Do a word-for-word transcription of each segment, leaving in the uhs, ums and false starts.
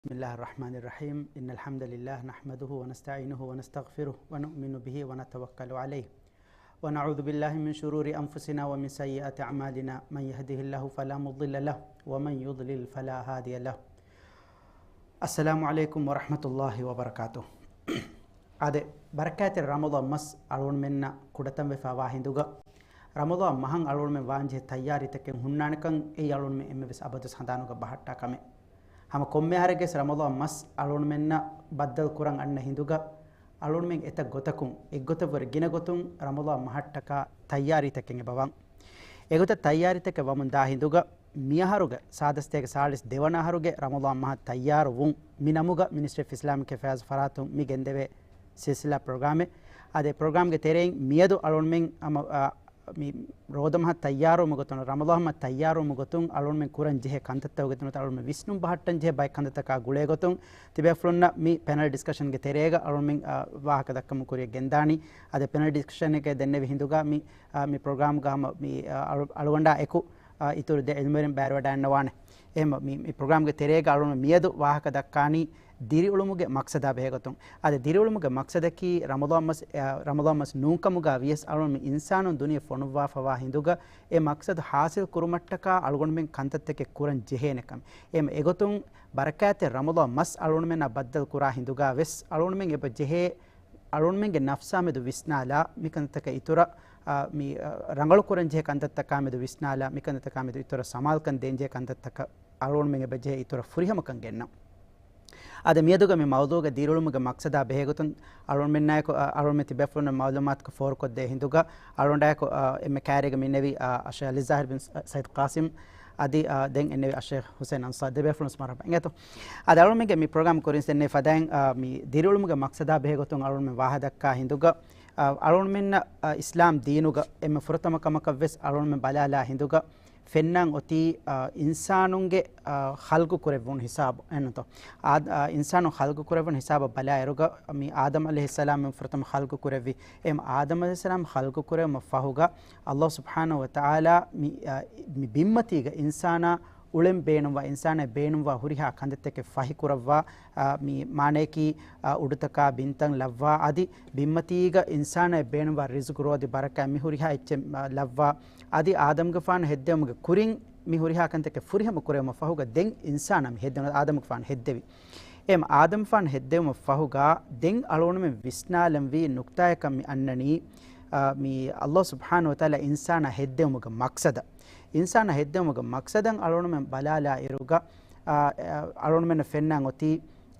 بسم الله الرحمن الرحيم. إن الحمد لله نحمده ونستعينه ونستغفره ونؤمن به ونتوكل عليه. ونعوذ بالله من شرور أنفسنا ومن سيئات أعمالنا. من يهده الله فلا مضل له ومن يضلل فلا هادي له. السلام عليكم ورحمة الله وبركاته. އާދެ، ބަރަކާތެއް ރަމަޟާން މަސް އަޅުގަނޑުމެންނަށް ކުޑަތަން ވެފަ ވާ ހިނދުގަ، ރަމަޟާން މަހަށް އަޅުގަނޑުމެން ވާންޖެހޭ ތައްޔާރީތަކެއް ހުންނާނެކަން އެއީ އަޅުގަނޑުމެން އެންމެ ވެސް އަބަދުވެސް ހަނދާނުގަ ބަހައްޓާ ކަމެއް. ހަމަ ކޮންމެ އަހަރެއްގެސް ރަމަޟާން މަސް އަޅުގަނޑުމެންނަށް ބައްދަލު ކުރަން އަންނަ ހިނދުގަ، އަޅުގަނޑުމެން އެތައް ގޮތަކުން، އެއްގޮތަށްވުރެ ގިނަ ގޮތުން ރަމަޟާން މަހަށްޓަކާ ތައްޔާރީތަކެއް އެބަ ވާން. އެގޮތަށް ތައްޔާރީތަކެއް ވަމުން ދާ ހިނދުގަ، މިއަހަރުގެ ސާދަސްތޭގެ ސާޅީސް ދެވަނަ އަހަރުގެ ރަމަޟާން މަހަށް ތައްޔާރު ވުން މި ނަމުގަ މިނިސްޓްރީ އޮފް އިސްލާމިކް އެފެއާޒް ފަރާތުން މި ގެންދެވޭ ސިލްސިލާ ޕްރޮގްރާމެއް. އާދެ، ޕްރޮގްރާމްގެ ތެރެއިން މިއަދު އަޅުގަނޑުމެން ހަމަ، އާ، މި ރޯދަމަހަށް ތައްޔާރުވުމުގެ ގޮތުން، ރަމަޟާން މަހަށް ތައްޔާރުވުމުގެ ގޮތުން އަޅުގަނޑުމެން ކުރަން ޖެހޭ ކަންތައްތަކުގެ ގޮތުން އަޅުގަނޑުމެން ވިސްނުން ބަހައްޓަން ޖެހޭ ބައެއް ކަންތައްތަކާ ގުޅޭ ގޮތުން ތިބޭފުޅުންނަށް މި ޕެނަލް ޑިސްކަޝަންގެ ތެރޭގަ އަޅުގަނޑުމެން، އާ، ވާހަކަ ދައްކަމުން ކުރިއަށް ގެންދާނީ. އަދި ޕެނަލް ޑިސްކަޝަނެއްގެ ދެންނެވި ހިނދުގަ މި، އާ، މި ޕްރޮގްރާމްގަ ހަމަ މި، އާ، އަޅު-، އަޅުގަނޑާ އެކު، އާ، އިތުރު ދެ އިލްމުވެރިން ބައިވެރިވެވަޑައިގަންނަވާނެ. އެހެން މި، މި ޕްރޮގްރާމްގެ ތެރޭގަ އަޅުގަނޑު މިއަދު ވާހަކަ ދައްކާނީ ދިރިއުޅުމުގެ މަޤްޞަދާ ބެހޭގޮތުން. އަދި ދިރިއުޅުމުގެ މަޤްޞަދަކީ ރަމަޟާން މަސް، އަ، ރަމަޟާން މަސް ނޫންކަމުގަ ވިޔަސް އަޅުގަނޑު މި އިންސާނުން ދުނިޔެ ފޮނުއްވާފަވާ ހިނދުގަ އެ މަޤްޞަދު ޙާޞިލް ކުރުމަށްޓަކާ އަޅުގަނޑުމެން ކަންތައްތަކެއް ކުރަން ޖެހޭނެ ކަމެއް. އެހެން އެގޮތުން ބަރަކާތެއް ރަމަޟާން މަސް އަޅުގަނޑުމެންނާ ބައްދަލު ކުރާ ހިނދުގަ ވެސް އަޅުގަނޑުމެން އެބަ ޖެހޭ އަޅުގަނޑުމެންގެ ނަފްސާ މެދު ވިސްނާލާ، މި ކަންތަކަށް އިތުރަށް، އާ، މި، އާ، ރަނގަޅު ކުރަން ޖެހޭ ކަންތައްތަކާ މެދު ވިސްނާލާ، މި ކަންތައްތަކާ މެދު އިތުރަށް ސަމާލުކަން ދޭންޖެހޭ ކަންތައްތަކަށް އަޅުގަނޑުމެން އެބަ ޖެހޭ އިތުރަށް ފުރިހަމަކަން ގެންނަން. އަދި މިއަދުގަ މި މައުޟޫގަ ދިރިއުޅުމުގެ މަޤްޞަދާ ބެހޭގޮތުން އަޅުގަނޑުމެންނާއެކު، އަ، އަޅުގަނޑުމެން ތިބޭފުޅުންނަށް މައުލޫމާތު ފޯރުކޮށްދޭ ހިނދުގަ އަޅުގަނޑާއެކު، އަ، އެންމެ ކައިރީގަ މި އިންނެވީ، އަ، އައްޝައިޚް އަލީ ޒާހިރު ބިން ސަ-، ސައިދް ޤާސިމް އަދި، އާ، ދެން އިންނެވި އައްޝައިޚް ހުސެން އަންޞާރީ ދެބޭފުޅުން ވެސް މަރުޙަބާ އިނގޭތޯ. އަދި އަޅުގަނޑުމެންގެ މި ޕްރޮގްރާމް ކުރިން ދެންނެވި ފަދައިން، އާ، މި ދިރިއުޅުމުގެ މަޤްޞަދާ ބެހޭގޮތުން އަޅުގަނޑުމެން ވާހަކަ ދައްކާ ހިނދުގަ، އާ، އަޅުގަނޑުމެންނަށް، އާ، އިސްލާމް ދީނުގަ އެންމެ ފުރަތަމަ ކަމަކަށް ވެސް އަޅުގަނޑުމެން ބަލާލާ ހިނދުގަ ފެންނަން އޮތީ، އާ، އިންސާނުންގެ، އާ، ޚަލްޤު ކުރެއްވުނު ހިސާބު އެންނަތޯ. އާ، އާ، އިންސާނުން ޚަލްޤު ކުރެއްވުނު ހިސާބަށް ބަލާއިރުގަ މި އާދަމް ޢަލައިހިއްސަލާމް ފުރަތަމަ ޚަލްޤު ކުރެއްވި. އެ އާދަމް ޢަލައިހިއްސަލާމް ޚަލްޤު ކުރެވުމަށް ފަހުގަ ﷲ ސުބްޙާނަހޫ ވަތަޢާލާ މި، އާ، މި ބިންމަތީގަ އިންސާނާ އުޅެން ބޭނުންވާ، އިންސާނާ ބޭނުންވާ ހުރިހާ ކަންތައްތަކެއް ފަހިކުރައްވާ، އާ، މި މާނަޔަކީ، އާ، އުޑުތަކާ ބިންތައް ލައްވާ، އަދި ބިންމަތީގަ އިންސާނާ ބޭނުންވާ ރިޒުޤު ރޯދި ބަރަކާތް މި ހުރިހާ އެއްޗެއް، އާ، ލައްވާ، އަދި އާދަމްގެފާނު ހެއްދެވުމުގެ ކުރިން މި ހުރިހާ ކަންތަކެއް ފުރިހަމަ ކުރެވުމަށް ފަހުގަ ދެން އިންސާނާ މި ހެއްދެވުނު، އާދަމްގެފާނު ހެއްދެވި. އެ އާދަމްފާނު ހެއްދެވުމަށް ފަހުގަ ދެން އަޅުގަނޑުމެން ވިސްނާލަންވީ ނުކްތާއަކަށް މި އަންނަނީ، އާ، މި ﷲ ސުބްޙާނަހޫ ވަތަޢާލާ އިންސާނާ ހެއްދެވުމުގެ މަޤްޞަދަށް. އިންސާނާ ހެއްދެވުމުގެ މަޤްޞަދަށް އަޅުގަނޑުމެން ބަލާލާ އިރުގަ، އާ، އަޅުގަނޑުމެންނަށް ފެންނަން އޮތީ،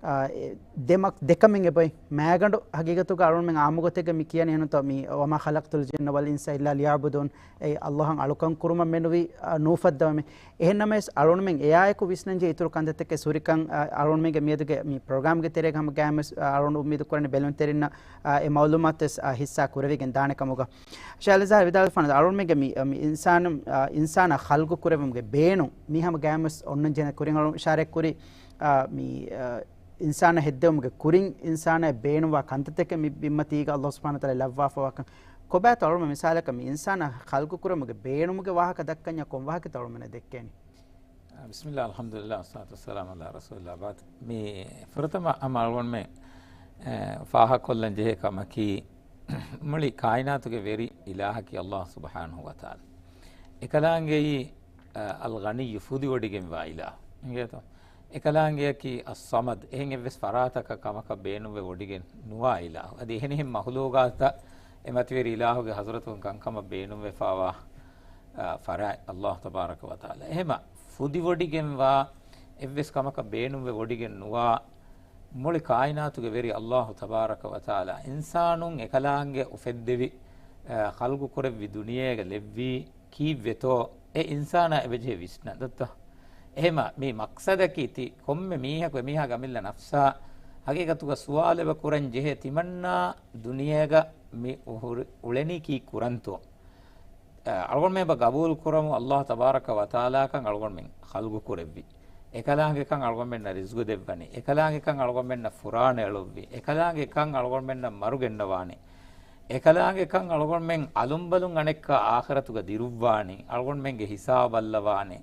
އާ، އެ، ދެ މަޤް-، ދެކަމެއް އެބައޮތް. މައިގަނޑު ހަގީގަތުގަ އަޅުގަނޑުމެން ޢާއްމުގޮތެއްގަ މި ކިޔަނީ އެހެންތޯ، މި وما خلقت الجن والإنس إلا ليعبدون، އެ ﷲ އަށް އަޅުކަން ކުރުމަށް މެނުވީ، އާ، ނޫފައްދަވަމޭ. އެހެންނަމަވެސް، އަޅުގަނޑުމެން އެއާއެކު ވިސްނަންޖެހޭ އިތުރު ކަންތައްތަކެއް ހުރިކަން، އަ، އަޅުގަނޑުމެންގެ މިއަދުގެ މި ޕްރޮގްރާމްގެ ތެރޭގަ ހަމަ ގައިމުވެސް، އަ، އަޅުގަނޑު އުއްމީދު ކުރަނީ ބެލުންތެރިންނަށް، އަ، އެ މައުލޫމާތުވެސް، އަ، ހިއްސާ ކުރެވިގެން ދާނެ ކަމުގަ. ޝޭޚް އަލީ ޒާހިރު ވިދާޅުވިފާނަ، އަޅުގަނޑުމެންގެ މި، މި އިންސާނު، އަ، އިންސާނާ ޚަލްޤު ކުރެއްވުމުގެ ބޭނުން މި ހަމަ ގައިމުވެސް އޮންނަން ޖެހޭ ކުރިން އަޅުގަނޑު އިޝާރަތް ކުރި، އަ، މި، އަ، އިންސާނާ ހެއްދެވުމުގެ ކުރިން އިންސާނާ ބޭނުންވާ ކަންތައްތަކެއް މި ބިންމަތީގަ ﷲ ސުބްޙާނަހޫ ވަތަޢާލާ ލައްވާފަވާކަން. ކޮބާތޯ އަޅުގަނޑު މިސާލަކަށް މި އިންސާނާ ޚަލްޤު ކުރުމުގެ ބޭނުމުގެ ވާހަކަ ދައްކަންޏާ ކޮން ވާހަކަތޯ އަޅުގަނޑުމެންނަށް ދެއްކޭނީ؟ ބިސްމިއްލާ، އަލްޙަމްދުލިއްލާ، ވައްޞަލާތު ވައްސަލާމު ޢަލާ ރަސޫލިއްލާ ވަބަޢްދު. މި ފުރަތަމަ ހަމަ އަޅުގަނޑުމެން، އެ، ފާހަގަކޮށްލަން ޖެހޭ ކަމަކީ، މުޅި ކާއިނާތުގެ ވެރި އިލާހަކީ ﷲ ސުބްޙާނަހޫ ވަތަޢާލާ. އެކަލާނގެއީ، އަ، އަލްޣަނިއްޔު، ފުދިވޮޑިގެންވާ އިލާހު. އިނގޭތޯ؟ އެކަލާނގެއަކީ އައްޞަމަދު، އެހެން އެއްވެސް ފަރާތަކަށް ކަމަކަށް ބޭނުންވެ ވޮޑިގެން ނުވާ އިލާހު. އަދި އެހެނިހެން މަޚްލޫޤާތަށް އެ މަތިވެރި އިލާހުގެ ޙަޟްރަތުން ކަންކަމަށް ބޭނުންވެފާވާ، އަ، ފަރާތް ﷲ ތަބާރަކަ ވަތަޢާލާ. އެހެމަ ފުދިވޮޑިގެންވާ، އެއްވެސް ކަމަކަށް ބޭނުންވެ ވޮޑިގެން ނުވާ، މުޅި ކާއިނާތުގެ ވެރި ﷲ ތަބާރަކަ ވަތަޢާލާ އިންސާނުން އެކަލާނގެ އުފެއްދެވި، އަ، ޚަލްޤު ކުރެއްވި ދުނިޔޭގަ ލެއްވީ ކީއްވެތޯ އެ އިންސާނާ އެބަޖެހޭ ވިސްނަން ދައްތަ؟ އެހެމަ މި މަޤްޞަދަކީ ތި ކޮންމެ މީހަކު އެމީހާގެ އަމިއްލަ ނަފްސާ ހަގީގަތުގަ ސުވާލު އެބަ ކުރަން ޖެހޭ ތިމަންނާ ދުނިޔޭގަ މި އުހުރި-، އުޅެނީ ކީއް ކުރަންތޯ؟ އަޅުގަނޑުމެން އެބަ ގަބޫލު ކުރަމު ﷲ ތަބާރަކަ ވަތަޢާލާކަން އަޅުގަނޑުމެން ޚަލްޤު ކުރެއްވި. އެކަލާނގެކަން އަޅުގަނޑުމެންނަށް ރިޒްގު ދެއްވަނީ. އެކަލާނގެކަން އަޅުގަނޑުމެންނަށް ފުރާނަ އެޅުއްވި. އެކަލާނގެކަން އަޅުގަނޑުމެންނަށް މަރު ގެންނަވާނެ. އެކަލާނގެކަން އަޅުގަނޑުމެން އަލުންބަލުން އަނެއްކާ އާޚިރަތުގަ ދިރުއްވާނީ. އަޅުގަނޑުމެންގެ ހިސާބު ބައްލަވާނެ.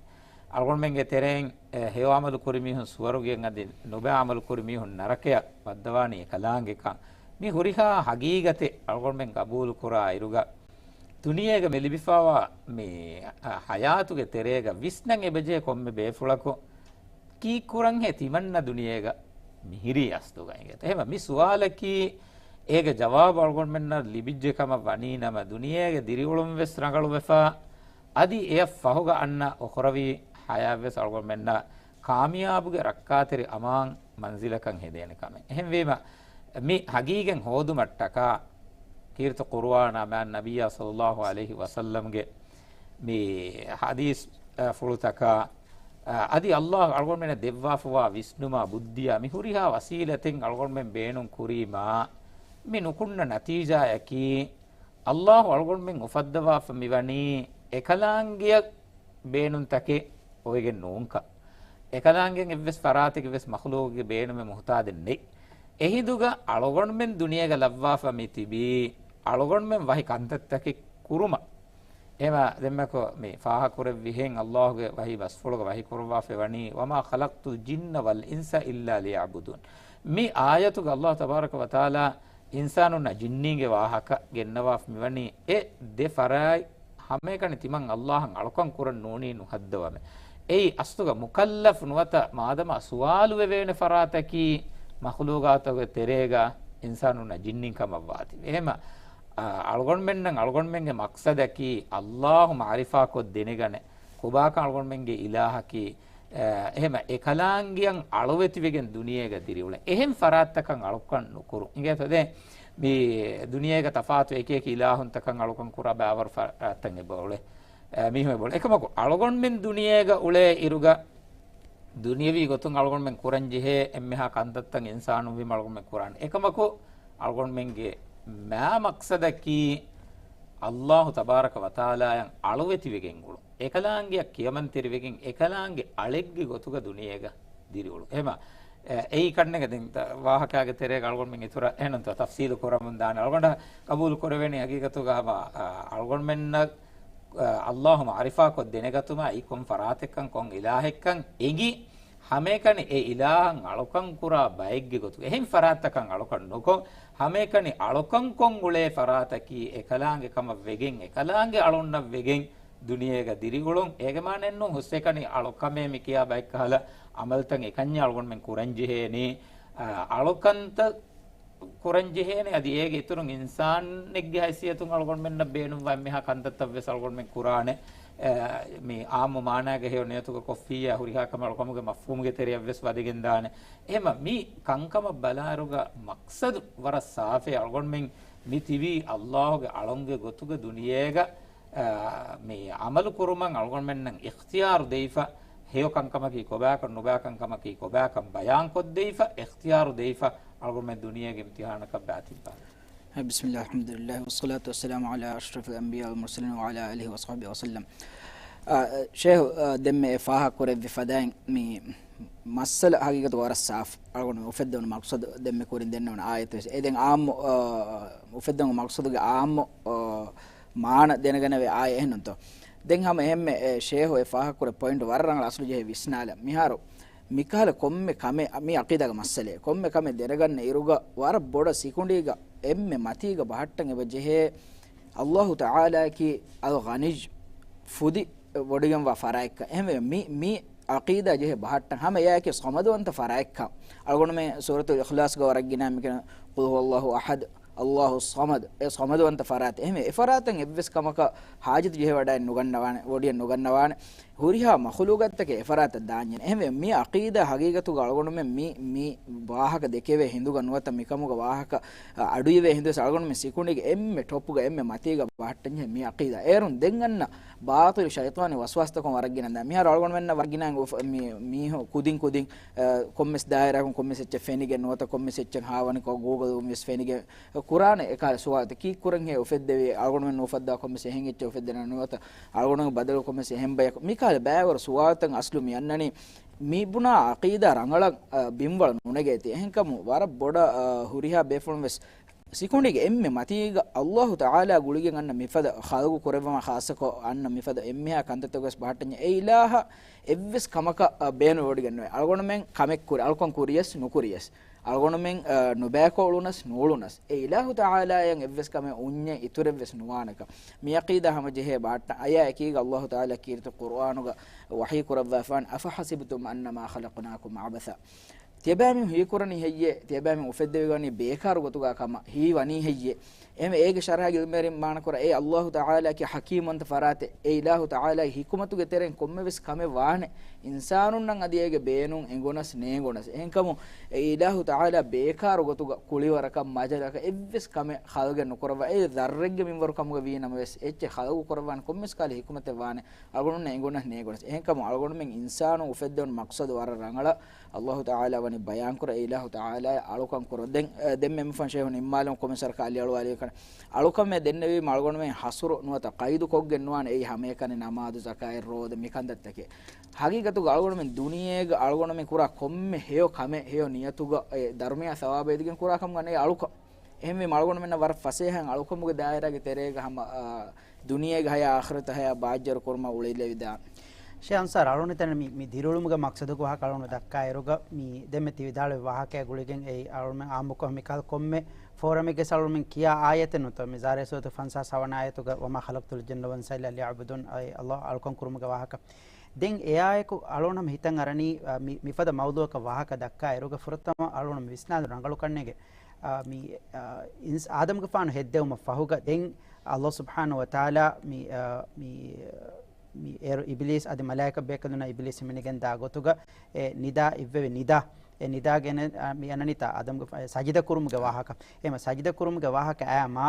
އަޅުގަނޑުމެންގެ ތެރެއިން، އެ، ހެޔޮ އަމަލު ކުރި މީހުން ސުވަރުގެއަށް އަދި ނުބައި އަމަލު ކުރި މީހުން ނަރަކަޔަށް ވައްދަވާނީ އެކަލާނގެކަން. މި ހުރިހާ ހަގީގަތެއް އަޅުގަނޑުމެން ގަބޫލު ކުރާ އިރުގަ، ދުނިޔޭގަ މި ލިބިފަވާ މި، އަ، ހަޔާތުގެ ތެރޭގަ ވިސްނަން އެބަޖެހޭ ކޮންމެ ބޭފުޅަކު ކީއްކުރަންހޭ ތިމަންނަ ދުނިޔޭގަ މިހިރީ އަސްލުގަ އިނގޭތަ؟ އެހެމަ މި ސުވާލަކީ އޭގެ ޖަވާބު އަޅުގަނޑުމެންނަށް ލިބިއްޖެ ކަމަށް ވަނީ ނަމަ، ދުނިޔޭގެ ދިރިއުޅުން ވެސް ރަނގަޅުވެފަ، އަދި އެއަށް ފަހުގަ އަންނަ އުޚްރަވީ ހަޔާތް ވެސް އަޅުގަނޑުމެންނަށް ކާމިޔާބުގެ ރައްކާތެރި އަމާން މަންޒިލަކަށް ހެދޭނެ ކަމެއް. އެހެންވީމަ، މި ހަގީގަތް ހޯދުމަށްޓަކާ ކީރިތި ޤުރުއާނާ މާތް ނަބިއްޔާ ޞައްލައްލާހު ޢަލައިހި ވަސައްލަމްގެ މި ޙަދީޘް، އަ، ފުޅުތަކާ، އަ، އަދި ﷲ އަޅުގަނޑުމެންނަށް ދެއްވާފަވާ ވިސްނުމާ ބުއްދިޔާ މި ހުރިހާ ވަސީލަތެއް އަޅުގަނޑުމެން ބޭނުން ކުރީމާ، މި ނުކުންނަ ނަތީޖާއަކީ، ﷲ އަޅުގަނޑުމެން އުފައްދަވާފަ މިވަނީ އެކަލާނގެއަށް ބޭނުންތަކެއް އޮވެގެން ނޫންކަން. އެކަލާނގެއަށް އެއްވެސް ފަރާތެއްގެ ވެސް މަޚްލޫޤެއްގެ ބޭނުމެއް މުޙްތާދެއް ނެތް. އެހިނދުގަ އަޅުގަނޑުމެން ދުނިޔޭގަ ލައްވާފަ މި ތިބީ، އަޅުގަނޑުމެން ވަހި ކަންތައްތަކެއް ކުރުމަށް. އެހެމަ ދެންމެކޮ މި ފާހަކުރެއްވިހެން ﷲގެ ވަޙީ ބަސްފުޅުގަ ވަޙީ ކުރައްވާފައި ވަނީ، "وما خلقت الجن والإنس إلا ليعبدون." މި އާޔަތުގަ ﷲ ތަބާރަކަ ވަތަޢާލާ އިންސާނުންނާ ޖިންނީންގެ ވާހަކަ ގެންނަވާފަ މިވަނީ އެ ދެ ފަރާތް ހަމައެކަނި ތިމަން ﷲ އަށް އަޅުކަން ކުރަން ނޫނީ ނުހައްދަވަމޭ. އެއީ އަސްލުގަ މުކައްލަފް ނުވަތަ މާދަމާ ސުވާލު ވެވޭނެ ފަރާތަކީ މަޚްލޫޤާތުގެ ތެރޭގަ އިންސާނުންނާ ޖިންނިން ކަމަށް ވާތީ. އެހެމަ، އަ، އަޅުގަނޑުމެންނަށް އަޅުގަނޑުމެންގެ މަޤްޞަދަކީ ﷲ މަޢުރިފާކޮށް ދެނެގަނެ، ކޮބާކަން އަޅުގަނޑުމެންގެ އިލާހަކީ، އެ، އެހެމަ އެކަލާނގެއަށް އަޅުވެތިވެގެން ދުނިޔޭގަ ދިރިއުޅެން. އެހެން ފަރާތްތަކަށް އަޅުކަން ނުކުރުން. އިނގޭތޯ ދެން މި ދުނިޔޭގަ ތަފާތު އެކިއެކި އިލާހުންތަކަށް އަޅުކަން ކުރާ ބައިވަރު ފަރާތްތައް އެބައުޅޭ. އެ، މީހުން އެބައުޅޭ. އެކަމަކު އަޅުގަނޑުމެން ދުނިޔޭގަ އުޅޭ އިރުގަ ދުނިޔަވީ ގޮތުން އަޅުގަނޑުމެން ކުރަންޖެހޭ އެންމެހާ ކަންތައްތައް އިންސާނުން ވީމަ އަޅުގަނޑުމެން ކުރާނެ. އެކަމަކު އަޅުގަނޑުމެންގެ މާ މަޤްޞަދަކީ ﷲ ތަބާރަކަ ވަތަޢާލާއަށް އަޅުވެތިވެގެން އުޅުން. އެކަލާނގެއަށް ކިޔަމަންތެރިވެގެން، އެކަލާނގެ އަޅެއްގެ ގޮތުގަ ދުނިޔޭގަ ދިރިއުޅުން. އެހެމަ، އެ، އެއީ ކަންނޭނގެ ދެން ތަ-، ވާހަކާގެ ތެރޭގަ އަޅުގަނޑުމެން އިތުރަށް އެހެންތޯ ތަފްސީލު ކުރަމުން ދާނެ. އަޅުގަނޑަށް ޤަބޫލު ކުރެވޭނީ ހަގީގަތުގަ ހަމަ، އަ، އަޅުގަނޑުމެންނަށް، އަ، ﷲ މަޢުރިފާކޮށް ދެނެގަތުމާ އެއީ ކޮން ފަރާތެއްކަން، ކޮން އިލާހެއްކަން އެނގި، ހަމައެކަނި އެ އިލާހަށް އަޅުކަން ކުރާ ބައެއްގެ ގޮތުގަ. އެހެން ފަރާތްތަކަށް އަޅުކަން ނުކޮށް، ހަމައެކަނި އަޅުކަން ކޮށް އުޅޭ ފަރާތަކީ އެކަލާނގެ ކަމަށް ވެގެން، އެކަލާނގެ އަޅުންނަށް ވެގެން ދުނިޔޭގަ ދިރިއުޅުން. އޭގެ މާނައެއްނޫން ހުސްއެކަނި އަޅުކަމޭ މި ކިޔާ ބައެއްކަހަލަ އަމަލްތައް އެކަންޏާ އަޅުގަނޑުމެން ކުރަންޖެހޭނީ. އަ، އަޅުކަންތައް ކުރަންޖެހޭނެ. އަދި އޭގެ އިތުރުން އިންސާނެއްގެ ހައިސިއްޔަތުން އަޅުގަނޑުމެންނަށް ބޭނުންވާ އެންމެހާ ކަންތައްތައް ވެސް އަޅުގަނޑުމެން ކުރާނެ. އެ، މި އާއްމު މާނާގެ ހެޔޮ ނިޔަތުގަ ކޮށްފިއްޔާ ހުރިހާ ކަމެއް އަޅުކަމުގެ މަފްހޫމުގެ ތެރެއަށް ވެސް ވަދެގެން ދާނެ. އެހެމަ މި ކަންކަމަށް ބަލާއިރުގަ މަޤްޞަދު ވަރަށް ސާފޭ. އަޅުގަނޑުމެން މި ތިބީ ﷲގެ އަޅުންގެ ގޮތުގަ ދުނިޔޭގަ އާ، މި ޢަމަލު ކުރުމަށް އަޅުގަނޑުމެންނަށް އިޚްތިޔާރު ދެވިފަ، ހެޔޮ ކަންކަމަކީ ކޮބާކަން، ނުބާކަން ކަމަކީ ކޮބާކަން ބަޔާންކޮށްދެވިފަ، އިޚްތިޔާރު ދެވިފަ، އަޅުގަނޑުމެން ދުނިޔޭގެ އިމްތިޙާނަކަށް ބާތިން ބާ. ބިސްމިއްލާހި، އަލްޙަމްދުލިއްލާހި، ވައްޞަލާތު ވައްސަލާމު ޢަލާ އަޝްރަފިލް އަންބިޔާ ވަލް މުރްސަލީން ވަޢަލާ އާލިހި ވަޞަޙްބިހި ވަސައްލަމް. އާ، ޝޭހު، އާ، ދެންމެ އެ ފާހަގަ ކުރެއްވި ފަދައިން މި މައްސަލަ ހަގީގަތު ވަރަށް ސާފު. އަޅުގަނޑު އުފެއްދެވުނު މަޤްޞަދު ދެންމެ ކުރިން ދެންނެވުނު އާޔަތު ވެސް. އެ ދެން އާއްމު، އާ، އުފެއްދެވުނު މަޤްޞަދުގެ އާއްމު، އާ، މާނަ ދެނެގަނެވޭ އާޔަ އެހެންނުންތޯ؟ ދެން ހަމަ އެހެންމެ އެ ޝޭހު އެ ފާހަގަކުރެ ޕޮއިންޓް ވަރަށް ރަނގަޅަށް އަސްލު ޖެހޭ ވިސްނާލަ. މިހާރު މިކަހަލަ ކޮންމެ ކަމެއް، މި ޢަޤީދާގެ މައްސަލައެއް، ކޮންމެ ކަމެއް ދެނެގަންނަ އިރުގަ ވަރަށް ބޮޑަށް ސިކުނޑީގަ އެންމެ މަތީގަ ބަހައްޓަން އެބަ ޖެހޭ ﷲ ތަޢާލާއަކީ އަލްޣަނިއްޔު، ފުދި ވޮޑިގެންވާ ފަރާތްކަން. އެހެންވެ މި، މި ޢަޤީދާ ޖެހޭ ބަހައްޓަން ހަމަ އެއާއެކީ ޞަމަދުވަންތަ ފަރާތްކަން. އަޅުގަނޑުމެން ސޫރަތުލް އިޚްލާޞްގަ ވަރަށް ގިނަ މިކަން، "قل هو الله أحد، الله الصمد"، އެ ޞަމަދުވަންތަ ފަރާތް. އެހެންވެ އެ ފަރާތަށް އެއްވެސް ކަމަކަށް ޙާޖަތު ޖެހޭ ވަޑައެއް ނުގަންނަވާނެ، ވޮޑިއެއް ނުގަންނަވާނެ. ހުރިހާ މަޚުލޫޤާތްތަކެއް އެ ފަރާތަށް ދާންޏެއް. އެހެންވެ މި ޢަޤީދާ ހަގީގަތުގަ އަޅުގަނޑުމެން މި، މި ވާހަކަ ދެކެވޭ ހިނދުގަ ނުވަތަ މިކަމުގަ ވާހަކަ، އަ، އަޑުއިވޭ ހިނދުވެސް އަޅުގަނޑުމެން ސިކުނޑީގެ އެންމެ ޓޮޕުގަ އެންމެ މަތީގަ ބަހައްޓަންޖެހޭ މި ޢަޤީދާ. އޭރުން ދެން އަންނަ ބާޠިލު ޝައިޠާނީ ވަސްވާސްތަކުން ވަރަށް ގިނަ ދާ. މިހާރު އަޅުގަނޑުމެންނަށް ވަރަށް ގިނަ އުފ-، މި-، މީހުން ކުދިން ކުދިން، އަ، ކޮންމެސް ދާއިރާއަކުން ކޮންމެސް އެއްޗެއް ފެނިގެން ނުވަތަ ކޮންމެސް އެއްޗެއް ހާވަނިކޮށް ގޫގަލް ވެސް ފެނިގެން ކުރާނެ އެކަހަލަ ސުވާލުތައް. ކީއްކުރަންހޭ އުފެއްދެވޭ؟ އަޅުގަނޑުމެން ނުއުފައްދާ ކޮންމެސް އެހެން އެއްޗެއް އުފެއްދެނީ ނުވަތަ އަޅުގަނޑުމެން ބަދަލު ކޮންމެސް އެހެން ބަޔަކު. މިކަހަލަ ބައިވަރު ސުވާލުތައް އަސްލު މި އަންނަނީ މި ބުނާ ޢަޤީދާ ރަނގަޅަށް، އަ، ބިންވަޅު ނުނެގޭތީ. އެހެންކަމުން ވަރަށް ބޮޑަށް، އަ، ހުރިހާ ބޭފުޅުން ވެސް ސިކުނޑީގެ އެންމެ މަތީގަ އައްލާހު ތަޢާލާ ގުޅިގެން އަންނަ މިފަދަ ޚަލްޤު ކުރެއްވުމާ ޚާއްޞަކޮށް އަންނަ މިފަދަ އެންމެހާ ކަންތައްތަކުވެސް ބަހައްޓަންޏާ އެ އިލާހަށް އެއްވެސް ކަމަކަށް، އަ، ބޭނުންވޮޑިގެންނުވޭ. އަޅުގަނޑުމެން ކަމެއް ކުރި، އަޅުކަން ކުރިޔަސް ނުކުރިޔަސް، އަޅުގަނޑުމެން، އަ، ނުބައިކޮށް އުޅުނަސް ނުއުޅުނަސް، އެ އިލާހު ތަޢާލާއަށް އެއްވެސް ކަމެއް އުންޏެއް އިތުރެއްވެސް ނުވާނެކަން މި ޢަޤީދާ ހަމަޖެހޭ ބަހައްޓަން. އަޔާ އެކީގަ އައްލާހު ތަޢާލާ ކީރިތި ޤުރުއާނުގަ ވަޙީ ކުރައްވާފާނެ، "أفحسبتم أنما خلقناكم عبثا." ތިޔަބައިމީހުން ހީކުރަނީ ހެއްޔޭ؟ ތިޔަބައިމީހުން އުފެއްދެވިގަނީ ބޭކާރު ގޮތުގަ ކަމަށް ހީވަނީ ހެއްޔޭ؟ އެހެންވެ އޭގެ ޝަރަޙަ ޢިލްމުވެރިން މާނަކުރާ، އޭ އައްލާހު ތަޢާލާއަކީ ޙަކީމްވަންތަ ފަރާތެއް. އެ އިލާހު ތަޢާލާގެ ޙިކުމަތުގެ ތެރެއިން ކޮންމެވެސް ކަމެއް ވާނެ. އިންސާނުންނަށް އަދި އޭގެ ބޭނުން އެނގުނަސް ނޭނގުނަސް. އެހެންކަމުން އެ އިލާހު ތަޢާލާ ބޭކާރު ގޮތުގަ ކުޅިވަރަކަށް މަޖަލަކަށް އެއްވެސް ކަމެއް ޚަލްޤެއް ނުކުރައްވާ. އެ ޛައްރެއްގެ މިންވަރު ކަމުގަ ވީ ނަމަވެސް އެއްޗެއް ޚަލްޤު ކުރައްވާނެ ކޮންމެވެސް ކަހަލަ ޙިކުމަތެއް ވާނެ. އަޅުގަނޑުންނަށް އެނގުނަސް ނޭނގުނަސް. އެހެންކަމުން އަޅުގަނޑުމެން އިންސާނުން އުފެއްދެވުނު މަޤްޞަދު ވަރަށް ރަނގަޅަށް އައްލާހު ތަޢާލާ ވަނީ ބަޔާންކުރައްވާ، އެ އިލާހު ތަޢާލާ އަޅުކަން ކުރައްވާ. ދެން، އަ، ދެން މެމްފަން ޝޭހުން އިންމާލުން ކޮމެންޓްސް ވަރަކަށް އަލިއަޅުވާލި ކަން. އަޅުކަމެއް ދެންނެވީމަ އަޅުގަނޑުމެން ޙަޞްރު ނުވަތަ ޤައިދު ކޮށްގެން ނުވާނެ. އެއީ ހަމައެކަނި ނަމާދު، ޒަކާތް، ރޯދަ މިކަންތައްތަކެއް. ޙަޤީޤަތުގަ އަޅުގަނޑުމެން ދުނިޔޭގަ އަޅުގަނޑުމެން ކުރާ ކޮންމެ ހެޔޮ ކަމެއް ހެޔޮ ނިޔަތުގަ އެ ދަރުމަޔާ ސަވާބެއް އެދިގެން ކުރާ ކަމުގަ ނެތް އަޅުކަން. އެހެންވީމަ އަޅުގަނޑުމެންނަށް ވަރަށް ފަސޭހައިން އަޅުކަމުގެ ދާއިރާގެ ތެރޭގަ ހަމަ، އާ، ދުނިޔޭގެ ހަޔާ އާޚިރަތު ހަޔާ ބާއްޖަވެރި ކުރުމަށް އުޅެލެވިދާނެ. ޝޭޚް އަންސާރު، އަޅުގަނޑު ހިތަން މި، މި ދިރިއުޅުމުގެ މަޤްޞަދުގެ ވާހަކަ އަޅުގަނޑު ދައްކާއިރުގަ މި ދެންމެ ތި ވިދާޅުވި ވާހަކައާ ގުޅިގެން އެއީ އަޅުގަނޑުމެން އާއްމުކޮށް މިކަހަލަ ކޮންމެ ފޯރަމެއްގެ ސަޅުމެން ކިޔާ އާޔަތެއް ނުތަ މި ޒާރިޔާތް ސޫރަތު ފަންސާސް ހަވަނަ އާޔަތުގަ "وما خلقت الجن والإنس إلا ليعبدون" އަޅުކަން ކުރުމުގެ ވާހަކަ. ދެން އެއާއެކު އަޅުގަނޑު ހިތަށް އަރަނީ، އަ، މި، މިފަދަ މައުޟޫޢަކަށް ވާހަކަ ދައްކާ އިރުގަ ފުރަތަމަ އަޅުގަނޑު މި ވިސްނާލުން ރަނގަޅު ކަންނޭނގެ، އަ، މި، އަ، އިންސް-، އާދަމްގެފާނު ހެއްދެވުމަށް ފަހުގަ ދެން އައްލާހު ސުބްޙާނަހޫ ވަތަޢާލާ މި، އަ، މި، މި އޭރު އިބިލީސް އަދި މަލާއިކަ ބޭކަލުންނަށް އިބިލީސް ހިމެނިގެން ދާ ގޮތުގަ އެ ނިދާ އިއްވެވި ނިދާ، އެ ނިދާގެ އަނެ-، އަ، މި އަންނަނީތާ އާދަމްގެ ފަ-، ސަޖިދަ ކުރުމުގެ ވާހަކަ. އެމަ ސަޖިދަ ކުރުމުގެ ވާހަކަ އައިމާ،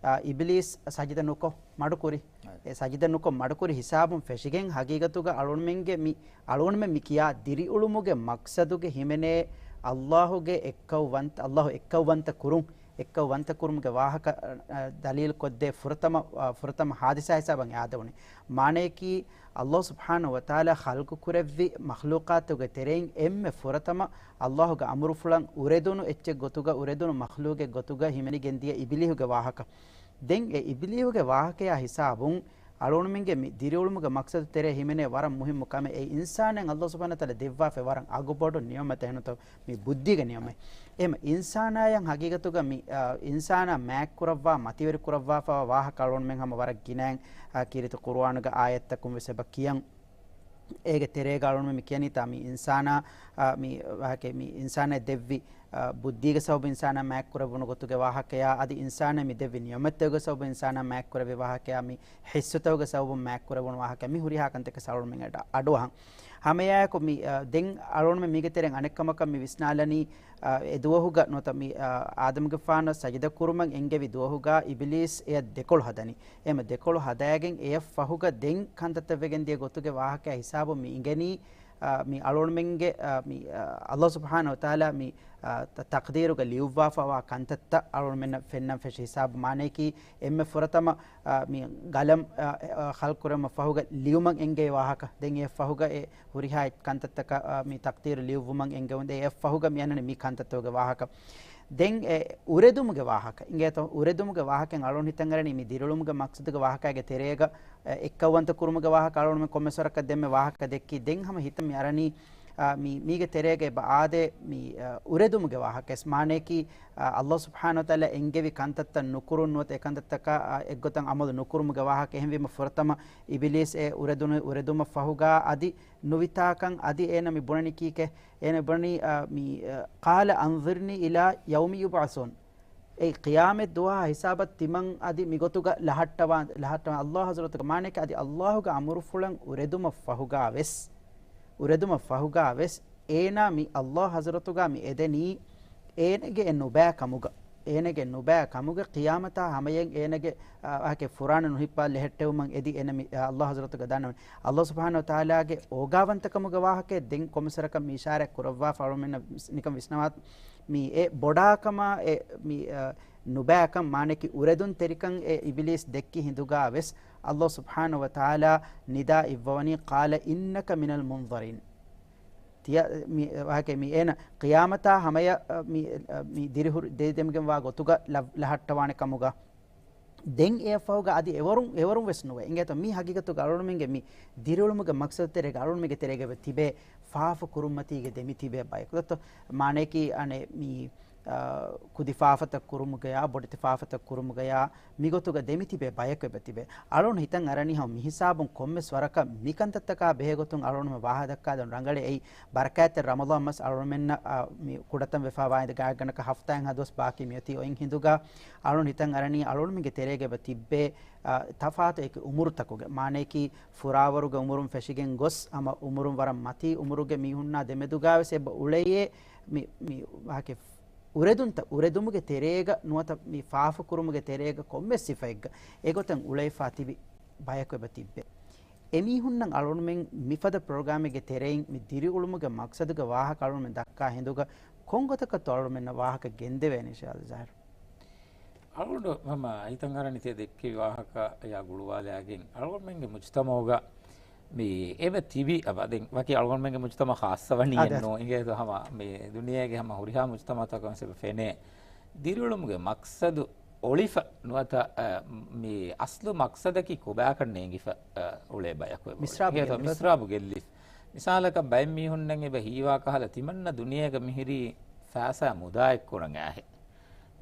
އަ، އިބިލީސް ސަޖިދަ ނުކޮށް މަޑުކުރި. އެ ސަޖިދަ ނުކޮށް މަޑުކުރި ހިސާބުން ފެށިގެން ހަގީގަތުގަ އަޅުގަނޑުމެންގެ މި، އަޅުގަނޑުމެން މި ކިޔާ ދިރިއުޅުމުގެ މަޤްޞަދުގެ ހިމެނޭ އައްލާހުގެ އެއްކައުވަންތަ-، އައްލާހު އެއްކައުވަންތަ ކުރުން، އެއްކައުވަންތަ ކުރުމުގެ ވާހަކަ، އަ، ދަލީލު ކޮށްދޭ ފުރަތަމަ، އަ، ފުރަތަމަ ހާދިސާ ހިސާބަށް އާދެވުނީ. މާނަޔަކީ، އައްލާހު ސުބްޙާނަހޫ ވަތަޢާލާ ޚަލްޤު ކުރެއްވި މަޚްލޫޤާތުގެ ތެރެއިން އެންމެ ފުރަތަމަ އައްލާހުގެ އަމުރުފުޅަށް އުރެދުނު އެއްޗެއް ގޮތުގަ، އުރެދުނު މަޚްލޫޤެއް ގޮތުގަ ހިމެނިގެން ދިޔަ އިބިލީހުގެ ވާހަކަ. ދެން އެ އިބިލީހުގެ ވާހަކަޔާ ހިސާބުން އަޅުގަނޑުމެންގެ މި ދިރިއުޅުމުގެ މަޤްޞަދު ތެރޭ ހިމެނޭ ވަރަށް މުހިއްމު ކަމެއް. އެ އިންސާނަށް އައްލާހު ސުބްޙާނަހޫ ވަތަޢާލާ ދެއްވާފައި ވަރަށް އަގުބޮޑު ނިޢުމަތެއް ނުތަ މި ބުއްދީގެ ނިޢުމަތް. އެހެމަ އިންސާނާޔަށް ހަގީގަތުގަ މި، އާ، އިންސާނާ މާތްކުރައްވާ މަތިވެރި ކުރައްވާފައިވާ ވާހަކަ އަޅުގަނޑުމެން ހަމަ ވަރަށް ގިނައިން، އާ، ކީރިތި ޤުރުއާނުގެ އާޔަތްތަކުން ވެސް އެބަ ކިޔަން. އޭގެ ތެރޭގަ އަޅުގަނޑުމެން މި ކިޔަނީތާ މި އިންސާނާ، އާ، މި ވާހަކަ މި އިންސާނާ ދެއްވި، އާ، ބުއްދީގެ ސަބަބު އިންސާނާ މާތްކުރެއްވުނު ގޮތުގެ ވާހަކަޔާ، އަދި އިންސާނާ މި ދެއްވި ނިޢުމަތްތަކުގެ ސަބަބު އިންސާނާ މާތްކުރެއްވި ވާހަކަޔާ، މި ޙިއްސުތަކުގެ ސަބަބުން މާތްކުރެއްވުނު ވާހަކަ، މި ހުރިހާ ކަންތަކެއް އަޅުގަނޑުމެން އަޑު، އަޑުއަހަން. ހަމައެއާއެކު މި، އަ، ދެން އަޅުގަނޑުމެން މީގެ ތެރެއިން އަނެއް ކަމަކަށް މި ވިސްނާލަނީ، އަ، އެ ދުވަހުގަ ނުވަތަ މި، އަ، އާދަމްގެފާނަށް ސަޖިދަ ކުރުމަށް އެންގެވި ދުވަހުގަ އިބިލީސް އެޔަށް ދެކޮޅު ހަދަނީ. އެހެމަ ދެކޮޅު ހަދައިގެން އެޔަށް ފަހުގަ ދެން ކަންތައްތައް ވެގެން ދިޔަ ގޮތުގެ ވާހަކަ ހިސާބުން މި އިނގެނީ، އަ، މި އަޅުގަނޑުމެންގެ، އަ، މި، އަ، އައްލާހު ސުބްޙާނަހޫ ވަތަޢާލާ މި، އަ، ތަ-، ތަޤްދީރުގަ ލިޔުއްވާފައިވާ ކަންތައްތައް އަޅުގަނޑުމެންނަށް ފެންނަން ފެށި ހިސާބު. މާނައަކީ އެންމެ ފުރަތަމަ، އަ، މި ގަލަމް، އަ، އަ، ޚަލްޤު ކުރުމަށް ފަހުގަ ލިޔުމަށް އެންގެވި ވާހަކަ. ދެން އެ ފަހުގަ އެ ހުރިހާ ކަންތައްތަކަށް، އަ، މި ތަޤްދީރު ލިޔުއްވުމަށް އެންގެވުން. ދެން އެ ފަހުގަ މި އަންނަނީ މި ކަންތައްތަކުގެ ވާހަކަ. ދެން އެ އުރެދުމުގެ ވާހަކަ އިނގޭތޯ؟ އުރެދުމުގެ ވާހަކައިން އަޅުގަނޑު ހިތަށް އަރަނީ މި ދިރިއުޅުމުގެ މަޤްޞަދުގެ ވާހަކައިގެ ތެރޭގަ، އެ، އެއްކައުވަންތަ ކުރުމުގެ ވާހަކަ އަޅުގަނޑުމެން ކޮންމެސް ވަރަކަށް ދެންމެ ވާހަކަ ދެއްކީ. ދެން ހަމަ ހިތަށް މި އަރަނީ، އާ، މި، މީގެ ތެރޭގަ އެބަ އާދޭ މި، އާ، އުރެދުމުގެ ވާހަކަ. މާނައަކީ، އާ، އައްލާހު ސުބްޙާނަހޫ ވަތަޢާލާ އެންގެވި ކަންތައްތައް ނުކުރުން ނުވަތަ އެ ކަންތައްތަކަށް، އާ، އެއްގޮތަށް ޢަމަލު ނުކުރުމުގެ ވާހަކަ. އެހެންވީމަ ފުރަތަމަ އިބިލީސް އެ އުރެދުނު، އުރެދުމަށް ފަހުގަ އަދި ނުވިތާކަން އަދި އޭނަ މި ބުނަނީ ކީކޭ؟ އޭނަ ބުނަނީ، އާ، މި، އާ، "قال أنظرني إلى يوم يبعثون." އެ ޤިޔާމަތް ދުވަހާ ހިސާބަށް ތިމަން އަދި މިގޮތުގަ ލަހައްޓަވާ، ލަހައްޓަވާ އައްލާހު ޙަޟްރަތުގަ. މާނައަކީ އަދި އައްލާހުގެ އަމުރުފުޅަށް އުރެދުމަށް ފަހުގަ ވެސް، އުރެދުމަށް ފަހުގަ ވެސް އޭނާ މި އައްލާހު ޙަޟްރަތުގަ މި އެދެނީ އޭނަގެ އެ ނުބައި ކަމުގަ، އޭނަގެ ނުބައި ކަމުގަ ޤިޔާމަތާ ހަމަޔަށް އޭނަގެ، އާ، އާކެ ފުރާނަ ނުހިއްޕާ ލެހެއްޓެވުމަށް އެދި އޭނަ މި، އާ، އައްލާހު ޙަޟްރަތުގަ ދަންނަވަން. އައްލާހު ސުބްޙާނަހޫ ވަތަޢާލާގެ އޯގާވަންތަކަމުގެ ވާހަކައެއް ދެން ކޮންމެސް ވަރަކަށް މި އިޝާރާތް ކުރައްވާފަ އަޅުމެންނަށް ނިކަން ވިސްނަވާ. މި އެ ބޮޑާކަމާ އެ މި، އަ، ނުބައިކަން މާނައަކީ އުރެދުންތެރިކަން އެ އިބިލީސް ދެއްކި ހިނދުގަ ވެސް އައްލާހު ސުބްޙާނަހޫ ވަތަޢާލާ ނިދާ އިއްވަވަނީ، "قال إنك من المنظرين." ތިޔަ-، މި ވާހަކަ މި އޭނަ ޤިޔާމަތާ ހަމަޔަށް، މި، މި ދިރިހުރި ދޭދެމިގެންވާ ގޮތުގަ ލަ-، ލަހައްޓަވާނެ ކަމުގަ ދެން އެއަށްފަހުގަ އަދި އެވަރުން، އެވަރުން ވެސް ނުވޭ. އިނގޭތޯ މި ހަގީގަތުގަ އަޅުގަނޑުމެންގެ މި ދިރިއުޅުމުގެ މަޤްޞަދު ތެރޭގަ އަޅުގަނޑުމެންގެ ތެރޭގަ ތިބޭ ފާފަ ކުރުންމަތީގެ ދެމިތިބޭ ބަޔަކު. ދޮތޯ މާނަޔަކީ އަނެއް މި، އާ، ކުދި ފާފަތައް ކުރުމުގަޔާ، ބޮޑެތި ފާފަތައް ކުރުމުގަޔާ، މިގޮތުގަ ދެމިތިބޭ ބަޔަކު އެބަ ތިބޭ. އަޅުން ހިތަށް އަރަނީ ހަމަ މިހިސާބުން ކޮންމެސް ވަރަކަށް މިކަންތައްތަކާ ބެހޭގޮތުން އަޅުން ވާހަ ދައްކާދޭން ރަނގަޅޭ. އެއީ ބަރަކާތްތެރި ރަމަޟާން މަސް އަޅުންމެންނަށް، އާ، މި ކުޑަތަން ވެފާވާ އިނދެ ގާތްގަނޑަކަށް ހަފްތާއެއްހާ ދުވަސް ބާކީ މިއޮތީ އޮތް ހިނދުގަ އަޅުން ހިތަށް އަރަނީ އަޅުންމެންގެ ތެރޭގަ އެބަ ތިއްބޭ، އާ، ތަފާތު އެކި އުމުރުތަކުގެ މާނަޔަކީ ފުރާވަރުގެ އުމުރުން ފެށިގެން ގޮސް ހަމަ އުމުރުން ވަރަށް މަތީ އުމުރުގެ މީހުންނާ ދެމެދުގަވެސް އެބަ އުޅެޔޭ މި، މި ވާހަކަ އުރެދުންތައް އުރެދުމުގެ ތެރޭގަ ނުވަތަ މި ފާފަ ކުރުމުގެ ތެރޭގަ ކޮންމެސް ސިފައެއްގަ އެގޮތަށް އުޅެފާ ތިބި ބަޔަކު އެބަ ތިއްބެ. އެމީހުންނަށް އަޅުގަނޑުމެން މިފަދަ ޕްރޮގްރާމެއްގެ ތެރެއިން މި ދިރިއުޅުމުގެ މަޤްޞަދުގެ ވާހަކަ އަޅުގަނޑުމެން ދައްކާ ހިނދުގަ ކޮން ގޮތަކަށްތޯ އަޅުގަނޑުމެންނަށް ވާހަކަ ގެންދެވޭނީ ޝާދި ޒާހިރު؟ އަޅުގަނޑު ހަމަ ހިތަށް އަރަނީ ތިޔަ ދެއްކެވި ވާހަކަޔާ ގުޅުވާލާގެން އަޅުގަނޑުމެންގެ މުޖުތަމަޢުގަ މި އެބަ ތިބި އަބަދެން ވަކި އަޅުގަނޑުމެންގެ މުޖުތަމަޢަށް ޚާއްޞަވަނީ އަދަ. އެއްނު އިނގޭތޯ ހަމަ މި ދުނިޔޭގެ ހަމަ ހުރިހާ މުޖުތަމަޢުތަކަށް ވެސް އެބަ ފެނޭ. ދިރިއުޅުމުގެ މަޤްޞަދު އޮޅިފަ ނުވަތަ، އަ، މި އަސްލު މަޤްޞަދަކީ ކޮބާކަން ނޭނގިފަ، އަ، އުޅޭ ބަޔަކު އެބަ މިސްރާބު އިނގޭތޯ ގެއްލިފަ. މިސްރާބު ގެއްލިފަ. މިސާލަކަށް ބައެއް މީހުންނަށް އެބަ ހީވާ ކަހަލަ ތިމަންނަ ދުނިޔޭގަ މިހިރީ ފައިސާ މުދާއެއްކުރަން އާހެ.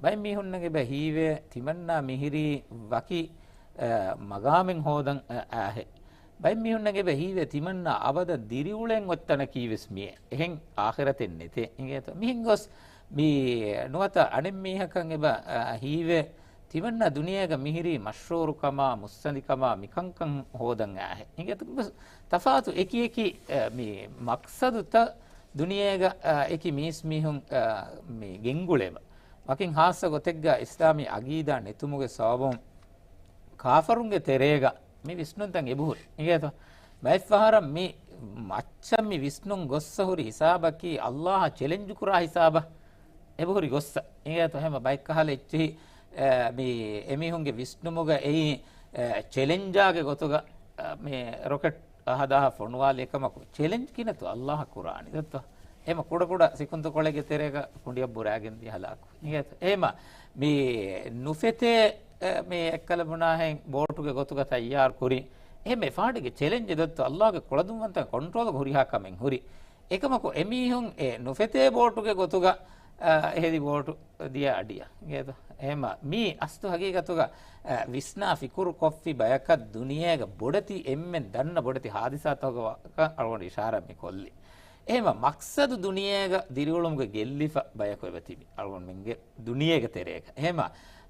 ބައެއް މީހުންނަށް އެބަ ހީވޭ ތިމަންނާ މިހިރީ ވަކި، އަ، މަގާމެއް ހޯދަން، އަ، އާހެ. ބައެއް މީހުންނަށް އެބަ ހީވޭ ތިމަންނާ އަބަދަށް ދިރިއުޅެން އޮތް ތަނަކީ ވެސް މިއޭ. އެހެން އާޚިރަތެއް ނެތޭ. އިނގޭތޯ؟ މިހެން ގޮސް މި ނުވަތަ އަނެއް މީހަކަށް އެބަ، އަ، ހީވޭ ތިމަންނާ ދުނިޔޭގަ މިހިރީ މަޝްހޫރުކަމާ، މުއްސަނދިކަމާ، މިކަންކަން ހޯދަން އާހެ. އިނގޭތޯ؟ ތަފާތު އެކި އެކި، އަ، މި މަޤްޞަދުތައް ދުނިޔޭގަ، އަ، އެކި މީސްމީހުން، އަ، މި ގެންގުޅޭމަ. ވަކިން ޚާއްޞަ ގޮތެއްގަ އިސްލާމީ އަގީދާ ނެތުމުގެ ސަބަބުން ކާފަރުންގެ ތެރޭގަ މި ވިސްނުންތައް އެބަހުރި. އިނގޭތޯ؟ ބައެއް ފަހަރަށް މި މައްޗަށް މި ވިސްނުން ގޮއްސަ ހުރި ހިސާބަކީ އައްލާހަށް ޗެލެންޖު ކުރާ ހިސާބަށް އެބަހުރި ގޮއްސަ. އިނގޭތޯ؟ ހަމަ ބައެއް ކަހަލަ އެއްޗެހި، އެ، މި އެމީހުންގެ ވިސްނުމުގަ އެއީ، އެ، ޗެލެންޖާގެ ގޮތުގަ، އެ، މި ރޮކެޓް ހަދާ ފޮނުވާލި އެކަމަކު ޗެލެންޖް ކިނަތު އައްލާހަށް ކުރާނީ ދެއްތޯ؟ އެހެމަ ކުޑަކުޑަ ސިކުންތުކޮޅެއްގެ ތެރޭގަ ކުނޑިއަށް ބުރާގެން ދިޔަ ހަލާކު. އިނގޭތަ؟ އެހެމަ މި ނުފެތޭ، އެ، މި އެއްކަލަ ބުނާހެން ބޯޓުގެ ގޮތުގަ ތައްޔާރު ކުރި. އެހެމަ އެފާޑެއްގެ ޗެލެންޖެއް ދެއްތޯ އައްލާހުގެ ކުޅަދުންވަންތައް ކޮންޓްރޯލްގަ ހުރިހާ ކަމެއް ހުރި. އެކަމަކު އެމީހުން އެ ނުފެތޭ ބޯޓުގެ ގޮތުގަ، އަ، އެހެދި ބޯޓު ދިޔަ އަޑިއަށް. އިނގޭތަ؟ އެހެމަ މީ އަސްލު ހަގީގަތުގަ، އަ، ވިސްނާ ފިކުރު ކޮށްފި ބަޔަކަށް ދުނިޔޭގަ ބޮޑެތި އެންމެން ދަންނަ ބޮޑެތި ހާދިސާތަކުގަ އަޅުގަނޑު އިޝާރާތް މި ކޮށްލި. އެހެމަ މަޤްޞަދު ދުނިޔޭގަ ދިރިއުޅުމުގަ ގެއްލިފަ ބަޔަކު އެބަ ތިބި އަޅުގަނޑުމެންގެ ދުނިޔޭގެ ތެރޭގަ. އެހެމަ،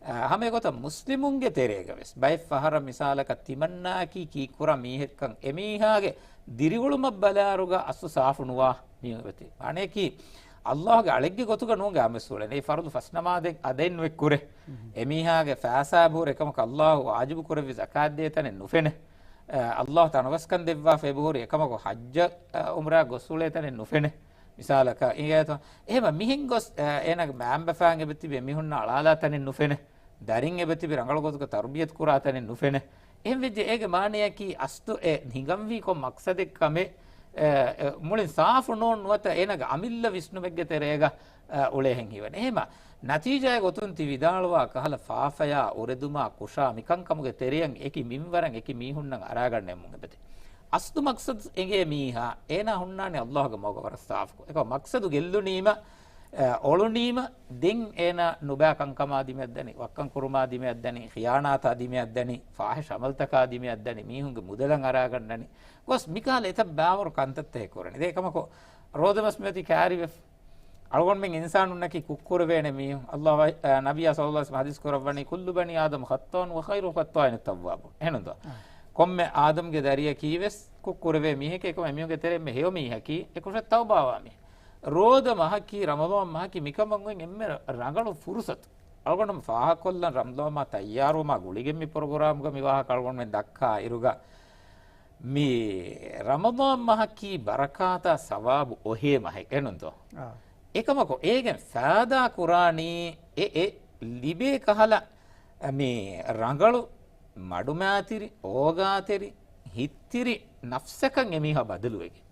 އަ، ހަމަ އެގޮތަށް މުސްލިމުންގެ ތެރޭގަ ވެސް ބައެއް ފަހަރަށް މިސާލަކަށް ތިމަންނާއަކީ ކީއްކުރާ މީހެއްކަން އެމީހާގެ ދިރިއުޅުމަށް ބަލާއިރުގަ އަސްލު ސާފު ނުވާ މީހުން އެބަތި. އަނެކީ އައްލާހުގެ އަޅެއްގެ ގޮތުގަ ނޫން ގާމެސް އުޅެނީ. އެ ފަރުޟު ފަސް ނަމާދެއް އަދައެއް ނުއެއް ކުރޭ. އެމީހާގެ ފައިސާ އެބަހުރި އެކަމަކު އައްލާހު ވާޖިބު ކުރެއްވި ޒަކާތް ދޭ ތަނެއް ނުފެނޭ. އަ، އައްލާހު ތަނަވަސްކަން ދެއްވާފަ އެބަހުރި އެކަމަކު ޙައްޖަށް، އަ، ޢުމްރާ ގޮސް އުޅޭ ތަނެއް ނުފެނޭ. މިސާލަކަށް އިނގޭތޯ؟ އެހެމަ މިހެން ގޮސް، އަ، އޭނާގެ މައިންބަފައިން އެބަތިބި އެމީހުންނާ އަޅާލާ ތަނެއް ނުފެނޭ. ދަރިން އެބަތިބި ރަނގަޅު ގޮތުގަ ތަރުބިޔަތު ކުރާ ތަނެއް ނުފެނޭ. އެހެންވެއްޖެ އޭގެ މާނަޔަކީ އަސްލު އެ ހިނގަންވީ ކޮން މަޤްޞަދެއް ކަމެއް، އެ، އެ، މުޅިން ސާފު ނޫން ނުވަތަ އޭނާގެ އަމިއްލަ ވިސްނުމެއްގެ ތެރޭގަ، އެ، އުޅޭހެން ހީވަނީ. އެހެމަ ނަތީޖާއެއް ގޮތުން ތި ވިދާޅުވާ ކަހަލަ ފާފަޔާ، އުރެދުމާ، ކުށާ މިކަންކަމުގެ ތެރެއަށް އެކި މިންވަރަށް އެކި މީހުންނަށް އަރާގަންނަމުން އެބަތި. އަސްލު މަޤްޞަދު އެނގޭ މީހާ، އޭނާ ހުންނާނެ އައްލާހުގެ މަގުގަ ވަރަށް ސާފުކޮށް. އެކަމަ މަޤްޞަދު ގެއްލުނީމަ، އެ، އޮޅުނީމަ ދެން އޭނާ ނުބައި ކަންކަމާ ދިމައަށްދަނީ، ވައްކަން ކުރުމާ ދިމައަށްދަނީ، ޚިޔާނާތާ ދިމައަށްދަނީ، ފާޙިޝް ޢަމަލުތަކާ ދިމައަށްދަނީ، މީހުންގެ މުދަލަށް އަރާގަންނަނީ. ގޮސް މިކަހަލަ އެތައް ބައިވަރު ކަންތައްތަކެއް ކުރަނީ. ދެން އެކަމަކު ރޯދަމަސް މިއޮތީ ކާރިވެފަ. އަޅުގަނޑުމެން އިންސާނުންނަކީ ކުށްކުރެވޭނެ މީހުން. އައްލާހު ވަ-، އަ، ނަބިއްޔާ ޞައްލައްލާހު ޢަލައިހި ވަސައްލަމަ ޙަދީޘް ކުރައްވަނީ، "كل بني آدم خطاء وخير الخطائين التوابون." އެހެންތޯ؟ އާ. ކޮންމެ އާދަމްގެ ދަރިއަކީ ވެސް ކުށްކުރެވޭ މީހެކޭ. އެކަމަ އެމީހުންގެ ތެރެއިން ހެޔޮ މީހަކީ އެ ކުށަށް ތައުބާވާ މީހެއް. ރޯދަ މަހަކީ، ރަމަޟާން މަހަކީ މިކަމަށް އޮތް އެންމެ ރަނގަޅު ފުރުޞަތު. އަޅުގަނޑު ފާހަގަކޮށްލަން ރަމަޟާން މަހަށް ތައްޔާރުވުމާ ގުޅިގެން މި ޕްރޮގްރާމްގަ މި ވާހަކަ އަޅުގަނޑުމެން ދައްކާ އިރުގަ، މި ރަމަޟާން މަހަކީ ބަރަކާތާ ސަވާބު އޮހޭ މަހެއް އެނުންތޯ؟ އާ. އެކަމަކު އޭގެން ފައިދާ ކުރާނީ އެ، އެ ލިބޭ ކަހަލަ މި ރަނގަޅު މަޑުމައިތިރި، އޯގާތެރި، ހިތްތިރި ނަފްސަކަށް އެމީހާ ބަދަލުވެގެން.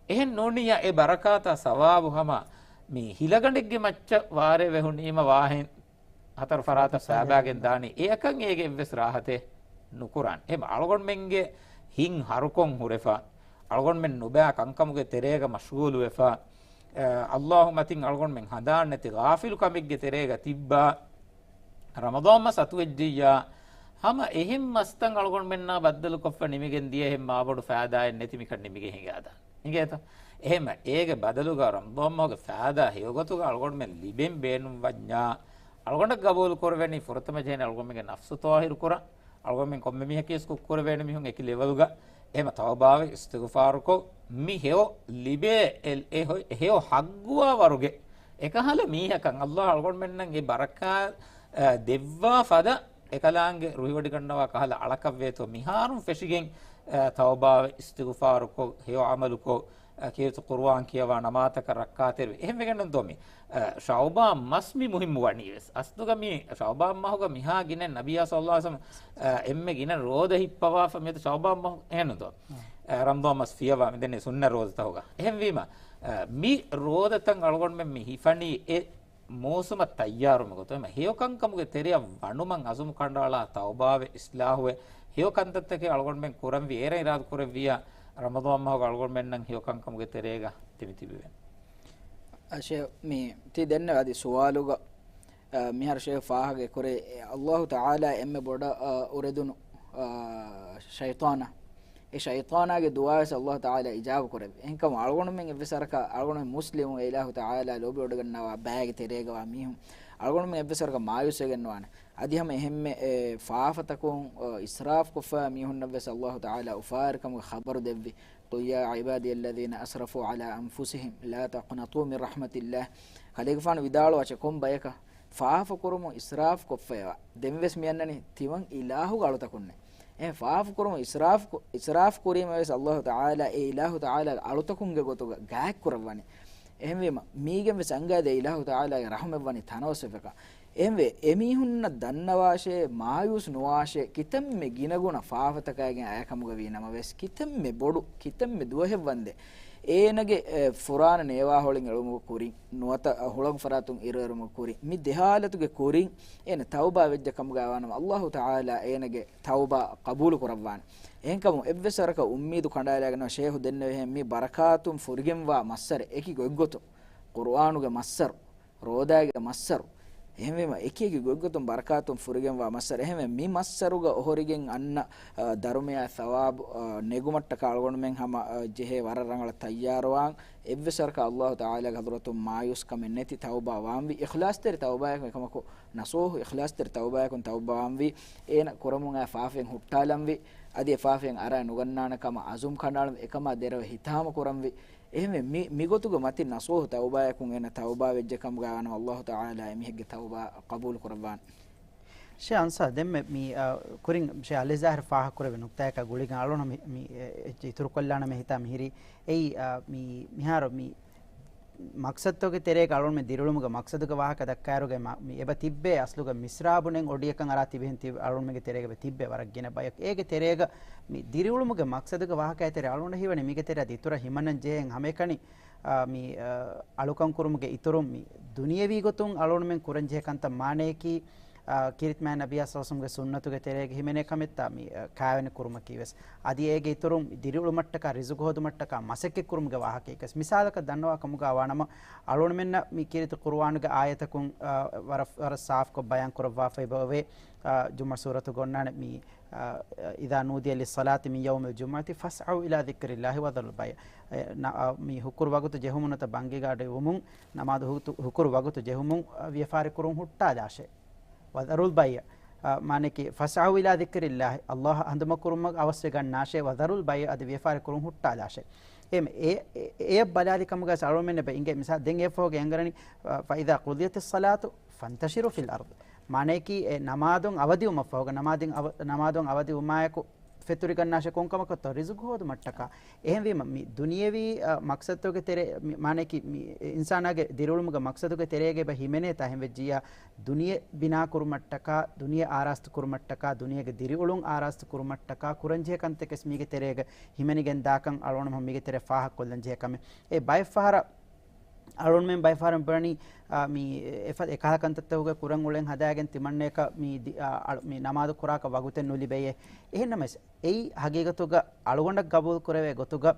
އެހެން ނޫނިއްޔާ އެ ބަރަކާތާ ސަވާބު ހަމަ މި ހިލަގަނޑެއްގެ މައްޗަށް ވާރޭ ވެހުނީމަ ވާހެން ހަތަރު ފަރާތަށް ފައިބާގެން ދާނީ. އެއަކަށް އޭގެ އެއްވެސް ރާހަތެއް ނުކުރާނެ. އެހެން އަޅުގަނޑުމެންގެ ހިތް ހަރުކޮށް ހުރެފަ، އަޅުގަނޑުމެން ނުބައި ކަންކަމުގެ ތެރޭގަ މަޝްޣޫލުވެފަ، އަ، ﷲ މަތިން އަޅުގަނޑުމެން ހަނދާން ނެތި ޣާފިލު ކަމެއްގެ ތެރޭގަ ތިއްބާ، ރަމަޟާން މަސް އަތުވެއްޖިއްޔާ، ހަމަ އެހެން މަސްތައް އަޅުގަނޑުމެންނާ ބައްދަލުކޮށްފަ ނިމިގެން ދިޔަ އެހެން މާބޮޑު ފައިދާއެއް ނެތި މިކަން ނިމިގެން ހިނގާދާނެ. އިނގޭތަ؟ އެހެންމަ އޭގެ ބަދަލުގަ ރަމަޟާން މަހުގެ ފައިދާ ހެޔޮގޮތުގަ އަޅުގަނޑުމެން ލިބެން ބޭނުންވަންޏާ، އަޅުގަނޑަށް ގަބޫލު ކުރެވެނީ ފުރަތަމަ ޖެހެނީ އަޅުގަނޑުމެންގެ ނަފްސު ޠާހިރު ކުރަން، އަޅުގަނޑުމެން ކޮންމެ މީހަކީސް ކުށް ކުރެވޭނެ މީހުން އެކި ލެވަލުގަ، އެހެމަ ތައުބާވެ އިސްތިޣުފާރުކޮށް، މި ހެޔޮ ލިބޭ އެ، އެ ހޮ-، ހެޔޮ ހައްގުވާ ވަރުގެ އެކަހަލަ މީހަކަށް ﷲ އަޅުގަނޑުމެންނަށް އެ ބަރަކާ، އަ، ދެއްވާ ފަދަ އެކަލާނގެ ރުހިވޮޑިގަންނަވާ ކަހަލަ އަޅަކަށް ވޭތޯ މިހާރުން ފެށިގެން، އަ، ތައުބާވެ އިސްތިޣުފާރުކޮށް، ހެޔޮ ޢަމަލުކޮށް، އަ، ކީރިތި ޤުރުއާން ކިޔަވާ ނަމާދަކަށް ރައްކާތެރިވެ. އެހެން ވެގެންނުންތޯ މި، އަ، ޝަޢުބާން މަސް މި މުހިއްމު ވަނީވެސް. އަސްލުގަ މި ޝަޢުބާން މަހުގަ މިހާ ގިނަ ނަބިއްޔާ ޞައްލަﷲ ޢަލައިހި ވަސައްލަމަ، އަ، އެންމެ ގިނަ ރޯދަ ހިއްޕަވާފަ މިއަދު ޝަޢުބާން މަހު އެހެންނުތޯ؟ އަ، ރަމަޟާން މަސް ފިޔަވާ މިދެންނެވި ސުންނަ ރޯދަތަހުގަ. އެހެންވީމަ، އަ، މި ރޯދަތައް އަޅުގަނޑުމެން މި ހިފަނީ އެ މޫސުމަށް ތައްޔާރުވުމުގެ ގޮތުން ހެޔޮ ކަންކަމުގެ ތެރެއަށް ވަނުމަށް އަޒުމު ކަނޑައަޅާ ތައުބާވެ އިސްލާހުވެ ހެޔޮ ކަންތައްތަކެއް އަޅުގަނޑުމެން ކުރަންވީ އޭރަށް އިރާދަ ކުރެއްވިއްޔާ ރަމަޟާން މަހުގަ އަޅުގަނޑުމެންނަށް ހެޔޮ ކަންކަމުގެ ތެރޭގަ ތިބި ތިބެވޭނެ. އަށެ މި ތި ދެންނެވި އަދި ސުވާލުގަ، އަ، މިހާރު ޝޭޚް ފާހަގަ ކުރޭ، އަ، ﷲ ތަޢާލާ އެންމެ ބޮޑަށް، އަ، އުރެދުނު، އަ، ޝައިޠާނާ. އެ ޝައިޠާނާގެ ދުޢާވެސް ﷲ ތަޢާލާ އިޖާބަ ކުރެއްވި. އެހެންކަމުން އަޅުގަނޑުމެން އެއްވެސް ވަރަކަށް އަޅުގަނޑުމެން މުސްލިމު އެ އިލާހު ތަޢާލާ ލޯބިވޮޑިގަންނަވާ ބައިގެ ތެރޭގަވާ މީހުން އަޅުގަނޑުމެން އެއްވެސް ވަރަކަށް މާޔޫސްވެގެން ނުވާނެ. އަދި ހަމަ އެހެންމެ، އެ، ފާފަތަކުން، އަ، އިސްރާފް ކޮށްފަ މީހުންނަށްވެސް ﷲ ތަޢާލާ އުފާވެރިކަމުގެ ޚަބަރު ދެއްވި. قل يا عبادي الذين أسرفوا على أنفسهم لا تقنطوا من رحمة الله. ޚަލީގެފާނު ވިދާޅުވާށޭ ކޮން ބަޔަކަށް ފާފަ ކުރުމުން އިސްރާފް ކޮށްފައިވާ. ދެންވެސް މި އަންނަނީ ތިމަން އިލާހުގެ އަޅުތަކުންނޭ. އެހެން ފާފަ ކުރުމުން އިސްރާފް ކު-، އިސްރާފް ކުރީމަވެސް ﷲ ތަޢާލާ އެ އިލާހު ތަޢާލާގެ އަޅުތަކުންގެ ގޮތުގަ ގާތްކުރައްވަނީ. އެހެންވީމަ، މީގެންވެސް އަންގާދޭ އިލާހު ތަޢާލާގެ ރަޙުމަތް ވަނީ ތަނަވަސްވެފަކަށް. އެހެންވެ، އެމީހުންނަށް ދަންނަވާށޭ، މާޔޫސް ނުވާށޭ، ކިތަންމެ ގިނަގުނަ ފާފަތަކާގެން އައިކަމުގަ ވީ ނަމަވެސް، ކިތަންމެ ބޮޑު، ކިތަންމެ ދުވަހެއްވަންދެން އޭނަގެ، އެ، ފުރާނަ ނޭވާހޮޅިން އެޅުމުގެ ކުރިން، ނުވަތަ ހުޅަނގު ފަރާތުން އިރުއެރުމުގެ ކުރިން، މި ދެ ހާލަތުގެ ކުރިން އޭނަ ތައުބާ ވެއްޖެ ކަމުގައިވާނަމަ، ﷲ ތަޢާލާ އޭނަގެ ތައުބާ ޤަބޫލު ކުރައްވާނެ. އެހެންކަމުން އެއްވެސް ވަރަކަށް އުއްމީދު ކަނޑާލާގެން ނުވާ. ޝޭޚު ދެންނެވިހެން މި ބަރަކާތުން ފުރިގެންވާ މައްސަރެއް އެކި ގޮތްގޮތުން، ޤުރުއާނުގެ މައްސަރު، ރޯދާގެ މައްސަރު. އެހެންވީމަ، އެކި އެކި ގޮތްގޮތުން ބަރަކާތުން ފުރިގެންވާ މައްސަރު. އެހެންވެ، މި މައްސަރުގަ އޮހޮރިގެން އަންނަ، އަ، ދަރުމަޔާ ސަވާބު، އަ، ނެގުމަށްޓަކާ އަޅުގަނޑުމެން ހަމަ، އަ، ޖެހޭ ވަރަށް ރަނގަޅަށް ތައްޔާރުވާން. އެއްވެސް ވަރަކަށް ﷲ ތަޢާލާގެ ޙަޟްރަތުން މާޔޫސްކަމެއް ނެތި ތައުބާ ވާންވީ. އިޚްލާޞްތެރި ތައުބާޔަކުން އެކަމަކު ނަޞޫޙު އިޚްލާޞްތެރި ތައުބާޔަކުން ތައުބާ ވާންވީ. އޭނަ ކުރަމުން އައި ފާފައިން ހުއްޓާލަންވީ. އަދި އެ ފާފައިން އަރާ ނުގަންނާނެ ކަމަށް ޢަޒުމް ކަނޑައަޅަން އެކަމާ ދެރަވެ ހިތާމަ ކުރަންވީ. އެހެންވެ، މި، މިގޮތުގެ މަތިން ނަޞޫޙު ތައުބާޔަކުން އޭނަ ތައުބާ ވެއްޖެ ކަމުގައިވާނަމަ، ﷲ ތަޢާލާ އެމީހެއްގެ ތައުބާ ޤަބޫލު ކުރައްވާނެ. ޝޭޚް އަންސާރު، ދެންމެ މި، އަ، ކުރިން ޝޭޚް އަލީ ޒާހިރު ފާހަގަކުރެއްވި ނުކްތާއަކާ ގުޅިގެން އަޅުން މި، މި، އެ، އެއްޗެއް އިތުރުކޮށްލާނަމޭ ހިތާ މިހިރީ. އެއީ، އަ، މި، މިހާރު މި މަޤްޞަދުތަކުގެ ތެރޭގަ އަޅުންމެ ދިރިއުޅުމުގެ މަޤްޞަދުގެ ވާހަކަ ދައްކާއިރުގަ މަ-، މި އެބަ ތިއްބޭ އަސްލުގަ މިސްރާބުން އޮޑިއަކަށް އަރާ ތިބިހެން ތި-، އަޅުންމެގެ ތެރޭގަ ތިއްބޭ ވަރަށް ގިނަ ބަޔަކު. އޭގެ ތެރޭގަ މި ދިރިއުޅުމުގެ މަޤްޞަދުގެ ވާހަކައާ ތެރޭ އަޅުން ހީވަނީ މީގެ ތެރެއަށް އިތުރަށް ހިމަނަން ޖެހޭ ހަމައެކަނި، އާ، މި، އާ، އަޅުކަން ކުރުމުގެ އިތުރުން މި ދުނިޔެވީ ގޮތުން އަޅުންމެން ކުރަން ޖެހޭ ކަންތައް މާނަޔަކީ، އާ، ކީރިތި މާތް ނަބިއްޔާ ޞައްލަﷲު ޢަލައިހި ވަސައްލަމަގެ ސުންނަތުގެ ތެރޭގަ ހިމެނޭ ކަމެއްތާ މި، އާ، ކާވެނި ކުރުމަކީ ވެސް. އަދި އޭގެ އިތުރުން ދިރިއުޅުމަށްޓަކާ، ރިޒުގު ހޯދުމަށްޓަކާ މަސައްކަތް ކުރުމުގެ ވާހަކައެއް ވެސް. މިސާލަކަށް ދަންނަވާ ކަމުގަ ވާނަމަ، އަޅުގަނޑުމެންނަށް މި ކީރިތި ޤުރުއާނުގެ އާޔަތަކުން، އާ، ވަރަށް، ވަރަށް ސާފުކޮށް ބަޔާން ކުރައްވާފައި ބައޮވޭ. އާ، ޖުމްޢަ ސޫރަތުގަ އޮންނާނެ މި، އާ، إذا نودي للصلاة من يوم الجمعة فاسعوا إلى ذكر الله وذروا البيع. އެ، ނަ-، އާ، މި ހުކުރު ވަގުތު ޖެހުމުން ނުވަތަ ބަންގިގަ އަޑިއުވުމުން، ނަމާދު ހުތު-، ހުކުރު ވަގުތު ޖެހުމުން، އާ، ވިޔަފާރި ކުރުން ހުއްޓާލާށޭ. وذروا البيع. އާ، މާނައަކީ، فاسعوا إلى ذكر الله، ﷲ އަށް ހަނދުމަ ކުރުމަށް އަވަސްވެގަންނާށޭ، وذروا البيع، އަދި ވިޔަފާރި ކުރުން ހުއްޓާލާށޭ. އެ، އެ، އެ، އެ ބަލާލި ކަމުގަ އަޅުމެން އެބަ އިނގޭ. މިސާ، ދެން އެއަށްފަހުގަ އެނގަނީ، އާ، فإذا قضيت الصلاة فانتشروا في الأرض. މާނައަކީ، އެ ނަމާދުން އަވަދިވުމަށްފަހުގަ، ނަމާދުން އަވަ-، ނަމާދުން އަވަދިވުމާއެކު ފެތުރިގަންނާށޭ ކޮންކަމަކަށްތޯ؟ ރިޒުގު ހޯދުމަށްޓަކާ. އެހެންވީމަ، މި ދުނިޔެވީ، އަ، މަޤްޞަދުގެ ތެރޭ، މި، މާނައަކީ، މި އިންސާނާގެ ދިރިއުޅުމުގެ މަޤްޞަދުގެ ތެރޭގަ އެބަ ހިމެނޭތާ އެހެން ވެއްޖިއްޔާ، ދުނިޔެ ބިނާ ކުރުމަށްޓަކާ، ދުނިޔެ އާރާސްތު ކުރުމަށްޓަކާ، ދުނިޔޭގެ ދިރިއުޅުން އާރާސްތު ކުރުމަށްޓަކާ ކުރަންޖެހޭ ކަންތަކެސް މީގެ ތެރޭގަ ހިމެނިގެން ދާކަން އަޅުގަނޑު މި މީގެ ތެރޭ ފާހަގަކޮށްލަން ޖެހޭ ކަމެއް. އެ ބައެއް ފަހަރަށް އަޅުގަނޑުމެން ބައެއް ފަހަރަށް ބުނަނީ، އާ، މި އެފަ-، އެކަހަލަ ކަންތައްތަކުގެ ކުރަން އުޅެން ހަދާގެން ތިމަންނަޔަކަށް މި ދި-، އާ، އަޅު-، މި ނަމާދު ކުރާކަށް ވަގުތެއް ނުލިބެޔޭ. އެހެންނަމަވެސް، އެއީ ހަގީގަތުގަ އަޅުގަނޑަށް ގަބޫލު ކުރެވޭ ގޮތުގަ،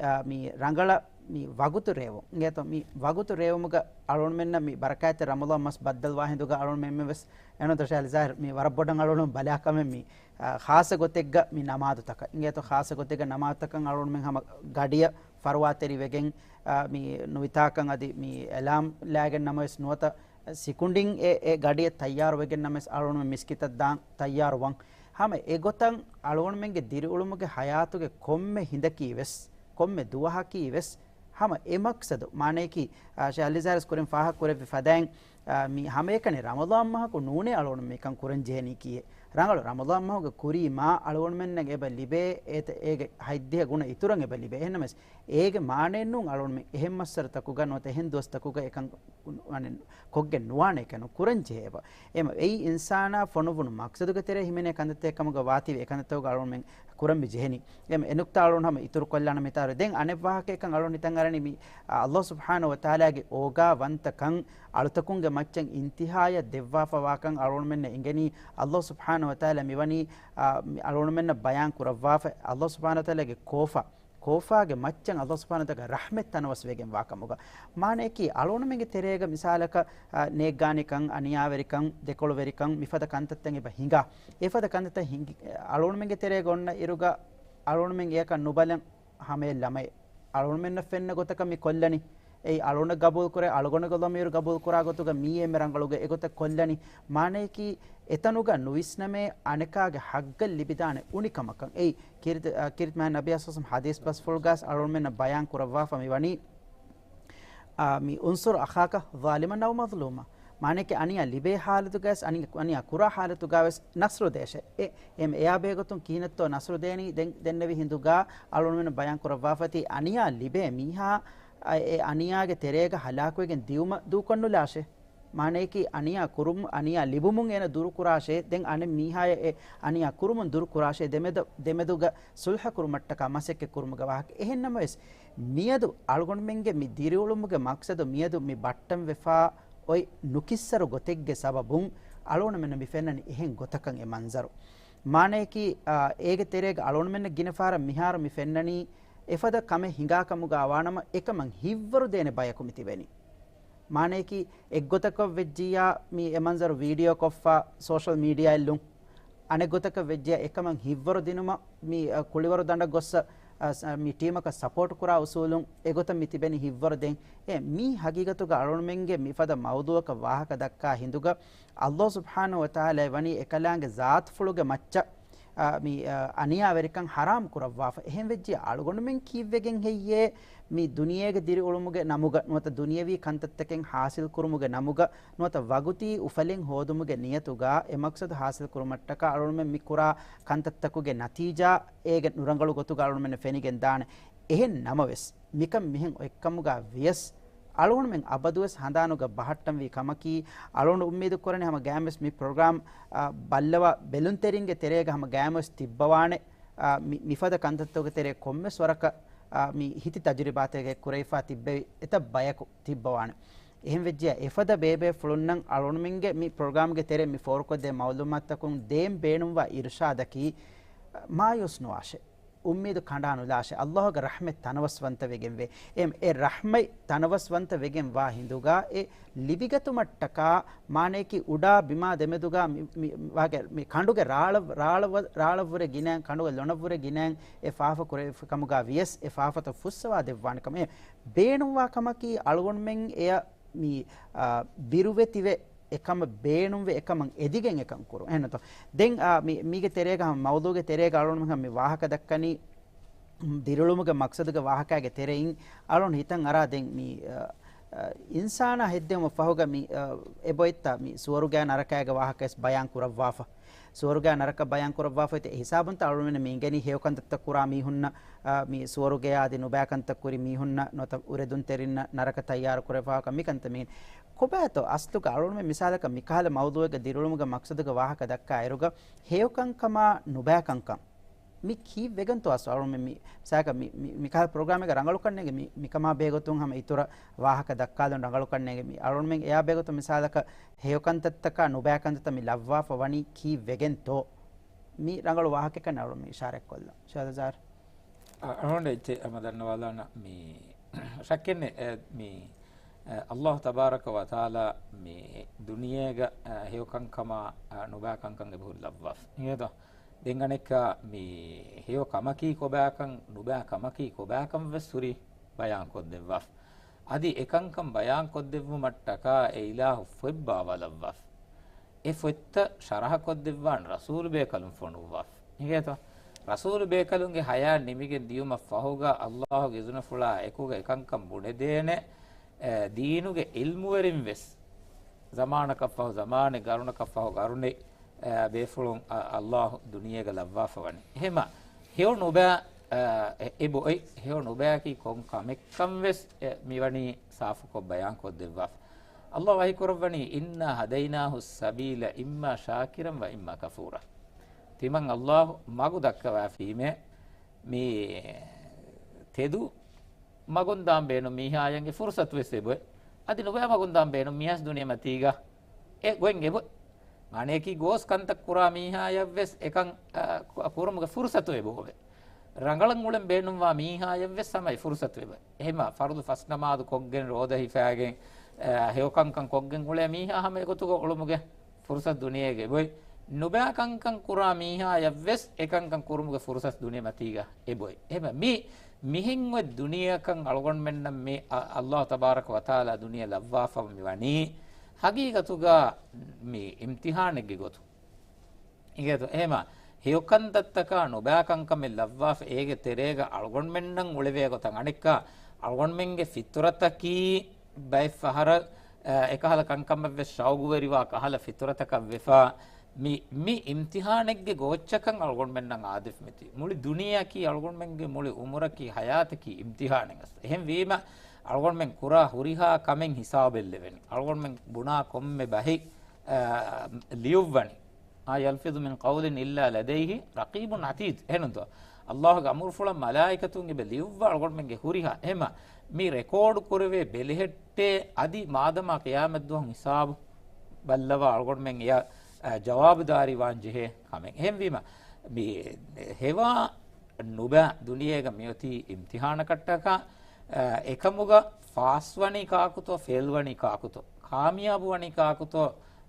އާ، މި ރަނގަޅަށް މި ވަގުތު ރޭވުން. އިނގޭތޯ، މި ވަގުތު ރޭވުމުގަ އަޅުގަނޑުމެންނަށް މި ބަރަކާތްތެރި ރަމަޟާން މަސް ބައްދަލުވާ ހިނދުގަ އަޅުގަނޑުމެން ވެސް އެން ދޮށާލިޒާހިރު މި ވަރަށް ބޮޑަށް އަޅުގަނޑު ބަލާ ކަމެއް މި، އާ، ޚާއްޞަ ގޮތެއްގަ މި ނަމާދުތަކަށް. އިނގޭތޯ، ޚާއްޞަ ގޮތެއްގަ ނަމާދުތަކަށް އަޅުގަނޑުމެން ހަމަ ގަޑިއަށް ފަރުވާތެރިވެގެން، އާ، މި ނުވިތާކަން އަދި މި އެލާމް ލާގެން ނަމަވެސް ނުވަތަ ސިކުނޑިން އެ، އެ ގަޑިއަށް ތައްޔާރުވެގެން ނަމަވެސް އަޅުގަނޑުމެން މިސްކިތަށް ދާން ތައްޔާރުވަން. ހަމަ އެގޮތަށް އަޅުގަނޑުމެންގެ ދިރިއުޅުމުގެ ހަޔާތުގެ ކޮންމެ ހިނދަކީ ވެސް، ކޮންމެ ދުވަހަކީ ވެސް، ހަމަ އެ މަޤްޞަދު، މާނައަކީ، އާ، ޝޭޚް އަލްއަޒްހަރު ވެސް ކުރިން ފާހަގަ ކުރެއްވި ފަދައިން، އާ، މި ހަމައެކަނި ރަމަޟާން މަހަކު ނޫނޭ އަޅުގަނޑު މިކަން ކުރަން ޖެހެނީކީއެއް. ރަނގަޅު ރަމަޟާން މަހުގެ ކުރީ މާ އަޅުގަނޑުމެންނަށް އެބަ ލިބޭ، އޭތަ-، އޭގެ ހަތްދިހަ ގުނަ އިތުރަށް އެބަ ލިބޭ. އެހެންނަމަވެސް، އޭގެ މާނައެއް ނޫން އަޅުގަނޑުމެން އެހެން މައްސަރަތަކުގަ ނުވަތަ އެހެން ދުވަސްތަކުގަ އެކަން ކޮށްގެން ނުވާނެކަނު ކުރަން ޖެހޭ އެބަ. އެމަ އެއީ އިންސާނާ ފޮނުއްވުނު މަޤްޞަދުގެ ތެރޭ ހިމެނޭ ކަންތައްތަކެއް ކަމުގަ ވާތީވެ އެކަންތައްތަކުގަ އަޅުގަނޑުމެން ކުރަން މި ޖެހެނީ. އެމަ އެ ނުކްތާ އަޅުގަނޑު ހަމަ އިތުރު ކޮށްލާނަން މިތާރު. ދެން އަނެއް ވާހަކައެއްކަން އަޅުގަނޑު ހިތަށް އަރަނީ މި، އާ، ﷲ ސުބްޙާނަހޫ ވަތަޢާލާގެ އޯގާ ވަންތަކަން އަޅުތަކުންގެ މައްޗަށް އިންތިހާޔަށް ދެއްވާފަ ވާކަން އަޅުގަނޑުމެންނަށް އެނގެނީ. ﷲ ސުބްޙާނަހޫ ވަތަޢާލާ މިވަނީ، އާ، މި އަޅުގަނޑުމެންނަށް ބަޔާން ކުރައްވާފަ، ﷲ ސުބްޙާނަހޫ ވަތަޢާލާގެ ކޯފާ، ކޯފާގެ މައްޗަށް ﷲ ސުބްޙާނަހޫ ވަތަޢާލާގެ ރަޙްމަތް ތަނަވަސްވެގެން ވާކަމުގަ. މާނައަކީ، އަޅުގަނޑުމެންގެ ތެރޭގަ މިސާލަކަށް، އާ، ނޭއްގާނިކަން، އަނިޔާވެރިކަން، ދެކޮޅުވެރިކަން، މިފަދަ ކަންތައްތައް އެބަ ހިނގާ. އެފަދަ ކަންތައްތައް ހިނގި-، އަޅުގަނޑުމެންގެ ތެރޭގަ އޮންނަ އިރުގަ އަޅުގަނޑުމެން އެޔަކަށް ނުބަލަން ހަމަޔަށް ލަމައެއް. އަޅުގަނޑުމެންނަށް ފެންނަ ގޮތަކަށް މި ކޮށްލަނީ. އެއީ އަޅުގަނޑަށް ގަބޫލުކުރޭ، އަޅުގަނޑުގެ ޟަމީރު ގަބޫލުކުރާ ގޮތުގަ މިއީ އެންމެ ރަނގަޅުގެ އެގޮތަށް ކޮށްލަނީ. މާނައަކީ، އެތަނުގަ ނުވިސްނަމޭ އަނެކާގެ ޙައްޤަށް ލިބިދާނެ އުނިކަމަކަށް. އެއީ ކީރިތި-، އަ، ކީރިތި މާތް ނަބީ ޞައްލަﷲު ޢަލައިހި ވަސައްލަމަ ޙަދީޘް ބަސްފުޅުގަސް އަޅުގަނޑުމެންނަށް ބަޔާން ކުރައްވާފަ މިވަނީ، އާ، މި، انصر أخاك ظالما أو مظلوما. މާނައަކީ އަނިޔާ ލިބޭ ޙާލަތުގަސް، އަނި-، އަނިޔާ ކުރާ ޙާލަތުގަވެސް ނަޞްރު ދޭށޭ. އެ، އެ، އެއާ ބެހޭގޮތުން ކިހިނެއްތޯ ނަޞްރު ދޭނީ؟ ދެން، ދެންނެވި ހިނދުގަ އަޅުގަނޑުމެން ބަޔާން ކުރައްވާފަތި އަނިޔާ ލިބޭ މީހާ، އަ، އެ އަނިޔާގެ ތެރޭގަ ހަލާކުވެގެން ދިއުމަށް ދޫކޮށްނުލާށޭ. މާނައަކީ އަނިޔާ ކުރުމު-، އަނިޔާ ލިބުމުން އޭނަ ދުރުކުރާށޭ، ދެން އަނެއް މީހާޔަށް އެ އަނިޔާ ކުރުމުން ދުރުކުރާށޭ، ދެމެދު-، ދެމެދުގަ ޞުލްޙަ ކުރުމަށްޓަކާ މަސައްކަތް ކުރުމުގެ ވާހަކަ. އެހެންނަމަވެސް، މިއަދު އަޅުގަނޑުމެންގެ މި ދިރިއުޅުމުގެ މަޤްޞަދު މިއަދު މި ބައްޓަންވެފާ އޮތް ނުކިއްސަރު ގޮތެއްގެ ސަބަބުން އަޅުގަނޑުމެންނަށް މި ފެންނަނީ އެހެން ގޮތަކަށް އެ މަންޒަރު. މާނައަކީ، އާ، އޭގެ ތެރޭގަ އަޅުގަނޑުމެންނަށް ގިނަ ފަހަރަށް މިހާރު މި ފެންނަނީ އެފަދަ ކަމެއް ހިނގާ ކަމުގަ ވާނަމަ އެކަމަށް ހިތްވަރު ދޭނެ ބަޔަކު މި ތިބެނީ. މާނައަކީ، އެއްގޮތަކަށް ވެއްޖިއްޔާ މި އެ މަންޒަރު ވީޑިއޯ ކޮށްފަ ސޯޝަލް މީޑިއާއަށް ލުން. އަނެއްގޮތަކަށް ވެއްޖިއްޔާ އެކަމަށް ހިތްވަރު ދިނުމަށް މި، އަ، ކުޅިވަރު ދަނޑަށް ގޮއްސަ، އަ، ސ-، މި ޓީމަކަށް ސަޕޯޓް ކުރާ އުސޫލުން އެގޮތަށް މި ތިބެނީ ހިތްވަރު ދޭން. އެ މީ ހަގީގަތުގަ އަޅުގަނޑުމެންގެ މިފަދަ މައުޟޫޢަކަށް ވާހަކަ ދައްކާ ހިނދުގަ، ﷲ ސުބްޙާނަހޫ ވަތަޢާލާ ވަނީ އެކަލާނގެ ޒާތުފުޅުގެ މައްޗަށް، އާ، މި، އާ، އަނިޔާވެރިކަން ޙަރާމް ކުރައްވާފަ. އެހެން ވެއްޖިއްޔާ އަޅުގަނޑުމެން ކީއްވެގެން ހެއްޔޭ މި ދުނިޔޭގެ ދިރިއުޅުމުގެ ނަމުގަ ނުވަތަ ދުނިޔަވީ ކަންތައްތަކެއް ޙާޞިލް ކުރުމުގެ ނަމުގަ ނުވަތަ ވަގުތީ އުފަލެއް ހޯދުމުގެ ނިޔަތުގަ އެ މަޤްޞަދު ޙާޞިލް ކުރުމަށްޓަކާ އަޅުގަނޑުމެން މި ކުރާ ކަންތައްތަކުގެ ނަތީޖާ އޭގެ ނުރަނގަޅު ގޮތުގަ އަޅުގަނޑުމެންނަށް ފެނިގެން ދާނެ. އެހެން ނަމަވެސް، މިކަން މިހެން އޮތްކަމުގަ ވިޔަސް، އަޅުގަނޑުމެން އަބަދުވެސް ހަނދާނުގަ ބަހައްޓަންވީ ކަމަކީ، އަޅުގަނޑު އުއްމީދު ކުރަނީ ހަމަ ގައިމުވެސް މި ޕްރޮގްރާމް، އާ، ބައްލަވާ ބެލުންތެރިންގެ ތެރޭގަ ހަމަ ގައިމުވެސް ތިއްބަވާނެ، އާ، މި، މިފަދަ ކަންތައްތަކުގެ ތެރޭ ކޮންމެސް ވަރަކަށް، އާ، މި ހިތި ތަޖުރިބާތެއް ކުރެވިފާ ތިއްބެވި އެތައް ބަޔަކު ތިއްބަވާނެ. އެހެން ވެއްޖިއްޔާ އެފަދަ ބޭބޭފުޅުންނަށް އަޅުގަނޑުމެންގެ މި ޕްރޮގްރާމްގެ ތެރޭ މި ފޯރުކޮށްދޭ މައުލޫމާތުތަކުން ދޭން ބޭނުންވާ އިރުޝާދަކީ، މާޔޫސް ނުވާށޭ. އުއްމީދު ކަނޑާ ނުލާށޭ. ﷲގެ ރަޙްމަތް ތަނަވަސްވަންތަވެގެންވޭ. އެ، އެ ރަޙްމަތް ތަނަވަސްވަންތަވެގެން ވާ ހިނދުގަ އެ ލިބިގަތުމަށްޓަކާ މާނައަކީ އުޑާ ބިމާ ދެމެދުގަ މި، މި، ވާގެ، މި ކަނޑުގެ ރާޅަ، ރާޅަ، ރާޅަށްވުރެ ގިނައިން، ކަނޑުގެ ލޮނަށްވުރެ ގިނައިން އެ ފާފަ ކުރެވިފަ ކަމުގަ ވިޔަސް އެ ފާފަތައް ފުއްސަވާ ދެއްވާނެ ކަމަށް. އެ ބޭނުންވާ ކަމަކީ އަޅުގަނޑުމެން އެޔަށް މި، އާ، ބިރުވެތިވެ އެކަމަށް ބޭނުންވެ އެކަމަށް އެދިގެން އެކަން ކުރުން. އެހެންނުތޯ؟ ދެން، އާ، މި، މީގެ ތެރޭގަ ހަމަ މައުޟޫގެ ތެރޭގަ އަޅުގަނޑުމެން ހަމަ މި ވާހަކަ ދައްކަނީ، ދިރިއުޅުމުގެ މަޤްޞަދުގެ ވާހަކައިގެ ތެރެއިން އަޅުން ހިތަށް އަރާ ދެން މި، އަ، އަ، އިންސާނާ ހެއްދެވުމަށް ފަހުގަ މި، އަ، އެބޮތްތަ މި ސުވަރުގާ ނަރަކާގެ ވާހަކަވެސް ބަޔާން ކުރައްވާފަ. ސުވަރުގެ ނަރަކަ ބަޔާން ކުރައްވާފައިތި އެ ހިސާބުންތަ އަޅުމެން މި އިނގެނީ ހެޔޮ ކަންތައްތައް ކުރާ މީހުންނަށް، އާ، މި ސުވަރުގެ އާދި ނުބައި ކަންތައް ކުރި މީހުންނަށް ނުވަތަ އުރެދުންތެރިންނަށް ނަރަކަ ތައްޔާރު ކުރެއްވާކަށް މިކަންތައް މި ކޮބާތޯ އަސްލުގަ އަޅުމެން މިސާލަކަށް މިކަހަލަ މައުޟޫއެއްގެ ދިރިއުޅުމުގެ މަޤްޞަދުގެ ވާހަކަ ދައްކާ އިރުގަ ހެޔޮކަންކަމާ ނުބައިކަންކަން މި ކީއްވެގެންތޯ އަސް އަޅުމެން މި މިސާލަކަށް މި، މި، މިކަހަލަ ޕްރޮގްރާމެއްގަ ރަނގަޅުކަންނޭނގެ މި، މިކަމާ ބެހޭގޮތުން ހަމަ އިތުރަށް ވާހަކަ ދައްކާލަން ރަނގަޅުކަންނޭނގެ މި އަޅުމެން އެޔާ ބެހޭގޮތުން މިސާލަކަށް ހެޔޮކަންތައްތަކާ ނުބައިކަންތައްތައް މި ލައްވާފަ ވަނީ ކީއްވެގެންތޯ؟ މި ރަނގަޅު ވާހަކައެއްކަން އަޅުމެން އިޝާރާތްކޮށްލަން. ޝާދަ ޒާރް. އަ، އަޅުގަނޑު އެއްޗެއް ހަމަ ދަންނަވާލާނަ މި ޝައްކެއްނެއް، އެ، މި، އެ، އައްލާހު ތަބާރަކަ ވަތަޢާލާ މި ދުނިޔޭގަ، އެ، ހެޔޮކަންކަމާ، އެ، ނުބައިކަންކަން އެބަހުރި ލައްވާފަ. އިނގޭތޯ؟ ދެން އަނެއްކާ މި ހެޔޮ ކަމަކީ ކޮބާކަން، ނުބައި ކަމަކީ ކޮބާކަން ވެސް ހުރީ ބަޔާންކޮށްދެއްވާފަ. އަދި އެކަންކަން ބަޔާންކޮށްދެއްވުމަށްޓަކާ އެ އިލާހު ފޮތް ބާވަލައްވާފަ. އެ ފޮތްތައް ޝަރަޙަކޮށްދެއްވާން ރަސޫލު ބޭކަލުން ފޮނުއްވާފަ. އިނގޭތޯ؟ ރަސޫލު ބޭކަލުންގެ ޙަޔާތް ނިމިގެން ދިޔުމަށްފަހުގަ އައްލާހުގެ އިޒުނަފުޅާ އެކުގަ އެކަންކަން ބުނެދޭނެ، އެ، ދީނުގެ ޢިލްމުވެރިން ވެސް ޒަމާނަކަށްފަހު ޒަމާނެއް، ގަރުނަކަށްފަހު ގަރުނެއް، އެ، ބޭފުޅުން އަ-، އައްލާހު ދުނިޔޭގަ ލައްވާފަ ވަނީ. އެހެމަ ހެޔޮ ނުބައި، އެ، އެ، އެބައޮތް ހެޔޮ ނުބައިއަކީ ކޮން ކަމެއްކަން ވެސް، އެ، މިވަނީ ސާފުކޮށް ބަޔާންކޮށްދެއްވާފަ. އައްލާހު ވަޙީކުރައްވަނީ، "إنا هديناه السبيل إما شاكرا وإما كفورا." ތިމަން އައްލާހު މަގު ދައްކަވާފީމޭ މި ތެދު މަގުން ދާން ބޭނުން މީހާޔަށް އެ ފުރުޞަތު ވެސް އެބޮތް. އަދި ނުބައި މަގުން ދާން ބޭނުން މިހާސް ދުނިޔެމަތީގަ އެ ގޮތް އެބޮތް. މާނަޔަކީ ގޯސް ކަންތައް ކުރާ މީހާޔަށް ވެސް އެކަން، އަ، ކު-، ކުރުމުގެ ފުރުޞަތު އެބައޮވޭ. ރަނގަޅަށް އުޅެން ބޭނުންވާ މީހާޔަށް ވެސް ހަމަ އެ ފުރުޞަތު އެބަ. އެހެމަ ފަރުޟު ފަސް ނަމާދު ކޮށްގެން ރޯދަ ހިފާގެން، އަ، ހެޔޮކަންކަން ކޮށްގެން އުޅޭ މީހާ ހަމަ އެގޮތުގަ އުޅުމުގެ ފުރުޞަތު ދުނިޔޭގަ އެބޮތް. ނުބައި ކަންކަން ކުރާ މީހާޔަށް ވެސް އެކަންކަން ކުރުމުގެ ފުރުޞަތު ދުނިޔެމަތީގަ އެބޮތް. އެހެމަ މި މިހެން އޮތް ދުނިޔެއަކަށް އަޅުގަނޑުމެންނަށް މި އަ-، އައްލާހު ތަބާރަކަ ވަތަޢާލާ ދުނިޔެ ލައްވާފަ މި ވަނީ ހަގީގަތުގަ މި އިމްތިޙާނެއްގެ ގޮތުން. އިނގޭތޯ؟ އެހެމަ ހެޔޮކަންތައްތަކާ ނުބައިކަންކަމެއް ލައްވާފަ އޭގެ ތެރޭގަ އަޅުގަނޑުމެންނަށް އުޅެވޭ ގޮތަށް އަނެއްކާ އަޅުގަނޑުމެންގެ ފިޠުރަތަކީ ބައެއް ފަހަރަށް، އެ، އެކަހަލަ ކަންކަމަށްވެސް ޝައުގުވެރިވާ ކަހަލަ ފިޠުރަތަކަށް ވެފަ، މި، މި އިމްތިޙާނެއްގެ ގޯއްޗަކަށް އަޅުގަނޑުމެންނަށް އާދެފަ މިތި. މުޅި ދުނިޔެއަކީ އަޅުގަނޑުމެންގެ މުޅި އުމުރަކީ ޙަޔާތަކީ އިމްތިޙާނެއް އަސް. އެހެންވީމަ އަޅުގަނޑުމެން ކުރާ ހުރިހާ ކަމެއް ހިސާބެއް ލެވެނީ. އަޅުގަނޑުމެން ބުނާ ކޮންމެ ބަހެއް، އަ، ލިޔުއްވަނީ. ما يلفظ من قول إلا لديه رقيب عتيد. އެހެނުންތޯ؟ އައްލާހުގެ އަމުރުފުޅަށް މަލާއިކަތުން އެބަ ލިޔުއްވާ އަޅުގަނޑުމެންގެ ހުރިހާ. އެހެމަ މި ރެކޯޑު ކުރެވޭ ބެލެހެއްޓޭ އަދި މާދަމާ ޤިޔާމަތްދުވަހު ހިސާބު ބައްލަވާ އަޅުގަނޑުމެން އެޔަށް، އަ، ޖަވާބުދާރީ ވާން ޖެހޭ ކަމެއް. އެހެންވީމަ މި ހެވާ ނުބަ ދުނިޔޭގަ މިއޮތީ އިމްތިޙާނަކަށްޓަކާ، އަ، އެކަމުގަ ފާސްވަނީ ކާކުތޯ، ފެއިލްވަނީ ކާކުތޯ، ކާމިޔާބުވަނީ ކާކުތޯ،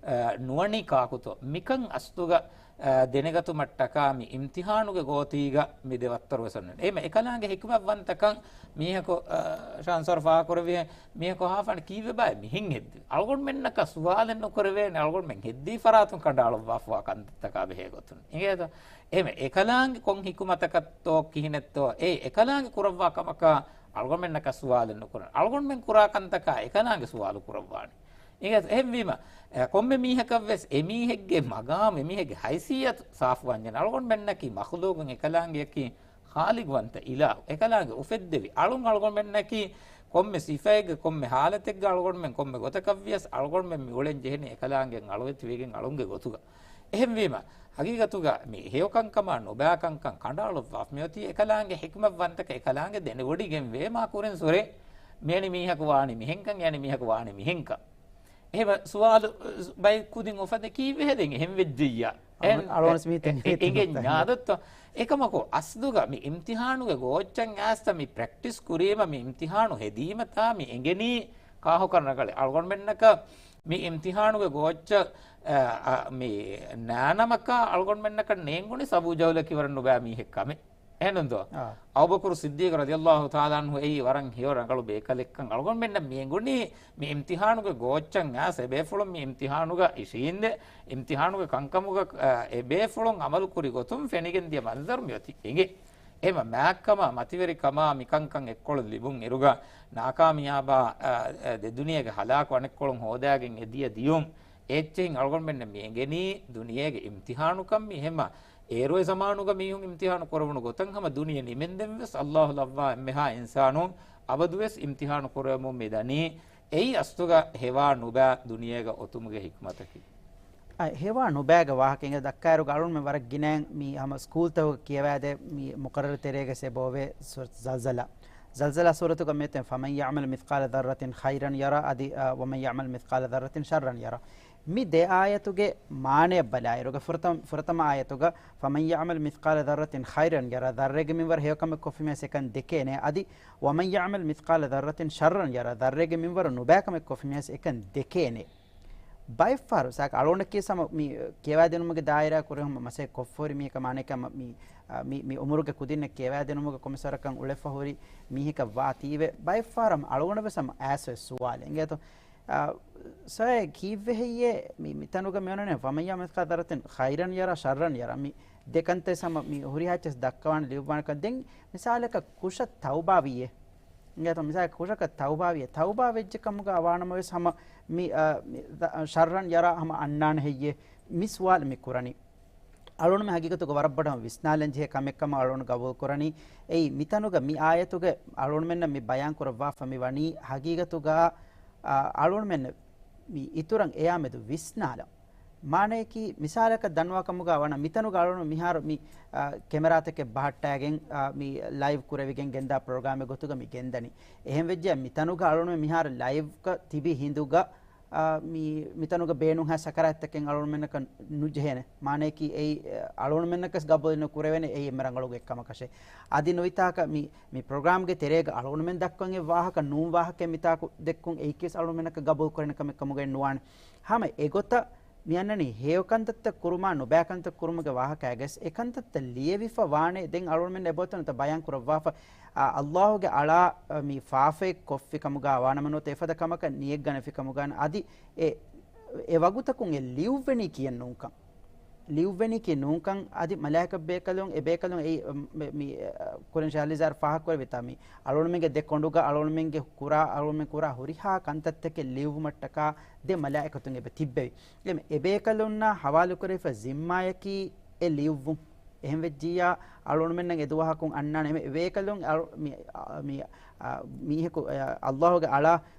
އަ، ނުވަނީ ކާކުތޯ، މިކަން އަސްލުގަ، އަ، ދެނެގަތުމަށްޓަކާ މި އިމްތިޙާނުގެ ގޯތީގަ މި ދެވައްތަރު ވެސް އޮންނަން. އެހެމަ އެކަލާނގެ ޙިކުމަތްވަންތަކަން މީހަކު، އަ، ޝާންސަރު ފާހަގަކުރެއްވި މީހަކު ހާފަން ކީއްވެބާ މިހެން ހެއްދި؟ އަޅުގަނޑުމެންނަކަށް ސުވާލެއް ނުކުރެވޭނެ، އަޅުގަނޑުމެން ހެއްދީ ފަރާތުން ކަނޑައަޅުއްވާފަވާ ކަންތައްތަކާ ބެހޭ ގޮތުން. އިނގޭތޯ؟ އެހެމަ އެކަލާނގެ ކޮން ޙިކުމަތަކަށްތޯ ކިހިނެއްތޯ، އެ އެކަލާނގެ ކުރައްވާ ކަމަކާ އަޅުގަނޑުމެންނަކަށް ސުވާލެއް ނުކުރަން. އަޅުގަނޑުމެން ކުރާ ކަންތަކާ އެކަލާނގެ ސުވާލު ކުރައްވާނެ. އިނގޭތޯ؟ އެހެންވީމަ، އެ، ކޮންމެ މީހަކަށްވެސް އެމީހެއްގެ މަގާމް، އެމީހެއްގެ ހައިސިއްޔަތު ސާފުވާންޖެހޭނެ. އަޅުގަނޑުމެންނަކީ މަޚްލޫގުން އެކަލާނގެއަކީ ޚާލިގުވަންތަ އިލާހު. އެކަލާނގެ އުފެއްދެވި އަޅުން އަޅުގަނޑުމެންނަކީ ކޮންމެ ސިފައެއްގަ، ކޮންމެ ހާލަތެއްގަ އަޅުގަނޑުމެން ކޮންމެ ގޮތަކަށްވިޔަސް އަޅުގަނޑުމެން މި އުޅެން ޖެހެނީ އެކަލާނގެ އަޅުވެތިވެގެން އަޅުންގެ ގޮތުގަ. އެހެންވީމަ، ހަގީގަތުގަ މި ހެޔޮކަންކަމާ ނުބައިކަންކަން ކަނޑައަޅުއްވާފަ މިއޮތީ އެކަލާނގެ ޙިކުމަތްވަންތަކަށް އެކަލާނގެ ދެނެވޮޑިގެންވޭ މާ ކުރިން ސުރެ. މިއަނި މީހަކު ވާނީ މިހެންކަން، އެއަނި މީހަކު ވާނީ މިހެންކަން. އެހެމަ ސުވާލު ބައެއް ކުދިން އުފަދޭ ކީއްވެ ހެދެން އެހެން ވެއްޖެއްޔާ؟ އަޅު-، އެހެން އަޅުވަންސް މީ ތެން އެ-، އެ-، އެނގެންޏާ ދޮއްތޯ؟ އެކަމަކު އަސްލުގަ މި އިމްތިޙާނުގެ ގޯއްޗަށް އައިސްތަ މި ޕްރެކްޓިސް ކުރީމަ މި އިމްތިޙާނު ހެދީމަތާ މި އެނގެނީ ކާހުކަން ރަނގަޅެއް. އަޅުގަނޑުމެންނަކަށް މި އިމްތިޙާނުގެ ގޯއްޗަށް، އަ، އަ، މި ނާނަމަކާ އަޅުގަނޑުމެންނަކަށް ނޭނގުނީ އަބޫ ޖަހުލަކީ ވަރަށް ނުބައި މީހެއް ކަމެއް. އެހެނުންތޯ؟ އާ. އަބޫބަކުރު ޞިއްދީޤު ރަޟިޔަﷲ ތަޢާލާ ޢަންހު އެއީ ވަރަށް ހެޔޮ ރަނގަޅު ބޭކަލެއްކަން އަޅުގަނޑުމެންނަށް މި އެނގުނީ މި އިމްތިޙާނުގެ ގޯއްޗަށް އައިސް އެބޭފުޅުން މި އިމްތިޙާނުގަ އިށީނދެ، އިމްތިޙާނުގެ ކަންކަމުގަ، އަ، އެބޭފުޅުން ޢަމަލު ކުރި ގޮތުން ފެނިގެން ދިޔަ މަންޒަރު މިއޮތީ އެނގޭ. އެހެމަ މާތްކަމާ މަތިވެރިކަމާ މިކަންކަން އެއްކޮޅު ލިބުން އިރުގަ ނާކާމިޔާބާ، އަ، އަ، ދެ ދުނިޔޭގެ ހަލާކު އަނެއްކޮޅުން ހޯދާގެން އެދިޔަ ދިޔުން. އެއްޗެހިން އަޅުގަނޑުމެންނަށް މި އެނގެނީ ދުނިޔޭގެ އިމްތިހާނުކަން. މި ހަމަ އޭރު އެ ޒަމާނުގަ މީހުން އިމްތިހާނު ކުރެވުނު ގޮތަށް ހަމަ ދުނިޔެ ނިމެންދެން ވެސް އައްލާހު ލައްވާ އެންމެހާ އިންސާނުން އަބަދުވެސް އިމްތިހާނު ކުރެވެމުން މި ދަނީ. އެއީ އަސްލުގަ ހެވާ ނުބައި ދުނިޔޭގަ އޮތުމުގެ ހިކްމަތަކީ. އަ، ހެވާ ނުބައިގެ ވާހަކަ އިނގޭ ދައްކާއިރުގަ އަޅުންމެ ވަރަށް ގިނައިން މި ހަމަ ސްކޫލްތަކުގަ ކިޔަވާދޭ މި މުޤައްރަރު ތެރޭގަ އެބައޮވޭ ސޫރަތު ޒަލްޒަލާ. ޒަލްޒަލާ ސޫރަތުގަ މިއޮތޭ فمن يعمل مثقال ذرة خيرا يره އަދި، އަ، ومن يعمل مثقال ذرة شرا يره. މި ދެ އާޔަތުގެ މާނަޔަށް ބަލާއިރުގަ ފުރަތަމ، ފުރަތަމަ އާޔަތުގަ فمن يعمل مثقال ذرة خيرا يره، ޛައްރެއްގެ މިންވަރު ހެޔޮކަމެއް ކޮށްފި މީހާސް އެކަން ދެކޭނެ. އަދި ومن يعمل مثقال ذرة شرا يره، ޛައްރެއްގެ މިންވަރު ނުބައިކަމެއް ކޮށްފި މީހާސް އެކަން ދެކޭނެ. ބައެއްފަހަރު ސާކް އަޅުގަނޑަކީ ހަމަ މި ކިޔަވާދިނުމުގެ ދާއިރާ ކުރެ ހަމަ މަސައްކަތް ކޮށްފަހުރި މީހަކަށް މާނައަކީ ހަމަ މި، އަ، މި، މި އުމުރުގެ ކުދިންނަށް ކިޔަވާދިނުމުގެ ކޮންމެސް ވަރަކަށް އުޅެފަ ހުރި މީހަކަށް ވާތީވެ. ބައެއްފަހަރު ހަމަ އަޅުގަނޑަށް ވެސް ހަމަ އައިސް ވެސް ސުވާލެއް އިނގޭތޯ. އަ، ސަރ، ކީއްވެހެއްޔޭ މި، މިތަނުގަ މިއޮންނަނީ فمن يعمل مثقال ذرة خيرا يره شرا يره؟ މި ދެކަންތައް ހަމަ މި ހުރިހާ އެއްޗެއް ދައްކަވާނެ ލިޔުއްވާނެކަން. ދެން މިސާލަކަށް ކުށަށް ތައުބާވިއޭ. އިނގޭތޯ މިސާލަކަށް ކުށަކަށް ތައުބާވިއޭ. ތައުބާ ވެއްޖެ ކަމުގަ ވާނަމަވެސް ހަމަ މި، އަ، މި، ޝައްރަން ޔަރާ ހަމަ އަންނާނެ ހެއްޔޭ؟ މި ސުވާލު މި ކުރަނީ. އަޅުންމެ ހަގީގަތުގަ ވަރަށް ބޮޑަށް ވިސްނާލަން ޖެހޭ ކަމެއް ކަމަށް އަޅުން ގަބޫލު ކުރަނީ. އެއީ މިތަނުގަ މި އާޔަތުގެ އަޅުންމެންނަށް މި ބަޔާން ކުރައްވާފަ މި ވަނީ ހަގީގަތުގަ، އަ، އަޅުންމެން މި އިތުރަށް އެޔާމެދު ވިސްނާލަން. މާނަޔަކީ މިސާލަކަށް ދަންނަވާ ކަމުގަ ވަނަ މިތަނުގަ އަޅުން މިހާރު މި، އަ، ކެމެރާތަކެއް ބަހައްޓާގެން، އަ، މި ލައިވް ކުރެވިގެން ގެންދާ ޕްރޮގްރާމެއް ގޮތުގަ މި ގެންދަނީ. އެހެން ވެއްޖެ މިތަނުގަ އަޅުން މިހާރު ލައިވްގަ ތިބި ހިނދުގަ، އާ، މި، މިތަނުގަ ބޭނުންހާ ސަކަރާތްތަކެއް އަޅުގަނޑުމެންނަކަށް ނުޖެހޭނެ. މާނަޔަކީ އެއީ، އަޅުގަނޑުމެންނަކަސް ގަބޫލެއް ނުކުރެވޭނެ އެއީ އެންމެ ރަނގަޅު އެއްކަމަކަށެއް. އަދި ނުވިތާކަށް މި، މި ޕްރޮގްރާމްގެ ތެރޭގަ އަޅުގަނޑުމެން ދައްކަން އެއް ވާހަކަ ނޫން ވާހަކައެއް މިތާކު ދެއްކުން އެއީކީސް އަޅުގަނޑުމެންނަކަށް ގަބޫލު ކުރެވޭނެ ކަމެއް ކަމުގައެއް ނުވާނެ. ހަމަ އެގޮތަށް މި އަންނަނީ ހެޔޮ ކަންތައްތައް ކުރުމާ ނުބައި ކަންތައް ކުރުމުގެ ވާހަކައިގަސް އެ ކަންތައްތައް ލިޔެވިފަ ވާނެ. ދެން އަޅުގަނޑުމެން އެބައޮތަނުތަ ބަޔާން ކުރައްވާފަ، އަ، އައްލާހުގެ އަޅާ، އަ، މި ފާފައެއް ކޮށްފި ކަމުގަ ވާނަމަ ނުވަތަ އެފަދަ ކަމަކަށް ނިޔަތް ގަނެފި ކަމުގަ އަދި އެ، އެ ވަގުތަކުން އެ ލިޔުއްވެނީ ކިޔެއް ނޫންކަން. ލިޔުއްވެނީ ކިޔެއް ނޫންކަން އަދި މަލާއިކަ ބޭކަލުން، އެ ބޭކަލުން އެއީ، މި، މި، އަ، ކުރިން ޝާލިޒާރް ފާހަގަކުރެވިތާ މި އަޅުގަނޑުމެންގެ ދެ ކޮނޑުގަ އަޅުގަނޑުމެންގެ ކުރާ، އަޅުގަނޑުމެން ކުރާ ހުރިހާ ކަންތައްތަކެއް ލިޔުއްވުމަށްޓަކާ ދެ މަލާއިކަތުން އެބަ ތިއްބެވި. އެ މި އެބޭކަލުންނާ ހަވާލުކުރެވިފަ ޒިންމާޔަކީ އެ ލިޔުއްވުން. އެހެން ވެއްޖިއްޔާ، އަޅުގަނޑުމެންނަށް އެދުވަހަކުން އަންނާނެ އެ މި އެބޭކަލުން އަޅު-، މި، އަ، މި، އަ، މީހަކު، އަ، އައްލާހުގެ އަޅާ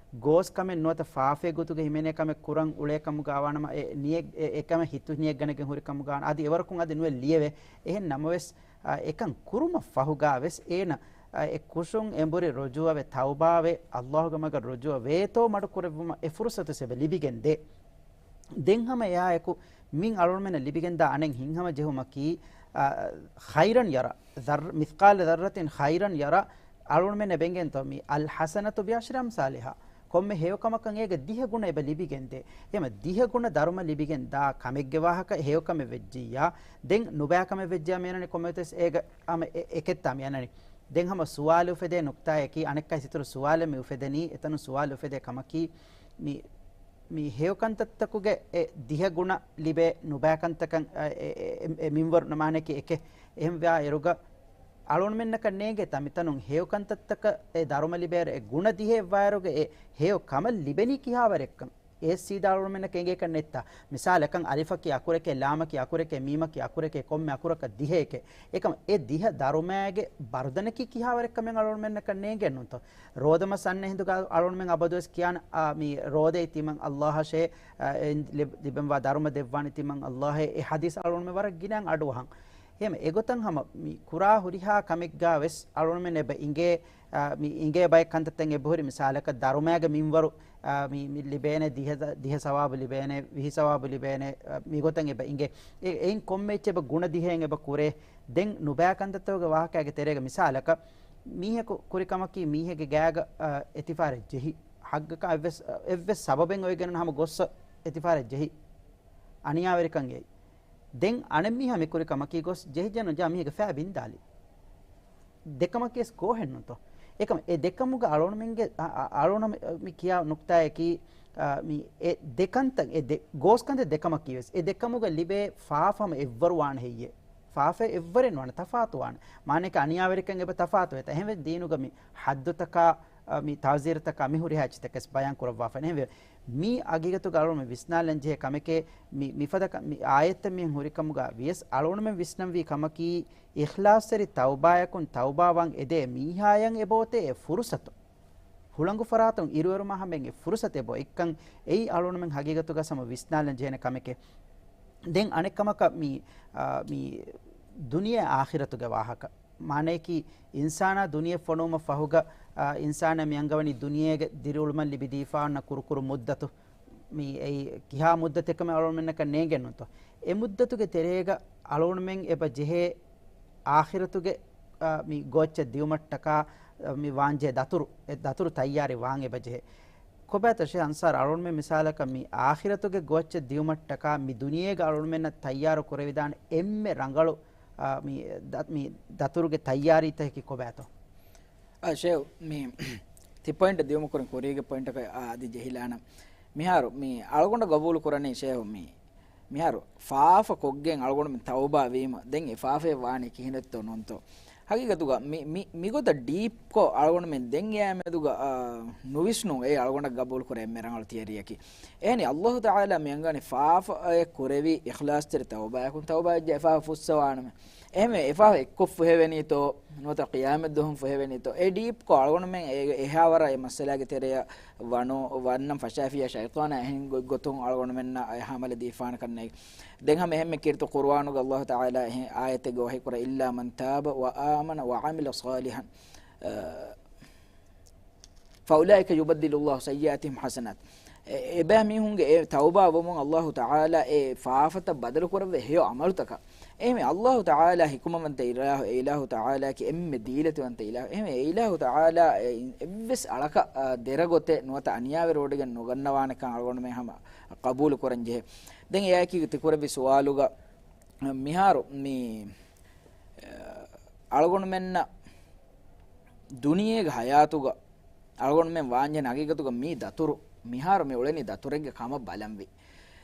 ގޯސް ކަމެއް ނުވަތަ ފާފައެއް ގޮތުގަ ހިމެނޭ ކަމެއް ކުރަން އުޅޭ ކަމުގަ ވާނަމަ، އެ ނިޔަ-، އެ، އެ ކަމެއް ހިތު ނިޔަތް ގަނެގެން ހުރި ކަމުގަ ވާނަ، އަދި އެވަރަކުން އަދި ނުވެ ލިޔެވޭ. އެހެން ނަމަވެސް، އަ، އެކަން ކުރުމަށް ފަހުގަ ވެސް އޭނަ، އަ، އެ ކުށުން އެނބުރި ރުޖޫޢަވެ ތައުބާވެ، އައްލާހުގެ މަގަށް ރުޖޫޢަ ވޭތޯ މަޑު ކުރެއްވުމަށް އެ ފުރުޞަތު އެބަ ލިބިގެން ދޭ. ދެން ހަމަ އެއާއެކު މިން އަޅުގަނޑުމެންނަށް ލިބިގެންދާ އަނެއް ހިތްހަމަޖެހުމަކީ، އަ، ޚައިރަން ޔަރަ، ޛައްރަ-، މިޘްޤާލަ ޛައްރަތިން ޚައިރަން ޔަރަ، އަޅުގަނޑުމެންނަށް ބެނގެންތޯ މި އަލްޙަސަނަތު ބިޢަޝްރި އަމްސާލިހާ، ކޮންމެ ހެޔޮކަމަކަށް އޭގެ ދިހަ ގުނަ އެބަ ލިބިގެންދޭ. އެހެން ދިހަ ގުނަ ދަރުމަ ލިބިގެން ދާ ކަމެއްގެ ވާހަކަ ހެޔޮކަމެއް ވެއްޖިއްޔާ، ދެން ނުބައިކަމެއް ވެއްޖިއްޔާ މިއަންނަނީ ކޮންމެވެސް އޭގަ ހަމަ އެ-، އެކެއްތާ މިއަންނަނީ. ދެން ހަމަ ސުވާލު އުފެދޭ ނުކްތާއަކީ، އަނެއްކާ އިތުރު ސުވާލެއް މި އުފެދެނީ، އެތަނުން ސުވާލު އުފެދޭ ކަމަކީ، މި، މި ހެޔޮކަންތައްތަކުގެ އެ ދިހަ ގުނަ ލިބޭ ނުބައިކަންތަކަށް، އެ، އެ، އެ، އެ މިންވަރު ނަމާނެކި އެކެއް. އެހެންވާ އިރުގަ އަޅުގަނޑުމެންނަކަށް ނޭނގޭތާ މިތަނުން ހެޔޮކަންތައްތަކަށް އެ ދަރުމަ ލިބޭއިރު އެ ގުނަ ދިހައެއް ވާއިރުގަ އެ ހެޔޮ ކަމަށް ލިބެނީ ކިހާވަރެއްކަން. އޭ ސީދާ އަޅުގަނޑުމެންނަކަށް އެނގޭކަށް ނެތްތާ. މިސާލަކަށް އަލިފަކީ އަކުރެކޭ، ލާމަކީ އަކުރެކޭ، މީމަކީ އަކުރެކޭ، ކޮންމެ އަކުރަކަށް ދިހައެކޭ. އެކަމަ އެ ދިހަ ދަރުމައިގެ ބަރުދަނަކީ ކިހާވަރެއްކަމެއް އަޅުގަނޑުމެންނަކަށް ނޭނގޭނުންތޯ؟ ރޯދަމަސް އަންނަ ހިނދުގަ އަޅުގަނޑުމެން އަބަދުވެސް ކިޔާނެ، އާ، މި ރޯދައި ތިމަން އައްލާހަށޭ، އާ، އެ ލިބ-، ލިބެންވާ ދަރުމަ ދެއްވާނެ ތިމަން އައްލާހޭ. އެ ޙަދީޘް އަޅުގަނޑުމެން ވަރަށް ގިނައިން އަޑުއަހަން. އެހެން އެގޮތަށް ހަމަ މި ކުރާ ހުރިހާ ކަމެއްގަ ވެސް އަޅުގަނޑުމެން އެބަ އިނގޭ، އާ، މި އިނގޭ ބައެއް ކަންތައްތައް އެބަހުރި މިސާލަކަށް ދަރުމައިގެ މިންވަރު، އާ، މި، މި ލިބޭނެ ދިހަ، ދިހަ ސަވާބު ލިބޭނެ، ވިހި ސަވާބު ލިބޭނެ، އާ، މިގޮތަށް އެބަ އިނގޭ. އެ، އެއިން ކޮންމެ އެއްޗެއް އެބަ ގުނަ ދިހައިން އެބަ ކުރޭ. ދެން ނުބައި ކަންތައްތަކުގެ ވާހަކައިގެ ތެރޭގަ މިސާލަކަށް މީހަކު ކުރި ކަމަކީ މީހެއްގެ ގާގަ، އާ، އެތިފާރެއް ޖެހި. ހައްގަކާ އެއްވެސް، އެއްވެސް ސަބަބެއް އޮވެގެން ހަމަ ގޮއްސަ އެތިފާރެއް ޖެހި. އަނިޔާވެރިކަން އެއީ. ދެން އަނެއް މީހާ މި ކުރި ކަމަކީ ގޮސް ޖެހިޖެނު ޖާ މީހެއްގެ ފައި ބިންދާލި. ދެކަމަކީ ވެސް ގޯހެއްނުތޯ؟ އެކަމަ އެ ދެކަމުގަ އަޅުގަނޑުމެންގެ، އަ، އަ، އަޅުގަނޑު މި، މި ކިޔާ ނުކްތާއަކީ، އަ، މި އެ ދެކަންތައް، އެ ދެ، ގޯސްކަންތައް ދެކަމަކީ ވެސް އެ ދެކަމުގަ ލިބޭ ފާފަ ހަމަ އެއްވަރު ވާނެ ހެއްޔޭ؟ ފާފަ އެއްވަރެއް ނުވާނެ، ތަފާތު ވާނެ. މާނައަކީ އަނިޔާވެރިކަން އެބަ ތަފާތު ވޭތަ؟ އެހެންވެ ދީނުގަ މި ޙައްދުތަކާ، މި ތާޒީރުތަކާ މި ހުރިހާ އެއްޗިތަކެސް ބަޔާން ކުރައްވާފަ ނޭނގެ. މި އަގީގަތުގަ އަޅުގަނޑުމެން ވިސްނާލަން ޖެހޭ ކަމެކޭ، މި، މިފަދަ ކަ-، މި އާޔަތްތައް މިހެން ހުރިކަމުގަ ވިޔަސް އަޅުގަނޑުމެން ވިސްނަންވީ ކަމަކީ، އިޚްލާޞްތެރި ތައުބާޔަކުން ތައުބާވާން އެދޭ މީހާޔަށް އެބައޮތޭ އެ ފުރުސަތު. ހުޅަނގު ފަރާތުން އިރުއެރުމާ ހަމައިން އެ ފުރުސަތެއް ބޮ އެއްކަން އެއީ އަޅުގަނޑުމެން ހަގީގަތުގަ ހަމަ ވިސްނާލަން ޖެހޭނެ ކަމެކޭ. ދެން އަނެއް ކަމަކަށް މި، އާ، މި ދުނިޔެ އާޚިރަތުގެ ވާހަކަ. މާނަޔަކީ އިންސާނާ ދުނިޔެ ފޮނުވުމަށް ފަހުގަ، އާ، އިންސާނާ މި އަންގަވަނީ ދުނިޔޭގެ ދިރިއުޅުމަށް ލިބިދީފާ އޮންނަ ކުރުކުރު މުއްދަތު. މި އެއީ ކިހާ މުއްދަތެއްކަމެއް އަޅުގަނޑުމެންނަކަށް ނޭނގެންނުތޯ؟ އެ މުއްދަތުގެ ތެރޭގަ އަޅުގަނޑުމެން އެބަ ޖެހޭ އާޚިރަތުގެ، އާ، މި ގޯއްޗެއް ދިއުމަށްޓަކާ، އާ، މި ވާންޖެހޭ ދަތުރު، އެ ދަތުރު ތައްޔާރި ވާން އެބަ ޖެހޭ. ކޮބާތޯ ޝޭހް އަންސާރު އަޅުގަނޑުމެން މިސާލަކަށް މި އާޚިރަތުގެ ގޯއްޗެއް ދިއުމަށްޓަކާ މި ދުނިޔޭގަ އަޅުގަނޑުމެންނަށް ތައްޔާރު ކުރެވިދާނެ އެންމެ ރަނގަޅު، އާ، މި ދަ-، މި ދަތުރުގެ ތައްޔާރީތަކަކީ ކޮބާތޯ؟ އާ، ޝޭހް، މި ތި ޕޮއިންޓް ދިއުމަކުރިން ކުރީގެ ޕޮއިންޓަކަށް އާ އަދި ޖެހިލާނަން. މިހާރު މި އަޅުގަނޑަށް ގަބޫލު ކުރަނީ ޝޭހު މި މިހާރު ފާފަ ކޮށްގެން އަޅުގަނޑުމެން ތައުބާ ވީމަ، ދެން އެ ފާފައެއް ވާނީ ކިހިނެއްތޯ ނޫންތޯ؟ ހަގީގަތުގަ މި، މި، މިގޮތަށް ޑީޕްކޮށް އަޅުގަނޑުމެން ދެން އެއާ މެދުގަ، އާ، ނުވިސްނުން އެއީ އަޅުގަނޑަށް ގަބޫލު ކުރޭ އެންމެ ރަނގަޅު ތިއަރީއަކީ. އެހެނީ އައްލާހު ތަޢާލާ މި އަންގަނީ ފާފައެއް ކުރެވި އިޚްލާޞްތެރި ތައުބާޔަކުން ތައުބާވެއްޖެ އެ ފާފަ ފުއްސަވާނަމޭ. އެހެންވެ އެ ފާފަ އެއްކޮށް ފުހެވެނީތޯ، ނުވަތަ ޤިޔާމަތްދުވަހުން ފުހެވެނީތޯ، އެ ޑީޕްކޮށް އަޅުގަނޑުމެން އެ، އެހާ ވަރަށް އެ މައްސަލާގެ ތެރެއަށް ވަނު-، ވަންނަން ފަށާފިޔާ ޝައިޠާނާ އެހެން ގޮތްގޮތުން އަޅުގަނޑުމެންނަށް އެ ހަމަލަ ދީފާނެކަންނޭ. ދެން ހަމަ އެހެންމެ ކީރިތި ޤުރުއާނުގަ އައްލާހު ތަޢާލާ އެހެން އާޔަތެއްގަ ވަޙީ ކުރޭ، "إِلَّا مَنْ تَابَ وَآمَنَ وَعَمِلَ صَالِحًا." އަ، فَأُولَٰئِكَ يُبَدِّلُ اللَّهُ سَيِّئَاتِهِمْ حَسَنَاتٍ. އެ، އެބައިމީހުންގެ އެ ތައުބާ ވުމުން އައްލާހު ތަޢާލާ އެ ފާފަތައް ބަދަލު ކުރައްވޭ ހެޔޮ ޢަމަލުތަކަށް. އެހެންވެ އައްލާހު ތަޢާލާ ޙިކުމަވަންތަ އިލާހު، އެ އިލާހު ތަޢާލާއަކީ އެންމެ ދީލަތިވަންތަ އިލާހު. އެހެންވެ އެ އިލާހު ތަޢާލާ އެ އެއްވެސް އަޅަކަށް، އާ، ދެރަ ގޮތެއް ނުވަތަ އަނިޔާވެރިވޮޑިގެން ނުގަންނަވާނެކަން އަޅުގަނޑުމެން ހަމަ ޤަބޫލު ކުރަން ޖެހޭ. ދެން އެއާއެކީ ތިކުރެއްވި ސުވާލުގަ މިހާރު މި، އަޅުގަނޑުމެންނަށް ދުނިޔޭގެ ޙަޔާތުގަ އަޅުގަނޑުމެން ވާންޖެހޭ ހަގީގަތުގަ މީ ދަތުރު، މިހާރު މި އުޅެނީ ދަތުރެއްގެ ކަމަށް ބަލަންވީ.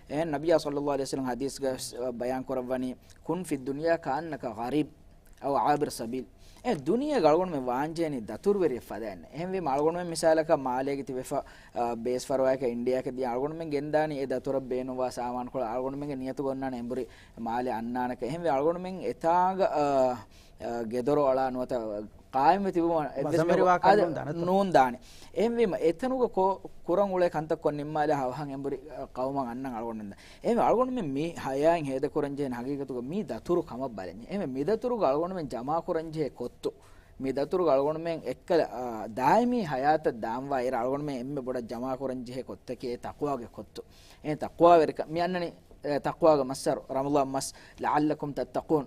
އެހެން ނަބިއްޔާ ޞައްލައްލާހު ޢަލައިހި ވަސައްލަމަ ޙަދީޘްގަ ބަޔާން ކުރައްވަނީ، "كُنْ فِي الدُّنْيَا كَأَنَّكَ غَرِيبٌ أَوْ عَابِرُ سَبِيلٍ." އެ ދުނިޔޭގަ އަޅުގަނޑުމެން ވާންޖެހެނީ ދަތުރުވެރިއެއް ފަދައިން. އެހެންވީމަ އަޅުގަނޑުމެން މިސާލަކަށް މާލޭގެ ތިބެފަ، އާ، ބޭސް ފަރުވާއަކަށް އިންޑިއާއަކަށް ދިޔަ އަޅުގަނޑުމެން ގެންދާނީ އެ ދަތުރަށް ބޭނުންވާ ސާމާނުކޮޅު އަޅުގަނޑުމެންގެ ނިޔަތުގަ އޮންނާނެ އެނބުރި މާލެ އަންނާނެކަން. އެހެންވެ އަޅުގަނޑުމެން އެތާނގަ، އާ، އާ، ގެދޮރު އަޅާ ނުވަތަ ޤާއިމްވެ ތިބުމަށް އެއްވެސް ވަޒަންވެރިވާކަށް އާދެ، ނޫންދާނެ. ނޫންދާނެ. އެހެންވީމަ އެތަނުގަ ކޮ-، ކުރަން އުޅޭ ކަންތައްކޮށް ނިންމާލާ ހަވަހަށް އެނބުރި، އާ، ޤައުމަށް އަންނަން އަޅުގަނޑުމެން. އެހެންވެ އަޅުގަނޑުމެން މި ޙަޔާތް ހޭދަކުރަންޖެހޭނެ ހަގީގަތުގަ މީ ދަތުރު ކަމަށް ބަލަން. އެހެންވެ މި ދަތުރުގަ އަޅުގަނޑުމެން ޖަމާކުރަންޖެހޭ ކޮއްތު، މި ދަތުރުގަ އަޅުގަނޑުމެން އެއްކަލަ، އާ، ދާއިމީ ޙަޔާތަށް ދާންވާ އިރަށް އަޅުގަނޑުމެން އެންމެ ބޮޑަށް ޖަމާކުރަންޖެހޭ ކޮއްތަކީ އެ ތަޤްވާގެ ކޮއްތު. އެ ތަޤްވާވެރިކަން. މި އަންނަނީ، އެ، ތަޤްވާގެ މައްސަރު، ރަމަޟާން މަސް، لَعَلَّكُمْ تَتَّقُونَ.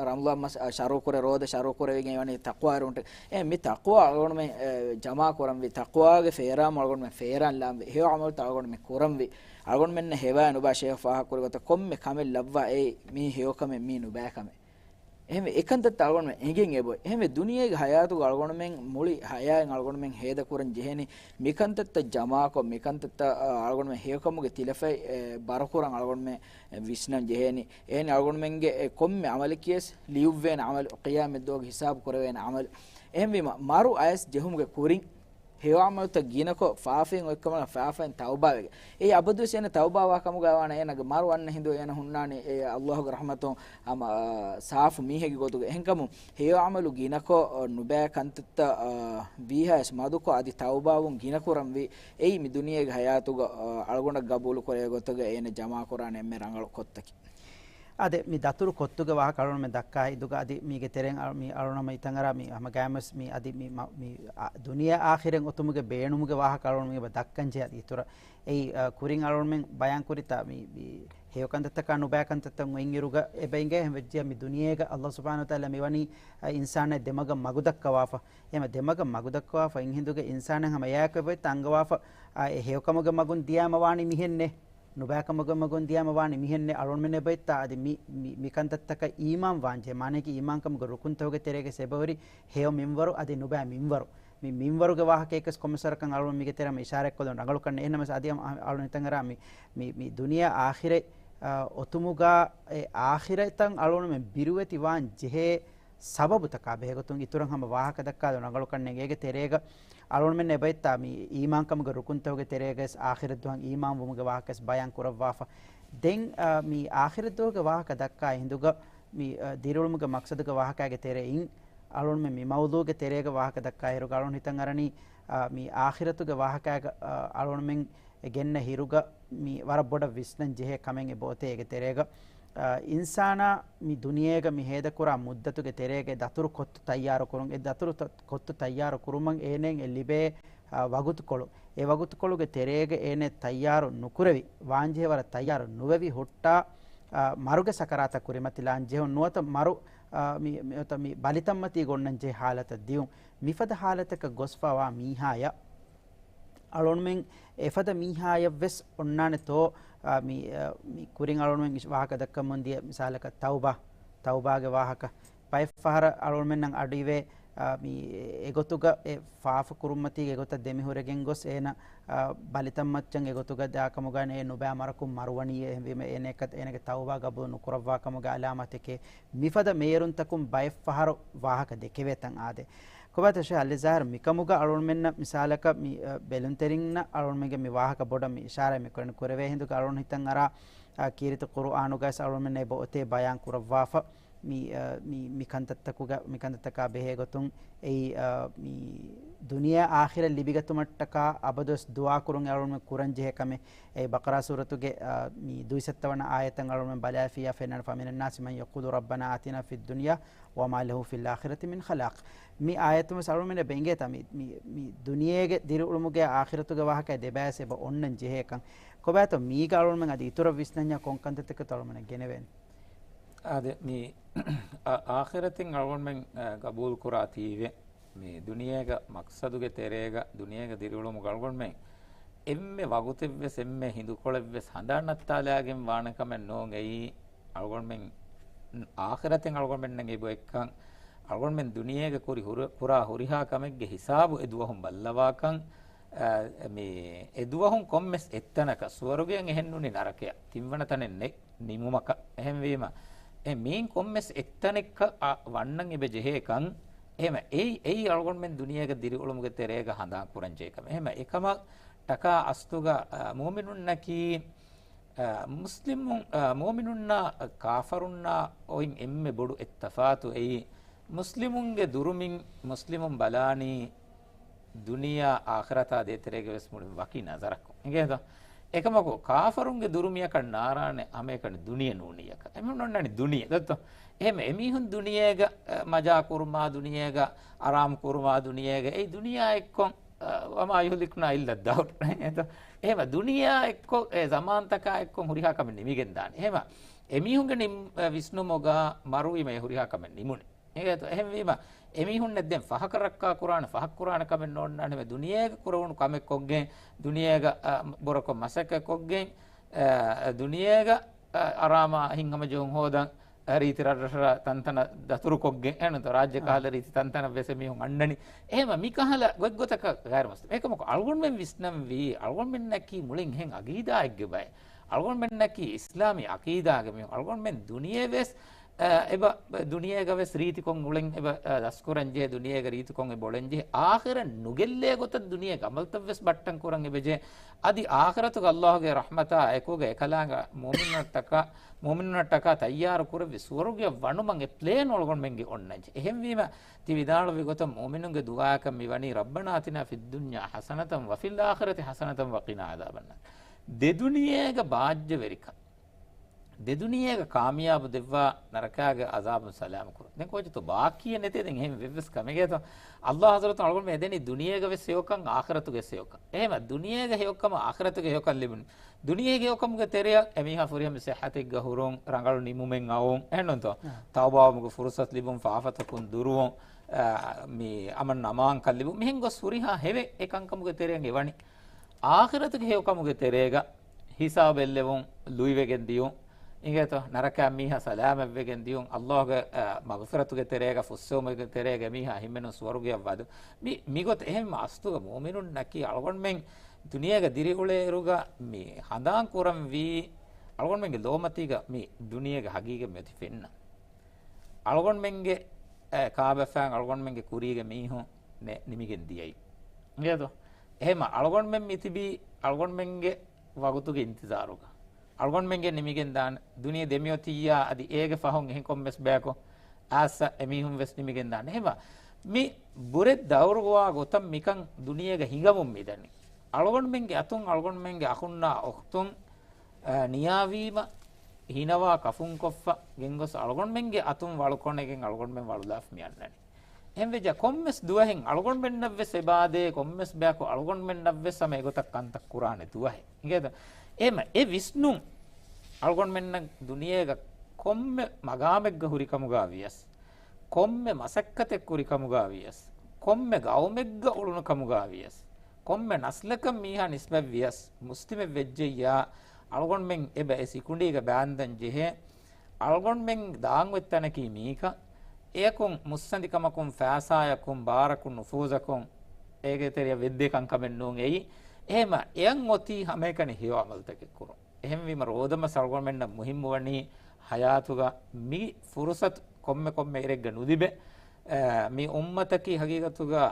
ރަމަޟާން މަސް، އަ، ޝަރުކުރެ، ރޯދަ ޝަރުކުރެވިގެން ވަނީ ތަޤްވާވެރިވުން. އެ، މި ތަޤްވާ އަޅުގަނޑުމެން، އެ، ޖަމާކުރަންވީ، ތަޤްވާގެ ފޭރާމަ އަޅުގަނޑުމެން ފޭރާން ލާންވީ، ހެޔޮ ޢަމަލުތައް އަޅުގަނޑުމެން ކުރަންވީ، އަޅުގަނޑުމެންނަށް ހެވާ ނުބާ ޝޭޚް ފާހަގަކުރި ގޮތަށް ކޮންމެ ކަމެއް ލައްވާ އެއީ މީ ހެޔޮކަމެއް، މީ ނުބައިކަމެއް. އެހެންވެ، އެކަންތައްތައް އަޅުގަނޑުމެން އެނގެން އެބޮތް. އެހެންވެ، ދުނިޔޭގެ ޙަޔާތުގަ އަޅުގަނޑުމެން މުޅި ޙަޔާތް އަޅުގަނޑުމެން ހޭދަކުރަން ޖެހޭނީ، މިކަންތައްތައް ޖަމާކޮށް، މިކަންތައްތައް، އަ، އަޅުގަނޑުމެން ހެޔޮކަމުގެ ތިލަފަތް، އެ، ބަރުކުރަން އަޅުގަނޑުމެން ވިސްނަން ޖެހޭނީ. އެހެނީ އަޅުގަނޑުމެންގެ އެ ކޮންމެ ޢަމަލަކީވެސް ލިޔުއްވޭނެ ޢަމަލު، ޤިޔާމަތްދުވަހުގެ ހިސާބު ކުރެވޭނެ ޢަމަލު. އެހެންވީމަ، މަރު އައިސް ޖެހުމުގެ ކުރިން، ހެޔޮ ޢަމަލުތައް ގިނަކޮށް، ފާފައިން އޮތްކަމަށް ފާފައިން ތައުބާވެގެން. އެއީ އަބަދުވެސް އޭނަ ތައުބާވާ ކަމުގައި ވާނަ އޭނަގެ މަރު އަންނަ ހިނދު އޭނަ ހުންނާނީ އެ ﷲ ގެ ރަޙްމަތުން ހަމަ، އާ، ސާފު މީހެއްގެ ގޮތުގަ. އެހެންކަމުން ހެޔޮ ޢަމަލު ގިނަކޮށް، އާ، ނުބައި ކަންތައްތައް، އާ، ވީހާވެސް މަދުކޮށް އަދި ތައުބާވުން ގިނަކުރަންވީ. އެއީ މި ދުނިޔޭގެ ޙަޔާތުގަ، އާ، އަޅުގަނޑަށް ގަބޫލު ކުރޭ ގޮތުގަ އޭނަ ޖަމާކުރާނެ އެންމެ ރަނގަޅު ކޮއްތަކީ. އާދެ، މި ދަތުރު ކޮއްތުގެ ވާހަކަ އަޅުގަނޑުމެން ދައްކާ ހިނދުގަ އަދި މީގެ ތެރެއިން އަޅު-، މި އަޅުނަމަ އިތަން އަރާ މި ހަމަ ގާމަސް މި އަދި މި މަ-، މި އަ-، ދުނިޔެ އާޚިރަތް އޮތުމުގެ ބޭނުމުގެ ވާހަކަ އަޅުގަނޑުމެން އެބަ ދައްކަން ޖެހޭ އަދި އިތުރަށް. އެއީ، އަ، ކުރިން އަޅުގަނޑުމެން ބަޔާން ކުރިތާ މި، މި ހެޔޮ ކަންތައްތަކާ ނުބައި ކަންތައްތައް އޮތްއިރުގަ އެބަ އިނގޭ އެހެން ވެއްޖިއްޔާ މި ދުނިޔޭގަ ﷲ ސުބްޙާނަހޫ ވަތަޢާލާ މިވަނީ، އަ، އިންސާނާ ދެމަގަށް މަގު ދައްކަވާފަ. އެހެން ދެމަގަށް މަގު ދައްކަވާފަ އިން ހިނދުގެ އިންސާނާ ހަމަ އެއާއެކު އެބައޮތް އަންގަވާފަ، އަ، އެ ހެޔޮކަމުގެ މަގުން ދިޔާމަ ވާނީ މިހެންނޭ. ނުބައިކަމުގެ މަގުން ދިޔާމަ ވާނީ މިހެންނޭ. އަޅުގަނޑުމެން އެބައޮތްތާ އަދި މި، މި، މި ކަންތައްތަކަށް އީމާން ވާންޖެހޭ. މާނައަކީ އީމާންކަމުގެ ރުކުންތަކުގެ ތެރޭގަ އެބަހުރި ހެޔޮ މިންވަރު އަދި ނުބައި މިންވަރު. މި މިންވަރުގެ ވާހަކައެއްވެސް ކޮންމެސް ވަރަކަށް އަޅުގަނޑު މީގެ ތެރެއަށް އިޝާރާތްކޮށްލުން ރަނގަޅުކަން. އެހެންނަމަވެސް އަދި އަ-، އަ-، އަޅުގަނޑު ހިތަށް އަރާ މި، މި، މި ދުނިޔެ އާޚިރަތް، އާ، އޮތުމުގަ އެ އާޚިރަތަށް އަޅުގަނޑުމެން ބިރުވެތި ވާން ޖެހޭ ސަބަބުތަކާ ބެހޭގޮތުން އިތުރަށް ހަމަ ވާހަކަ ދައްކާލުން ރަނގަޅުކަންނޭނގެ. އޭގެ ތެރޭގަ އަޅުގަނޑުމެން އެބައިތާ މި އީމާންކަމުގެ ރުކުންތަކުގެ ތެރޭގައިސް އާޚިރަތް ދުވަހަށް އީމާންވުމުގެ ވާހަކައިސް ބަޔާން ކުރައްވާފަ. ދެން، އާ، މި އާޚިރަތް ދުވަހުގެ ވާހަކަ ދައްކާ ހިނދުގަ މި، އާ، ދިރިއުޅުމުގެ މަޤްޞަދުގެ ވާހަކައިގެ ތެރެއިން އަޅުގަނޑުމެން މި މައުޟޫގެ ތެރޭގަ ވާހަކަ ދައްކާ އިރުގަ އަޅުގަނޑު ހިތަށް އަރަނީ، އާ، މި އާޚިރަތުގެ ވާހަކައިގަ، އާ، އަޅުގަނޑުމެން ގެންނަ ހިރުގަ މި ވަރަށް ބޮޑަށް ވިސްނަން ޖެހޭ ކަމެއް އެބައޮތޭ އޭގެ ތެރޭގަ. އާ، އިންސާނާ މި ދުނިޔޭގަ މި ހޭދަކުރާ މުއްދަތުގެ ތެރޭގަ ދަތުރު ކޮއްތު ތައްޔާރު ކުރުން، އެ ދަތުރު ތަ-، ކޮއްތު ތައްޔާރު ކުރުމަށް އޭނައަށް އެ ލިބޭ، އާ، ވަގުތުކޮޅު، އެ ވަގުތުކޮޅުގެ ތެރޭގަ އޭނަ ތައްޔާރު ނުކުރެވި، ވާންޖެހޭ ވަރަށް ތައްޔާރު ނުވެވި ހުއްޓާ، އާ، މަރުގެ ސަކަރާތަށް ކުރިމަތިލާން ޖެހުން ނުވަތަ މަރު، އާ، މި، މި، ނުވަތަ މި ބަލިތައްމަތީގަ އޮންނަން ޖެހޭ ހާލަތަށް ދިޔުން. މިފަދަ ހާލަތަކަށް ގޮސްފަވާ މީހާޔަށް އަޅުގަނޑުމެން އެފަދަ މީހާޔަށްވެސް އޮންނާނެތޯ، އާ، މި، އާ، މި ކުރިން އަޅުގަނޑުމެން ވާހަކަ ދައްކަމުން ދިޔަ މިސާލަކަށް ތައުބާ، ތައުބާގެ ވާހަކަ. ބައެއް ފަހަރަށް އަޅުގަނޑުމެންނަށް އަޑުއިވޭ، އާ، މި އެގޮތުގަ އެ ފާފަ ކުރުންމަތީގެ އެގޮތަށް ދެމިހުރެގެން ގޮސް އޭނަ، އާ، ބަލިތައްމައްޗަށް އެގޮތުގަ ދާކަމުގަ އޭނަ އެ ނުބައި މަރަކުން މަރުވަނީ އެހެންވީމަ އޭނަ އެކަ-، އޭނަގެ ތައުބާ ގަބޫލު ނުކުރައްވާ ކަމުގެ އަލާމަތެކޭ. މިފަދަ މޭރުންތަކުން ބައެއް ފަހަރު ވާހަކަ ދެކެވޭތަން އާދޭ. ކޮބާތޯ ޝޭޚް އަލްއަޒްހަރު މިކަމުގަ އަޅުގަނޑުމެންނަށް މިސާލަކަށް މި، އަ، ބެލުންތެރިންނަށް އަޅުގަނޑުމެންގެ މި ވާހަކަ ބޮޑަށް މި އިޝާރާތް މި ކުރަން ކުރެވޭ ހިނދުގަ އަޅުގަނޑު ހިތަށް އަރާ، އަ، ކީރިތި ޤުރުއާނުގައިސް އަޅުގަނޑުމެންނަށް އެބައޮތޭ ބަޔާން ކުރައްވާފަ. މި، އަ، މި، މި ކަންތައްތަކުގަ-، މި ކަންތައްތަކާ ބެހޭގޮތުން އެއީ، އަ، މި ދުނިޔެ އާޚިރަތް ލިބިގަތުމަށްޓަކާ އަބަދުވެސް ދުޢާ ކުރުން އަޅުގަނޑުމެން ކުރަން ޖެހޭ ކަމެއް. އެ ބަޤަރާ ސޫރަތުގެ، އަ، މި ދުއިސައްތަ ވަނަ އާޔަތަށް އަޅުގަނޑުމެން ބަލާފިއްޔާ ފެންނަން، فَمِنَ النَّاسِ مَنْ يَقُولُ رَبَّنَا آتِنَا فِي الدُّنْيَا وَمَا لَهُ فِي الْآخِرَةِ مِنْ خَلَاقٍ. މި އާޔަތުން ވެސް އަޅުގަނޑުމެންނަށް އެބަ އެނގޭތާ މި، މި، މި ދުނިޔޭގެ ދިރިއުޅުމުގެ އާޚިރަތުގެ ވާހަކަ ދެބައިސް އެބަ އޮންނަން ޖެހޭކަން. ކޮބާތޯ މީގަ އަޅުގަނޑުމެން އަދި އިތުރަށް ވިސްނަންޏާ ކޮން ކަންތައްތަކެއްތޯ އަޅުގަނޑުމެންނަށް ގެނެވޭނެ؟ އާދެ، މި އާ-، އާޚިރަތިން އަޅުގަނޑުމެން، އާ، ގަބޫލު ކުރާތީވެ، މި ދުނިޔޭގަ މަޤްޞަދުގެ ތެރޭގަ، ދުނިޔޭގަ ދިރިއުޅުމުގަ އަޅުގަނޑުމެން އެންމެ ވަގުތެއްވެސް، އެންމެ ހިނދުކޮޅެއްވެސް ހަނދާން ނައްތާލާގެން ވާނެ ކަމެއް ނޫން. އެއީ އަޅުގަނޑުމެން އާޚިރަތެއް އަޅުގަނޑުމެންނަށް އެބައޮތްކަން، އަޅުގަނޑުމެން ދުނިޔޭގަ ކުރި ހުރ-، ކުރާ ހުރިހާ ކަމެއްގެ ހިސާބު އެ ދުވަހުން ބައްލަވާކަން، އާ، މި އެ ދުވަހުން ކޮންމެސް އެއްތަނަކަށް ސުވަރުގެއަށް އެހެން ނޫނީ ނަރަކަޔަށް ތިންވަނަ ތަނެއް ނެތް ނިމުމަކަށް. އެހެންވީމަ، އެ މީން ކޮންމެސް އެއްތަނެއްކަށް އަ، ވަންނަން އެބަ ޖެހޭކަން، އެހެމަ އެއީ، އެއީ އަޅުގަނޑުމެން ދުނިޔޭގަ ދިރިއުޅުމުގެ ތެރޭގަ ހަނދާން ކުރަން ޖެހޭ ކަމެއް. އެހެމަ އެކަމަށް ޓަކާ އަސްލުގަ، އަ، މުއުމިނުންނަކީ، އަ، މުސްލިމުން، އަ، މުއުމިނުންނާ ކާފަރުންނާ އޮތް އެންމެ ބޮޑު އެއް ތަފާތު އެއީ، މުސްލިމުންގެ ދުރުމިން މުސްލިމުން ބަލާނީ ދުނިޔެއާ އާޚިރަތާ ދޭތެރޭގަ ވެސް މުޅިން ވަކި ނަޒަރަކުން. އިނގޭތޯ؟ އެކަމަކު ކާފަރުންގެ ދުރުމިއަކަށް ނާރާނެ ހަމައެކަނި ދުނިޔެ ނޫނިއްޔަކަށް. އެމީހުން އޮންނާނީ ދުނިޔެ. ދައްތޯ؟ އެހެމަ އެމީހުން ދުނިޔޭގަ، އަ، މަޖާ ކުރުމާ ދުނިޔޭގަ، އަރާމް ކުރުމާ ދުނިޔޭގަ، އެއީ ދުނިޔާ އެއްކޮށް، އަ، وَمَا يُهْلِكُنَا إِلَّا الدَّهْرُ. އެހެންތޯ؟ އެހެމަ ދުނިޔާ އެއްކޮށް، އެ ޒަމާންތަކާ އެއްކޮށް ހުރިހާ ކަމެއް ނިމިގެން ދާނެ. އެހެމަ އެމީހުންގެ ނިމް-، އަ، ވިސްނުމުގަ މަރުވީމަ އެ ހުރިހާ ކަމެއް ނިމުނެ. އެހެންވީމަ، އެމީހުންނަށް ދެން ފަހަކަށް ރައްކާ ކުރާނެ، ފަހަށް ކުރާނެ ކަމެއް ނޯންނާނެ. އެ ދުނިޔޭގަ ކުރެވުނު ކަމެއް ކޮށްގެން، ދުނިޔޭގަ، އަ، ބުރަކޮށް މަސައްކަތް ކޮށްގެން، އަ، ދުނިޔޭގަ، އަ، އަރާމާ ހިތްހަމަޖެހުން ހޯދަން، އަ، ރީތި ރަށްރަށަށް ތަންތަނަށް ދަތުރު ކޮށްގެން، އެހެންތޯ ރާއްޖެ އަ. ކަހަލަ ރީތި ތަންތަނަށް ވެސް އެމީހުން އަންނަނީ. އެހެމަ މިކަހަލަ ގޮތްގޮތަކަށް ޣައިރު މުސްލިމް. އެކަމަކު އަޅުގަނޑުމެން ވިސްނަންވީ، އަޅުގަނޑުމެންނަކީ މުޅިން އެހެން އަގީދާއެއްގެ ބައެއް. އަޅުގަނޑުމެންނަކީ އިސްލާމީ އަގީދާގެ މީހުން. އަޅުގަނޑުމެން ދުނިޔެ ވެސް އެބަ، ދުނިޔޭގަ ވެސް ރީތިކޮށް އުޅެން އެބަ، އަ، ދަސްކުރަންޖެހޭ، ދުނިޔޭގަ ރީތިކޮށް އެބަ އުޅެންޖެހޭ، އާޚިރަތް ނުގެއްލޭ ގޮތަށް ދުނިޔޭގެ އަމަލުތައް ވެސް ބައްޓަން ކުރަން އެބަޖެހޭ. އަދި އާޚިރަތުގަ ﷲގެ ރަޙްމަތާ އެކުގަ އެކަލާނގެ މުއުމިނުންނަށްޓަކާ، މުއުމިނުންނަށްޓަކާ ތައްޔާރު ކުރެއްވި ސުވަރުގެއަށް ވަނުމަށް އެ ޕްލޭން އަޅުގަނޑުމެންގެ އޮންނަންޖެ. އެހެންވީމަ، ތި ވިދާޅުވި ގޮތަށް މުއުމިނުންގެ ދުޢާއަކަށް މިވަނީ، "رَبَّنَا آتِنَا فِي الدُّنْيَا حَسَنَةً وَفِي الْآخِرَةِ حَسَنَةً وَقِنَا عَذَابَ النَّارِ." ދެ ދުނިޔޭގަ ބާއްޖަވެރިކަން. ދެ ދުނިޔޭގަ ކާމިޔާބު ދެއްވާ، ނަރަކާގެ އަޒާބުން ސަލާމަތް ކުރުން. ދެން ކޯޗެއްތޯ ބާކީއެއް ނެތޭ ދެން އެހެން ވެއްވެސް ކަމެއްގެތޯ؟ ﷲ ޙަޟްރަތުން އަޅުގަނޑުމެން އެދެނީ ދުނިޔޭގަ ވެސް ހެޔޮކަން، އާޚިރަތުގެ ވެސް ހެޔޮކަން. އެހެމަ ދުނިޔޭގަ ހެޔޮކަމަށް އާޚިރަތުގެ ހެޔޮކަން ލިބުނު. ދުނިޔޭގެ ހެޔޮކަމުގެ ތެރެއަށް އެމީހާ ފުރިހަމަ ސިއްޙަތެއްގަ ހުރުން، ރަނގަޅު ނިމުމެއް އައުން. އެހެންނޫންތޯ؟ އާ. ތައުބާވުމުގެ ފުރުޞަތު ލިބުން، ފާފަތަކުން ދުރުވުން، އާ، މި އަމަން އަމާންކަން ލިބުން. މިހެން ގޮސް ހުރިހާ ހެވެއް އެ ކަންކަމުގެ ތެރެއަށް އެ ވަނީ. އާޚިރަތުގެ ހެޔޮކަމުގެ ތެރޭގަ ހިސާބެއްލެވުން، ލުއިވެގެން ދިޔުން، އިނގޭތޯ، ނަރަކައިން މީހާ ސަލާމަތްވެގެން ދިޔުން، ﷲގެ، އަ، މަޣްފިރަތުގެ ތެރޭގަ ފުއްސެވުމުގެ ތެރޭގަ މީހާ ހިމެނުން ސުވަރުގެއަށް ވަދު. މި، މިގޮތަށް އެހެން އަސްލުގަ މުއުމިނުންނަކީ އަޅުގަނޑުމެން ދުނިޔޭގަ ދިރިއުޅޭއިރުގަ މި ހަނދާން ކުރަންވީ، އަޅުގަނޑުމެންގެ ލޯމަތީގަ މި ދުނިޔޭގެ ހަގީގަތް މިއޮތީ ފެންނަން. އަޅުގަނޑުމެންގެ އެ، ކާބަފާން އަޅުގަނޑުމެންގެ ކުރީގެ މީހުން ނެ-، ނިމިގެން ދިޔައީ. އިނގޭތޯ؟ އެހެމަ އަޅުގަނޑުމެން މިތިބީ އަޅުގަނޑުމެންގެ ވަގުތުގެ އިންތިޒާރުގަ. އަޅުގަނޑުމެންގެ ނިމިގެން ދާނެ. ދުނިޔެ ދެމިއޮތިއްޔާ އަދި އޭގެ ފަހުން އެހެން ކޮންމެސް ބަޔަކު އާއްސަ އެމީހުން ވެސް ނިމިގެން ދާނެ. އެހެމަ މި ބުރެއް ދައުރުގޮވާ ގޮތަށް މިކަން ދުނިޔޭގަ ހިނގަމުން މިދަނީ. އަޅުގަނޑުމެންގެ އަތުން އަޅުގަނޑުމެންގެ އަޚުންނާ އުޚްތުން އަ، ނިޔާވީމަ، ހީނަވާ ކަފުންކޮށްފަ ގެންގޮސް އަޅުގަނޑުމެންގެ އަތުން ވަޅުކޮނެގެން އަޅުގަނޑުމެން ވަޅުލާފަ މި އަންނަނީ. އެހެންވެއްޖާ ކޮންމެސް ދުވަހެއް އަޅުގަނޑުމެންނަށްވެސް އެބާދޭ، ކޮންމެސް ބަޔަކު އަޅުގަނޑުމެންނަށްވެސް ހަމަ އެގޮތަށް ކަންތައް ކުރާނެ ދުވަހެއް. އިނގޭތަ؟ އެހެމަ އެ ވިސްނުން އަޅުގަނޑުމެންނަށް ދުނިޔޭގަ ކޮންމެ މަގާމެއްގަ ހުރިކަމުގަ ވިޔަސް، ކޮންމެ މަސައްކަތެއް ކުރިކަމުގަ ވިޔަސް، ކޮންމެ ގައުމެއްގަ އުޅުނު ކަމުގަ ވިޔަސް، ކޮންމެ ނަސްލަކަށް މީހާ ނިސްބަތް ވިޔަސް، މުސްލިމެއް ވެއްޖެއްޔާ، އަޅުގަނޑުމެން އެބަ އެ ސިކުނޑީގަ ބާންދަން ޖެހޭ، އަޅުގަނޑުމެން ދާން އޮތް ތަނަކީ މީކަން، އެޔަކުން މުއްސަނދިކަމަކުން، ފައިސާޔަކުން، ބާރަކުން، ނުފޫޒަކުން، އޭގެ ތެރެއަށް ވެއްދޭ ކަންކަމެއް ނޫން އެއީ. އެހެމަ އެޔަށް އޮތީ ހަމައެކަނި ހެޔޮ އަމަލުތަކެއް ކުރުން. އެހެންވީމަ ރޯދަމަސް އަޅުގަނޑުމެންނަށް މުހިއްމުވަނީ ހަޔާތުގަ މި ފުރުސަތު ކޮންމެ ކޮންމެ އިރެއްގަ ނުލިބޭ. އަ، މި އުއްމަތަކީ ހަގީގަތުގަ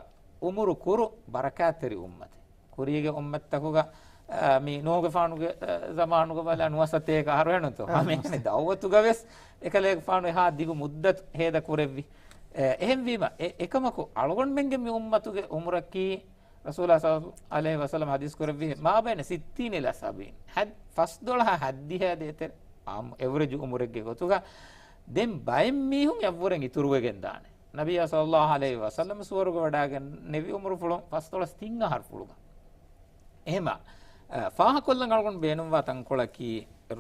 އުމުރު ކުރު ބަރަކާތްތެރި އުއްމަތެއް. ކުރީގެ އުއްމަތްތަކުގަ، އަ، މި ނޫހުގެފާނުގެ، އަ، ޒަމާނުގަ ބަލާ ނުވަސަތޭކަ އަހަރު އެނުތޯ؟ އަ، ހަމައެހެނެ ނުވަސަތޭކަ. ދައުވަތުގަ ވެސް އެކަލޭގެފާނު އެހާ ދިގު މުއްދަތު ހޭދަ ކުރެއްވި. އެ، އެހެންވީމަ، އެ، އެކަމަކު އަޅުގަނޑުމެންގެ މި އުއްމަތުގެ އުމުރަކީ ރަސޫލާ ޞައްލައްލާހު ޢަލައިހި ވަސައްލަމަ ޙަދީޘް ކުރެއްވި، "ما بين ستين إلى سبعين." ހަ-، ފަސްދޮޅަހާ ހައްދިހައި ދޭތެރެ، އާއްމު އެވްރެޖް އުމުރެއްގެ ގޮތުގަ ދެން ބައެއް މީހުން އެއްވުރެން އިތުރުވެގެން ދާނެ. ނަބިއްޔާ ޞައްލައްލާހު ޢަލައިހި ވަސައްލަމަ ސުވަރުގެ ވަޑައިގެންނެވި އުމުރުފުޅުން ފަސްދޮޅަސް ތިން އަހަރު ފުޅުގަ. އެހެމަ، އަ، ފާހަކޮށްލަން އަޅުގަނޑު ބޭނުންވާ ތަންކޮޅަކީ،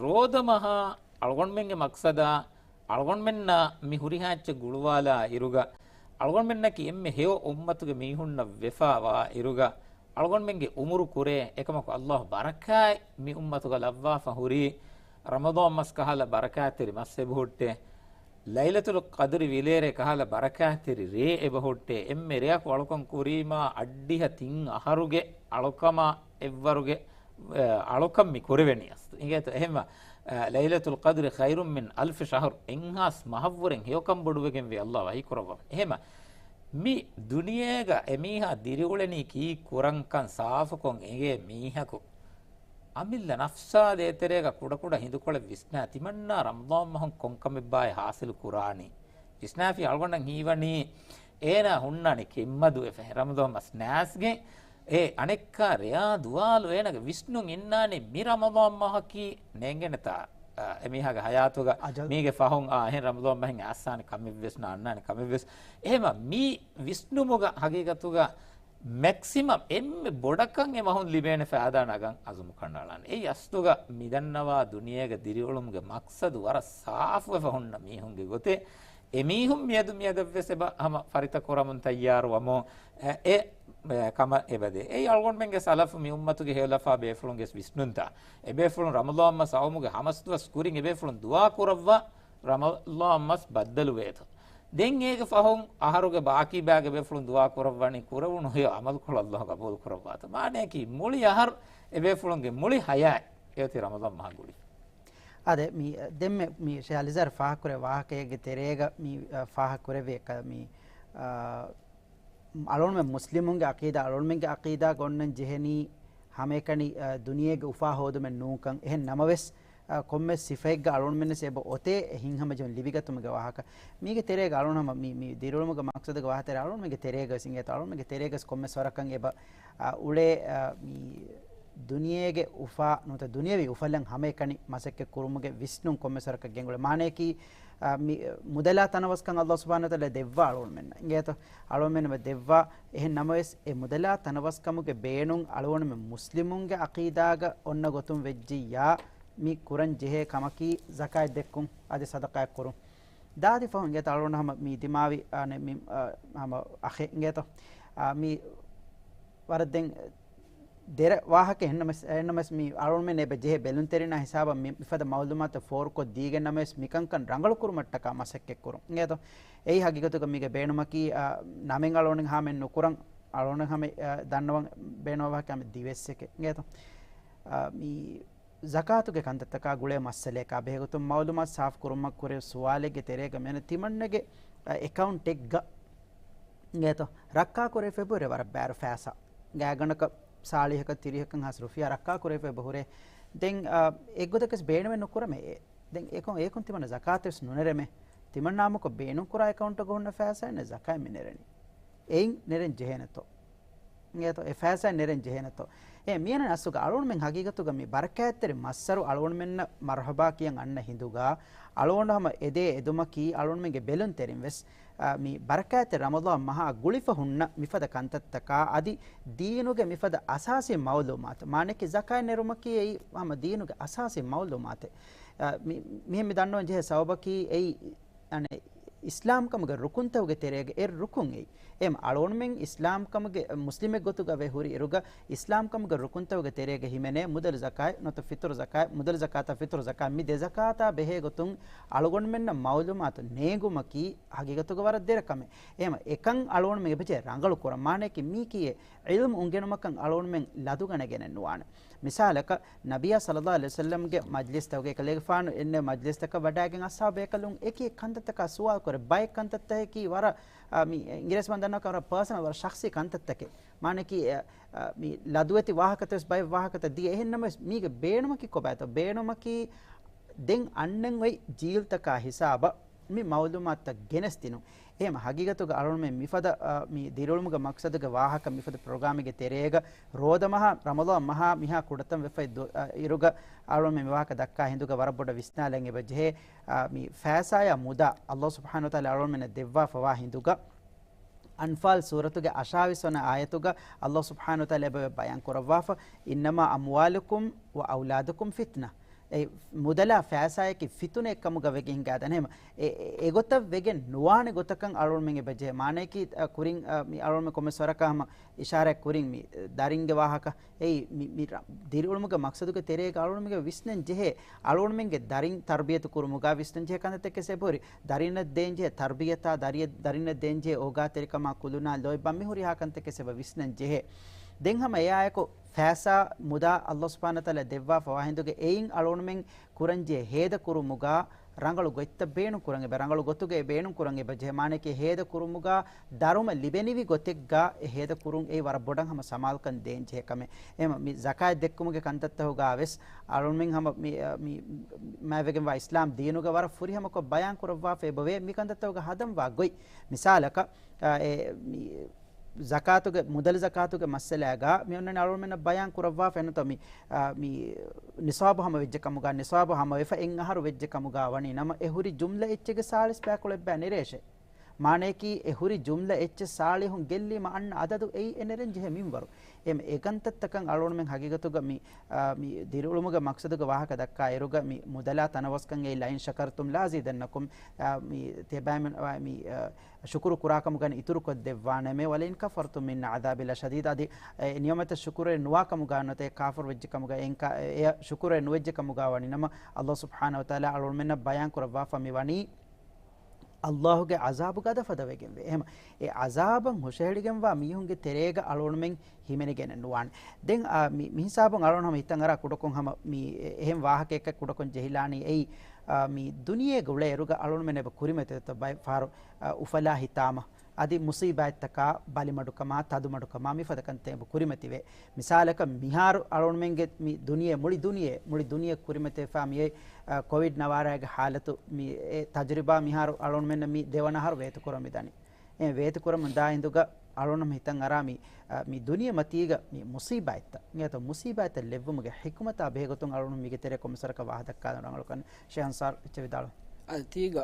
ރޯދަމަހާ އަޅުގަނޑުމެންގެ މަޤްޞަދާ އަޅުގަނޑުމެންނާ މި ހުރިހާ އެއްޗެއް ގުޅުވާލާ އިރުގަ، އަޅުގަނޑުމެންނަކީ އެންމެ ހެޔޮ އުއްމަތުގެ މީހުންނަށް ވެފާވާ އިރުގަ، އަޅުގަނޑުމެންގެ އުމުރު ކުރޭ. އެކަމަކު ﷲ ބަރަކާތް މި އުއްމަތުގަ ލައްވާފަ ހުރީ، ރަމަޟާން މަސް ކަހަލަ ބަރަކާތްތެރި މަސް އެބަހުއްޓޭ. ލައިލަތުލް ޤަދްރި ވިލޭރޭ ކަހަލަ ބަރަކާތްތެރި ރޭ އެބަހުއްޓޭ. އެންމެ ރެއަކު އަޅުކަން ކުރީމާ އައްޑިހަ ތިން އަހަރުގެ އަޅުކަމާ އެއްވަރުގެ، އަ، އަޅުކަން މި ކުރެވެނީ އަސްލު. އިނގޭތޯ އެހެންވާ، އަ، ލައިލަތުލް ޤަދްރި ޚައިރުން މިން އަލްފި ޝަހްރު، އެއްހާސް މަހަށްވުރެން ހެޔޮކަން ބޮޑުވެގެންވީ ﷲ ވަޙީ ކުރައްވަމުން. އެހެމަ މި ދުނިޔޭގަ އެމީހާ ދިރިއުޅެނީ ކީއްކުރަންކަން ސާފުކޮށް އެނގޭ މީހަކު، އަމިއްލަ ނަފްސާ ދޭތެރޭގަ ކުޑަކުޑަ ހިނދުކޮޅެއް ވިސްނާ ތިމަންނާ ރަމަޟާން މަހުން ކޮންކަމެއްބާއޭ ހާސިލު ކުރާނީ ވިސްނާފި އަޅުގަނޑަށް ހީވަނީ އޭނާ ހުންނާނެ ކެތްމަދުވެފަ ރަމަޟާން މަސް ނާސްގެން. އެ އަނެއްކާ ރެޔާ ދުވާލު އޭނާގެ ވިސްނުން އިންނާނެ މި ރަމަޟާން މަހަކީ ނޭނގޭނެތާ، އަ، އެމީހާގެ ހަޔާތުގަ އަޖަލް. މީގެ ފަހުން އާ އެހެން ރަމަޟާން މަހެއް އައްސާނެ ކަމެއްވެސް ނާންނާނެ ކަމެއްވެސް. އެހެމަ މި ވިސްނުމުގަ ހަގީގަތުގަ މެކްސިމަމް އެންމެ ބޮޑަކަން އެ މަހުން ލިބޭނެ ފައިދާ ނަގަން އަޒުމު ކަނޑައަޅާނެ. އެއީ އަސްލުގަ މިދަންނަވާ ދުނިޔޭގަ ދިރިއުޅުމުގެ މަޤްޞަދު ވަރަށް ސާފުވެފަ ހުންނަ މީހުންގެ ގޮތެއް. އެމީހުން މިއަދު މިއަދަށްވެސް އެބަ ހަމަ ފަރިތަކުރަމުން ތައްޔާރުވަމުން، އެ، އެ، އެ، ކަމަށް އެބަދޭ. އެއީ އަޅުގަނޑުމެންގެ ސަލަފު މި އުއްމަތުގެ ހެޔޮލަފާ ބޭފުޅުންގެ ވިސްނުންތައް. އެބޭފުޅުން ރަމަޟާން މަސް އައުމުގެ ހަމަސްދުވަސް ކުރިން އެބޭފުޅުން ދުޢާ ކުރައްވާ ރަމަޟާން މަސް ބައްދަލުވޭތޯ. ދެން އޭގެ ފަހުން އަހަރުގެ ބާކީ ބައިގެ ބޭފުޅުން ދުޢާ ކުރައްވަނީ ކުރެވުނު ހެޔޮ އަމަލުކޮޅު ﷲ ގަބޫލު ކުރައްވާތޯ. މާނަޔަކީ މުޅި އަހަރު އެބޭފުޅުންގެ މުޅި ހަޔާތް އެއޮތީ ރަމަޟާން މަހަށް ގުޅިފަ. އާދެ، މި، ދެންމެ މި ޝޭޚް އަލިޒާރު ފާހަގަކުރެއްވި ވާހަކައެއްގެ ތެރޭގަ މި، އަ، ފާހަގަކުރެއްވި އެއްކަ-، މި، އަ، އަޅުގަނޑުމެން މުސްލިމުންގެ ޢަޤީދާ، އަޅުގަނޑުމެންގެ ޢަޤީދާގަ އޮންނަން ޖެހެނީ ހަމައެކަނި، އަ، ދުނިޔޭގެ އުފާ ހޯދުމެއް ނޫންކަން. އެހެން ނަމަވެސް، އަ، ކޮންމެސް ސިފައެއްގަ އަޅުގަނޑުމެންވެސް އެބަ އޮތޭ އެ ހިތްހަމަޖެހުން ލިބިގަތުމުގެ ވާހަކަ. މީގެ ތެރޭގަ އަޅުގަނޑު ހަމަ މި، މި ދިރިއުޅުމުގެ މަޤްޞަދުގެ ވާހަކަ ތެރޭ އަޅުގަނޑުމެންގެ ތެރޭގަވެސް އިނގޭތޯ، އަޅުގަނޑުމެންގެ ތެރޭގަވެސް ކޮންމެސް ވަރަކަށް އެބަ، އަ، އުޅޭ، އަ، މި ދުނިޔޭގެ އުފާ ނުވަތަ ދުނިޔަވީ އުފަލެއް ހަމައެކަނި މަސައްކަތް ކުރުމުގެ ވިސްނުން ކޮންމެސް ވަރަކަށް ގެންގުޅޭ. މާނަޔަކީ، އަ، މި، އަ، މުދަލާ ތަނަވަސްކަން ﷲ ސުބްޙާނަހޫ ވަތަޢާލާ ދެއްވާ އަޅުގަނޑުމެންނަށް އިނގޭތޯ؟ އަޅުގަނޑުމެންނަށް ދެއްވާ. އެހެން ނަމަވެސް، އެ މުދަލާ ތަނަވަސްކަމުގެ ބޭނުން އަޅުގަނޑުމެން މުސްލިމުންގެ ޢަޤީދާގަ އޮންނަ ގޮތުން ވެއްޖިއްޔާ، މި ކުރަން ޖެހޭ ކަމަކީ ޒަކާތް ދެއްކުން އަދި ޞަދަޤާތް ކުރުން. ދާދި ފަހުން އިނގޭތޯ އަޅުގަނޑު ހަމަ މި ދިމާވި، އާނެ، މި، އާ، ހަމަ އަޚެއް އިނގޭތޯ؟ އާ، މި ވަރަށް ދެން ދެރަ ވާހަކަ އެހެންނަމަސް، އެހެންނަމަސް މި އަޅުގަނޑުމެން އެބަ ޖެހޭ ބެލުންތެރިންނާ ހިސާބަށް މި މިފަދަ މައުލޫމާތު ފޯރުކޮށް ދީގެން ނަމަވެސް މިކަންކަން ރަނގަޅު ކުރުމަށްޓަކާ މަސައްކަތް ކުރުން. އިނގޭތޯ؟ އެއީ ހަގީގަތުގަ މީގެ ބޭނުމަކީ، އާ، ނަމެއް އަޅުގަނޑު ހާމައެއް ނުކުރަން، އަޅުގަނޑު ހަމަ، އާ، ދަންނަވަން ބޭނުންވާ ވާހަކަ ހަމަ ދިވެއްސެކޭ. އިނގޭތޯ؟ އާ، މި ޒަކާތުގެ ކަންތައްތަކާ ގުޅޭ މައްސަލަޔަކާ ބެހޭގޮތުން މައުލޫމާތު ސާފު ކުރުމަށް ކުރެވި ސުވާލެއްގެ ތެރޭގަ މިއަންނަ ތިމަންނަގެ އެކައުންޓެއްގަ ގޭތޯ ރައްކާ ކުރެވިފައި ހުރޭ ވަރަށް ބާރު ފައިސާ. ގާތްގަނޑަކަށް ސާޅީހަކަށް ތިރީހަކަށް ހާސް ރުފިޔާ ރައްކާ ކުރެވިފައި ހުރޭ. ދެން، އާ، އެއްގޮތަކަސް ބޭނުމެއް ނުކުރަމޭ. ދެން އެކު-، އެކުން ތިމަންނަ ޒަކާތެއް ވެސް ނުނެރެމޭ. ތިމަންނާމަކޮށް ބޭނުންކުރާ އެކައުންޓަކަށް ހުންނަ ފައިސާއެއް ނެތް ޒަކާތް މި ނެރެނީ. އެއިން ނެރެން ޖެހޭނެތޯ؟ އެ ފައިސާ ނެރެން ޖެހޭނެތޯ؟ އެ މިއަންނަނީ އަސްލުގަ އަޅުގަނޑުމެން ހަގީގަތުގަ މި ބަރަކާތްތެރި މައްސަރު އަޅުގަނޑުމެންނަށް މަރުހަބާ ކިޔަން އަންނަ ހިނދުގަ އަޅުގަނޑު ހަމަ އެދޭ އެދުމަކީ އަޅުގަނޑުމެންގެ ބެލުންތެރިން ވެސް، އާ، މި ބަރަކާތްތެރި ރަމަޟާން މަހާ ގުޅިފަ ހުންނަ މިފަދަ ކަންތައްތަކާ އަދި ދީނުގެ މިފަދަ އަސާސީ މައުލޫމާތު، މާނައަކީ ޒަކާތް ނެރުމަކީ އެއީ ހަމަ ދީނުގެ އަސާސީ މައުލޫމާތެއް. އާ، މި-، މިހެން މި ދަންނަވަން ޖެހޭ ސަބަބަކީ އެއީ އަނެއް އިސްލާމްކަމުގެ ރުކުންތަކުގެ ތެރޭގަ އެއް ރުކުން އެއީ. އެހެން އަޅުގަނޑުމެން އިސްލާމްކަމުގެ މުސްލިމެއް ގޮތުގަ ވެ ހުރި އިރުގަ، އިސްލާމްކަމުގެ ރުކުންތަކުގެ ތެރޭގަ ހިމެނޭ މުދަލު ޒަކާތް ނުވަތަ ފިތުރު ޒަކާތް، މުދަލު ޒަކާތާ ފިތުރު ޒަކާތް، މި ދެ ޒަކާތާ ބެހޭ ގޮތުން އަޅުގަނޑުމެންނަށް މައުލޫމާތު ނޭނގުމަކީ ހަގީގަތުގަ ވަރަށް ދެރަ ކަމެއް. އެހެން އެކަން އަޅުގަނޑުމެން އެބަޖެހޭ ރަނގަޅު ކުރަން. މާނައަކީ މީކީއެއް ޢިލްމު އުނގެނުމަކަށް އަޅުގަނޑުމެން ލަދުގަނެގެނެއް ނުވާނެ. މިސާލަކަށް، ނަބިއްޔާ ޞައްލައްލާހު ޢަލައިހި ވަސައްލަމްގެ މަޖްލިސްތަކުގަ އެކަލޭގެފާނު އެންމެ މަޖްލިސްތަކަށް ވަޑައިގެން އަޞްޙާބު ބޭކަލުން އެކި ކަންތައްތަކާ ސުވާލު ކުރޭ. ބައެއް ކަންތައްތަކަކީ ވަރަށް، އާ، މި އިނގިރޭސި ބަން ދަންނަ ވަރަށް ޕާސަނަލް، ވަރަށް ޝަޚްޞީ ކަންތައްތަކެއް. މާނައަކީ، އެ، އާ، މި ލަދުވެތި ވާހަކަތައް ވެސް ބައެއް ވާހަކަތައް ދިޔަ. އެހެން ނަމަވެސް މީގެ ބޭނުމަކީ ކޮބާތޯ؟ ބޭނުމަކީ ދެން އަންނަން އޮތް ޖީލްތަކާ ހިސާބަށް މި މައުލޫމާތުތައް ގެނެސްދިނުން. އެހެން ހަގީގަތުގަ އަޅުގަނޑުމެން މިފަދަ، އާ، މި ދިރިއުޅުމުގެ މަޤްޞަދުގެ ވާހަކަ މިފަދަ ޕްރޮގްރާމެއްގެ ތެރޭގަ ރޯދަމަހާ، ރަމަޟާން މަހާ މިހާ ކުޑަތަން ވެފައި ދު-، އަ، އިރުގަ އަޅުގަނޑުމެން މި ވާހަކަ ދައްކާ ހިނދުގަ ވަރަށް ބޮޑަށް ވިސްނާލަން އެބަ ޖެހޭ، އާ، މި ފައިސާޔާ މުދާ ﷲ ސުބްޙާނަހޫ ވަތަޢާލާ އަޅުގަނޑުމެންނަށް ދެއްވާފަވާ ހިނދުގަ، އަންފާލް ސޫރަތުގެ އަށާވީސް ވަނަ އާޔަތުގަ ﷲ ސުބްޙާނަހޫ ވަތަޢާލާ އެބަ ބަޔާން ކުރައްވާފަ، "إنما أموالكم وأولادكم فتنة." އެ މުދަލާ ފައިސާއަކީ ފިތުނައެއް ކަމުގަ ވެގެން ހިނގާދާނެ. އެހެން އެ، އެ، އެގޮތަށް ވެގެން ނުވާނެ ގޮތަކަށް އަޅުގަނޑުމެން އެބަ ޖެހޭ. މާނައަކީ، އަ، ކުރިން، އަ، މި އަޅުގަނޑުމެން ކޮންމެސް ވަރަކަށް ހަމަ އިޝާރާތް ކުރިން މި، އަ، ދަރިންގެ ވާހަކަ. އެއީ މި، މި ރަ-، ދިރިއުޅުމުގެ މަޤްޞަދުގެ ތެރޭގަ އަޅުގަނޑުމެން ވިސްނަން ޖެހޭ. އަޅުގަނޑުމެންގެ ދަރިން ތަރުބިޔަތު ކުރުމުގަ ވިސްނަން ޖެހޭ ކަންތައްތަކެއް އެބަހުރި. ދަރިންނަށް ދޭން ޖެހޭ ތަރުބިޔަތާ، ދަރި-، ދަރިންނަށް ދޭން ޖެހޭ އޯގާތެރިކަމާ، ކުލުނާ، ލޯތްބާ މިހުރިހާ ކަންތަކެއް އެބަ ވިސްނަން ޖެހޭ. ދެން ހަމަ އެއާއެކު ފައިސާ މުދާ ﷲ ސުބްޙާނަހޫ ވަތަޢާލާ ދެއްވާފަވާ ހިނދުގަ އެއިން އަޅުގަނޑުމެން ކުރަންޖެހޭ ހޭދަކުރުމުގަ ރަނގަޅު ގޮތްތައް ބޭނުން ކުރަން އެބަ، ރަނގަޅު ގޮތުގައި ބޭނުން ކުރަން އެބަ ޖެހޭ. މާނައަކީ ހޭދަ ކުރުމުގަ ދަރުމަ ލިބެނިވި ގޮތެއްގަ އެ ހޭދަ ކުރުން އެއީ ވަރަށް ބޮޑަށް ހަމަ ސަމާލުކަން ދޭން ޖެހޭ ކަމެއް. އެހެން މި ޒަކާތް ދެއްކުމުގެ ކަންތައްތަކުގަ ވެސް އަޅުގަނޑުމެން ހަމަ މި، މި މާތްވެގެންވާ އިސްލާމް ދީނުގަ ވަރަށް ފުރިހަމަކޮށް ބަޔާން ކުރައްވާފަ އެބަވޭ. މި ކަންތައްތަކުގަ ހަދަންވާ ގޮތް. މިސާލަކަށް، އާ، އެ، މި ޒަކާތުގެ، މުދަލު ޒަކާތުގެ މައްސަލާގަ މި އޮންނަނީ އަޅުގަނޑުމެންނަށް ބަޔާން ކުރައްވާފަ އެންނަތޯ މި، އާ، މި ނިޞާބު ހަމަވެއްޖެ ކަމުގަ، ނިޞާބު ހަމަވެފަ އެއް އަހަރު ވެއްޖެ ކަމުގަ ވަނީ ނަމަ، އެ ހުރި ޖުމްލަ އެއްޗެއްގެ ސާޅީސް ބައިކުޅަ އެއްބައި ނެރޭށޭ. މާނައަކީ އެ ހުރި ޖުމްލަ އެއްޗެއް ސާޅީހުން ގެއްލީމަ އަންނަ އަދަދު އެއީ އެ ނެރެން ޖެހޭ މިންވަރު. އެމް، އެ ކަންތައްތަކަށް އަޅުގަނޑުމެން ހަގީގަތުގަ މި، އާ، މި ދިރިއުޅުމުގެ މަޤްޞަދުގެ ވާހަކަ ދައްކާ އިރުގަ މި މުދަލާ ތަނަވަސްކަން އެއީ "لئن شكرتم لأزيدنكم". އާ، މި ތިޔަބައިމީހުން، އާ، މި، އާ، ޝުކުރު ކުރާކަމުގަ އިތުރުކޮށްދެއްވާނަމޭ. "ولئن كفرتم إن عذابي لشديد". އަދި، އެ ނިޢުމަތަށް ޝުކުރެއް ނުވާކަމުގަ ނުވަތަ ކާފަރު ވެއްޖެ ކަމުގަ އެއިން ކާ-، އެ، އެއަށް ޝުކުރެއް ނުވެއްޖެ ކަމުގަ ވަނީ ނަމަ، ﷲ ސުބްޙާނަހޫ ވަތަޢާލާ އަޅުގަނޑުމެންނަށް ބަޔާން ކުރައްވާފަ މި ވަނީ، ﷲގެ ޢަޒާބު ގަދަފަދަވެގެންވޭ. އެހެން އެ ޢަޒާބަށް ހުށަހެޅިގެންވާ މީހުންގެ ތެރޭގަ އަޅުގަނޑުމެން ހިމެނިގެނެއް ނުވާނެ. ދެން، އާ، މި، މި ހިސާބުން އަޅުގަނޑު ހަމަ ހިތަށް އަރާ ކުޑަކޮށް ހަމަ މި އެ-، އެހެން ވާހަކައެއް ކުޑަކޮށް ޖެހިލާނީ އެއީ، އާ، މި ދުނިޔޭގަ އުޅޭ އިރުގަ އަޅުގަނޑުމެން އެބަ ކުރިމަތިވެތަ ބައެއް ފަހަރު، އާ، އުފަލާ ހިތާމަ، އަދި މުސީބާތްތަކާ، ބަލިމަޑުކަމާ، ތަދުމަޑުކަމާ، މިފަދަ ކަންތައް އެބަ ކުރިމަތިވޭ. މިސާލަކަށް މިހާރު އަޅުގަނޑުމެންގެ މި ދުނިޔެ، މުޅި ދުނިޔެ، މުޅި ދުނިޔެ ކުރިމަތިވެފާ މިއޮތް، އަ، ކޮވިޑް ނަވާރައިގެ ހާލަތު މި އެ ތަޖުރިބާ މިހާރު އަޅުގަނޑުމެންނަށް މި ދެވަނަ އަހަރު ވޭތުކުރަމުން މިދަނީ. އެ ވޭތުކުރަމުން ދާ ހިނދުގަ އަޅުގަނޑު ހިތަށް އަރާ މި، އަ، މި ދުނިޔެ މަތީގަ މި މުސީބާތްތައް، އިނގޭތޯ މުސީބާތްތައް ލެއްވުމުގެ ޙިކުމަތާ ބެހޭގޮތުން އަޅުގަނޑު މީގެ ތެރޭ ކޮންމެސްވަރަކަށް ވާހަކަ ދައްކާލަން ރަނގަޅުކަން. ޝޭޚް އަންސާރު އެއްޗެއް ވިދާޅު. އަދި ތީގަ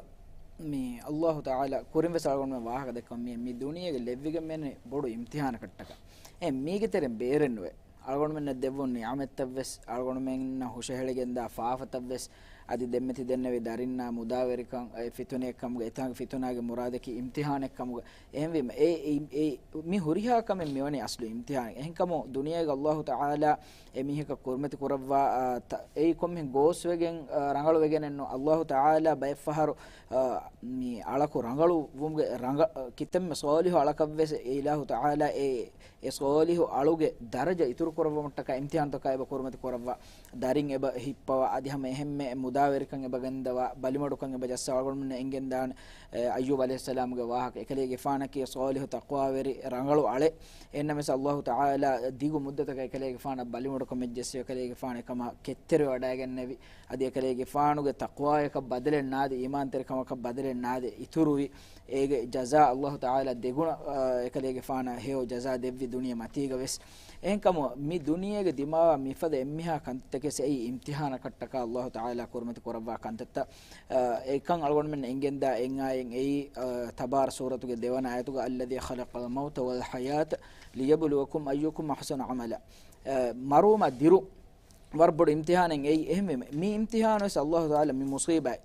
މި ﷲ ތަޢާލާ ކުރިން ވެސް އަޅުގަނޑުމެން ވާހަކަ ދެއްކަމުން މި، މި ދުނިޔޭގެ ލެއްވިގެން މިއަންނަނީ ބޮޑު އިމްތިޙާނަކަށްޓަކާ. އެ މީގެ ތެރެއިން ބޭރެއް ނުވޭ. އަޅުގަނޑުމެންނަށް ދެއްވުން ނިޢުމަތްތައް ވެސް، އަޅުގަނޑުމެންނަށް ހުށަހެޅިގެންދާ ފާފަތައް ވެސް، އަދި ދެންމެ ތި ދެންނެވި ދަރިންނާ މުދާވެރިކަން އެ ފިތުނައެއްކަމުގަ، އެތާނގެ ފިތުނާގެ މުރާދަކީ އިމްތިޙާނެއްކަމުގަ. އެހެންވީމަ، އެ، އެ، އެ، މި ހުރިހާ ކަމެއް މިވަނީ އަސްލު އިމްތިޙާނެއް. އެހެންކަމުން ދުނިޔޭގަ ﷲ ތަޢާލާ އެ މީހަކަށް ކުރިމަތި ކުރައްވާ، އާ، ތަ-، އެއީ ކޮންމެހެން ގޯސްވެގެން، އާ، ރަނގަޅުވެގެނެއް ނޫން. ﷲ ތަޢާލާ ބައެއްފަހަރު، އާ، މި އަޅަކު ރަނގަޅު ވުމުގެ ރަނގަ-، އާ، ކިތަންމެ ޞާލިޙު އަޅަކަށްވެސް އެ އިލާހު ތަޢާލާ އެ، އެ ޞާލިޙު އަޅުގެ ދަރަޖަ އިތުރު ކުރައްވުމަށްޓަކާ އިމްތިހާނުތަކާ އެބަ ކުރިމަތި ކުރައްވާ، ދަރިން އެބަ ހިއްޕަވާ، އަދި ހަމަ އެހެންމެ މުދާވެރިކަން އެބަ ގެންދަވާ، ބަލިމަޑުކަން އެބަ ޖައްސާ. އަޅުގަނޑުމެންނަށް އެނގެންދާނެ، އެ، އައްޔޫބް ޢަލައިހިއްސަލާމުގެ ވާހަކަ. އެކަލޭގެފާނަކީ ޞާލިޙު ތަޤްވާވެރި ރަނގަޅު އަޅެއް. އެހެންނަމަވެސް އައްލާހު ތަޢާލާ ދިގު މުއްދަތަކަށް އެކަލޭގެފާނަށް ބަލިމަޑުކަމެއް ޖެއްސެވި، އެކަލޭގެފާނު އެކަމާ ކެތްތެރިވެވަޑައިގެންނެވި. އަދި އެކަލޭގެފާނުގެ ތަޤްވާޔަކަށް ބަދަލެއް ނާދެ، އީމާންތެރިކަމަކަށް ބަދަލެއް ނާދެ، އިތުރުވި. އޭގެ ޖަޒާ އައްލާހު ތަޢާލާ ދެގުނަ، އާ، އެކަލޭގެފާނަށް ހެޔޮ ޖަޒާ ދެއްވި ދުނިޔެ މަތީގަ ވެސް. އެހެންކަމުން މި ދުނިޔޭގެ ދިމާވާ މިފަދަ އެންމެހާ ކަންތައްތަކެސް އެއީ އިމްތިހާނަކަށްޓަކާ އައްލާހު ތަޢާލާ ކުރިމަތި ކުރައްވާ ކަންތައްތައް. އާ، އެކަން އަޅުގަނޑުމެން އެނގެންދާ އެއް އާޔަތް އެއީ، އާ، ތަބާރަ ސޫރަތުގެ ދެވަނަ އާޔަތުގަ، الذي خلق الموت والحياة ليبلوكم أيكم أحسن عملا. އާ، މަރުވުމާ ދިރު ވަރަށް ބޮޑު އިމްތިހާނެއް އެއީ. އެހެންވީމަ، މި އިމްތިހާނު ވެސް އައްލާހު ތަޢާލާ މި މުޞީބާތް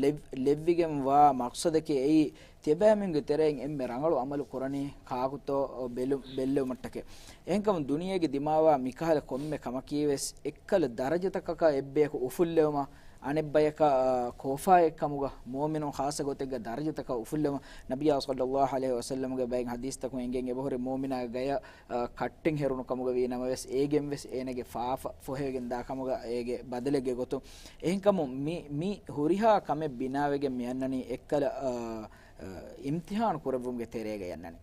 ލެއް-، ލެއްވިގެން ވާ މަޤްޞަދަކީ އެއީ، ތިޔަބައިމީހުންގެ ތެރެއިން އެންމެ ރަނގަޅު ޢަމަލު ކުރަނީ ކާކުތޯ ބެލު-، ބެއްލެވުމަށްޓަކައި. އެހެންކަމުން ދުނިޔޭގެ ދިމާވާ މިކަހަލަ ކޮންމެ ކަމަކީ ވެސް އެއްކަލަ ދަރަޖަތަކަކާ އެއްބަޔަކު އުފުއްލެވުމަށް، އަނެއްބަޔަކަށް، އާ، ކޯފާއެއްކަމުގަ، މުއުމިނުން ޚާއްޞަ ގޮތެއްގަ ދަރަޖަތަކަށް އުފުއްލެވުމަށް ނަބިއްޔާ ޞައްލައްލާހު ޢަލައިހި ވަސައްލަމްގެ ބައެއް ޙަދީޘްތަކުން އެނގެން އެބަހުރި މުއުމިނާގެ ގަޔަށް އަ، ކައްޓެއް ހެރުނު ކަމުގަ ވީ ނަމަވެސް، އޭގެން ވެސް އޭނަގެ ފާފަ ފޮހެވިގެން ދާ ކަމުގަ އޭގެ ބަދަލެއްގެ ގޮތުން. އެހެންކަމުން މި، މި ހުރިހާ ކަމެއް ބިނާވެގެން މި އަންނަނީ އެއްކަލަ، އަ، އަ، އިމްތިޙާނު ކުރެއްވުމުގެ ތެރޭގަ އަންނަނީ.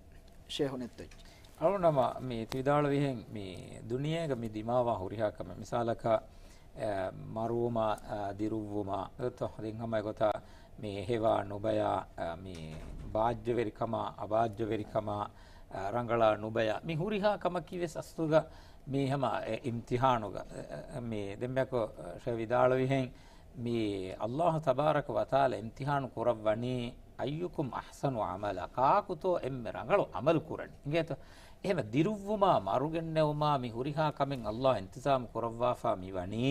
ޝޭހު ނެތްތޯ؟ އަޅުނަމަ މި ތި ވިދާޅުވިހެން މި ދުނިޔޭގަ މި ދިމާވާ ހުރިހާ ކަމެއް މިސާލަކަށް، އަ، މަރުވުމާ، އަ، ދިރުއްވުމާ، ދެން ހަމަ އެގޮތަށް މި ހެވާ ނުބަޔާ، އަ، މި ބާއްޖަވެރިކަމާ، އަބާއްޖަވެރިކަމާ، އަ، ރަނގަޅާ ނުބަޔާ، މި ހުރިހާ ކަމަކީ ވެސް އަސްލުގަ މި ހަމަ އެ އިމްތިޙާނުގަ، އެ، އެ، މި ދެންމެއަކު ޝޭހް ވިދާޅުވިހެން މި އައްލާހު ތަބާރަކަ ވަތަޢާލާ އިމްތިޙާނު ކުރައްވަނީ، أيكم أحسن عملا، ކާކުތޯ އެންމެ ރަނގަޅު ޢަމަލު ކުރަނީ. އިނގޭތޯ؟ އެހެން ދިރުއްވުމާ، މަރުގެންނެވުމާ، މި ހުރިހާ ކަމެއް އައްލާހު އިންތިޒާމު ކުރައްވާފާ މި ވަނީ،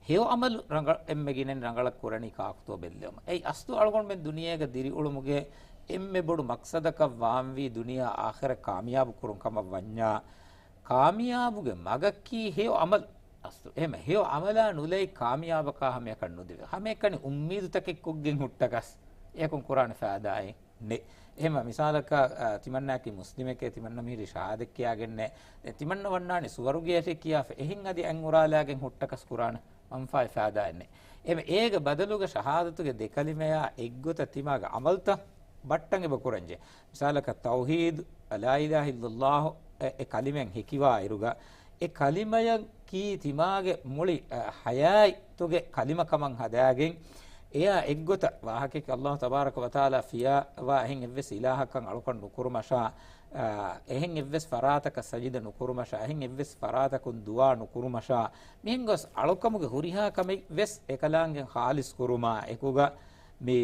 ހެޔޮ ޢަމަލު ރަނގަޅު އެންމެ ގިނައިން ރަނގަޅަށް ކުރަނީ ކާކުތޯ ބެއްލެވުމަށް. އެއީ އަސްލު އަޅުގަނޑުމެން ދުނިޔޭގަ ދިރިއުޅުމުގެ އެންމެ ބޮޑު މަޤްޞަދަކަށް ވާންވީ ދުނިޔެ އާޚިރަތް ކާމިޔާބު ކުރުން ކަމަށް ވަންޏާ، ކާމިޔާބުގެ މަގަކީ ހެޔޮ ޢަމަލު. އަސްލު އެހެން ހެޔޮ ޢަމަލާ ނުލައި ކާމިޔާބަކާ ހަމައެކަނި ނުދެވޭ. ހަމައެކަނި އުއްމީދުތަކެއް ކޮށްގެން ހުއްޓަކަސް އެއަކުން ކުރާނެ ފައިދާއެއް ނެތް. އެހެންވީމަ މިސާލަކަށް، އަ، ތިމަންނާއަކީ މުސްލިމެކޭ، ތިމަންނަ މިހިރީ ޝަހާދަތް ކިޔާގެންނޭ. ދެން ތިމަންނަ ވަންނާނީ ސުވަރުގެއަށޭ ކިޔާފަ. އެހެން އަދި އަތް އުރާލާގެން ހުއްޓަކަސް ކުރާނެ މަންފާއެއް ފައިދާއެއް ނެތް. އެހެންވީމަ އޭގެ ބަދަލުގަ ޝަހާދަތުގެ ދެ ކަލިމަޔާ އެއްގޮތަށް ތިމާގެ ޢަމަލުތައް ބައްޓަން އެބަ ކުރަންޖެ. މިސާލަކަށް ތައުޙީދު، ލާ އިލާހަ އިއްލައްލާހު، އެ، އެ ކަލިމައިން ހެކިވާއިރުގަ، އެ ކަލިމަޔަކީ ތިމާގެ މުޅި، އަ، ޙަޔާތުގެ ކަލިމަ ކަމަށް ހަދާގެން، އެޔާ އެއްގޮތަށް ވާހަކައެއް އައްލާހު ތަބާރަކަ ވަތަޢާލާ ފިޔާވާ އެހެން އެއްވެސް އިލާހަކަށް އަޅުކަން ނުކުރުމަށާ، އަ، އެހެން އެއްވެސް ފަރާތަކަށް ސަޖިދަ ނުކުރުމަށާ، އެހެން އެއްވެސް ފަރާތަކުން ދުޢާ ނުކުރުމަށާ، މިހެން ގޮސް އަޅުކަމުގެ ހުރިހާ ކަމެއް ވެސް އެކަލާނގެ ޚާލިޞް ކުރުމާ އެކުގަ، މި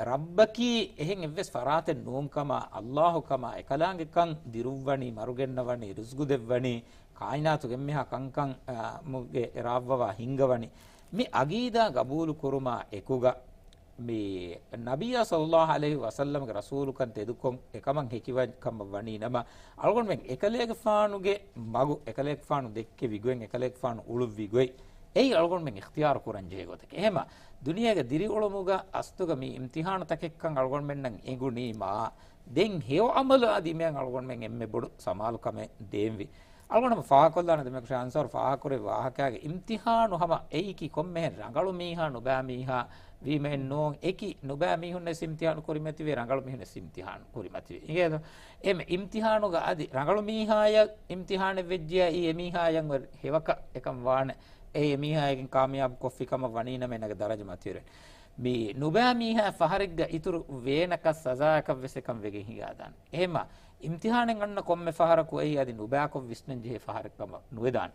ރައްބަކީ އެހެން އެއްވެސް ފަރާތެއް ނޫންކަމާ، އައްލާހު ކަމާ، އެކަލާނގެ ކަން ދިރުއްވަނީ، މަރުގެންނަވަނީ، ރުޒުގު ދެއްވަނީ، ކާއިނާތުގެ އެންމެހާ ކަންކަން، އާ، މުގެ ރާއްވަވާ ހިންގަވަނީ. މި އަގީދާ ގަބޫލު ކުރުމާ އެކުގަ، މި ނަބިއްޔާ ޞައްލައްލާހު ޢަލައިހި ވަސައްލަމްގެ ރަސޫލުކަން ތެދުކޮށް އެކަމަށް ހެކިވާ ކަމަށް ވަނީ ނަމަ، އަޅުގަނޑުމެން އެކަލޭގެފާނުގެ މަގު، އެކަލޭގެފާނު ދެއްކެވި ގޮތް، އެކަލޭގެފާނު އުޅުއްވި ގޮތް، އެއީ އަޅުގަނޑުމެން އިޚްތިޔާރު ކުރަން ޖެހޭ ގޮތަކީ. އެހެމަ ދުނިޔޭގެ ދިރިއުޅުމުގަ އަސްލުގަ މި އިމްތިޙާނުތަކެއްކަން އަޅުގަނޑުމެންނަށް އެނގުނީމާ، ދެން ހެޔޮ ޢަމަލު އަދި މިއަށް އަޅުގަނޑުމެން އެންމެ ބޮޑު ސަމާލުކަމެއް ދޭންވީ. އަޅުގަނޑު ފާހަގަކޮށްލާނެ ދެމެކު ޝާ އަންސާރު ފާހަގަކުރެއްވި ވާހަކައިގެ އިމްތިޙާނު ހަމަ އެއީކީ ކޮންމެހެން ރަނގަޅު މީހާ ނުބައި މީހާ ވީމައެއް ނޫން. އެކި ނުބައި މީހުންނެސް އިމްތިޙާނު ކުރިމަތިވޭ، ރަނގަޅު މީހުންނެސް އިމްތިޙާނު ކުރިމަތިވޭ. އިނގޭތޯ؟ އެމެ އިމްތިޙާނުގަ އަދި ރަނގަޅު މީހާޔަށް އިމްތިޙާނެއް ވެއްޖިޔާ އެ މީހާޔަށް ވެ ހެވަކަށް އެކަން ވާނެ. އެ މީހާޔަކީ ކާމިޔާބު ކޮށްފި ކަމަށް ވަނީ ނަމަ އޭނަގެ ދަރަޖަ މަތިވެރި. މި ނުބައި މީހާ ފަހަރެއްގަ އިތުރު ވޭނަކަށް ސަޒާއަކަށް ވެސް އެކަން ވެގެން ހިނގާދާނެ. އެހެމަ އިމްތިޙާނެއް އަންނަ ކޮންމެ ފަހަރަކު އެއީ އަދި ނުބައިކޮށް ވިސްނަން ޖެހޭ ފަހަރެއް ކަމަށް ނުވެދާނެ.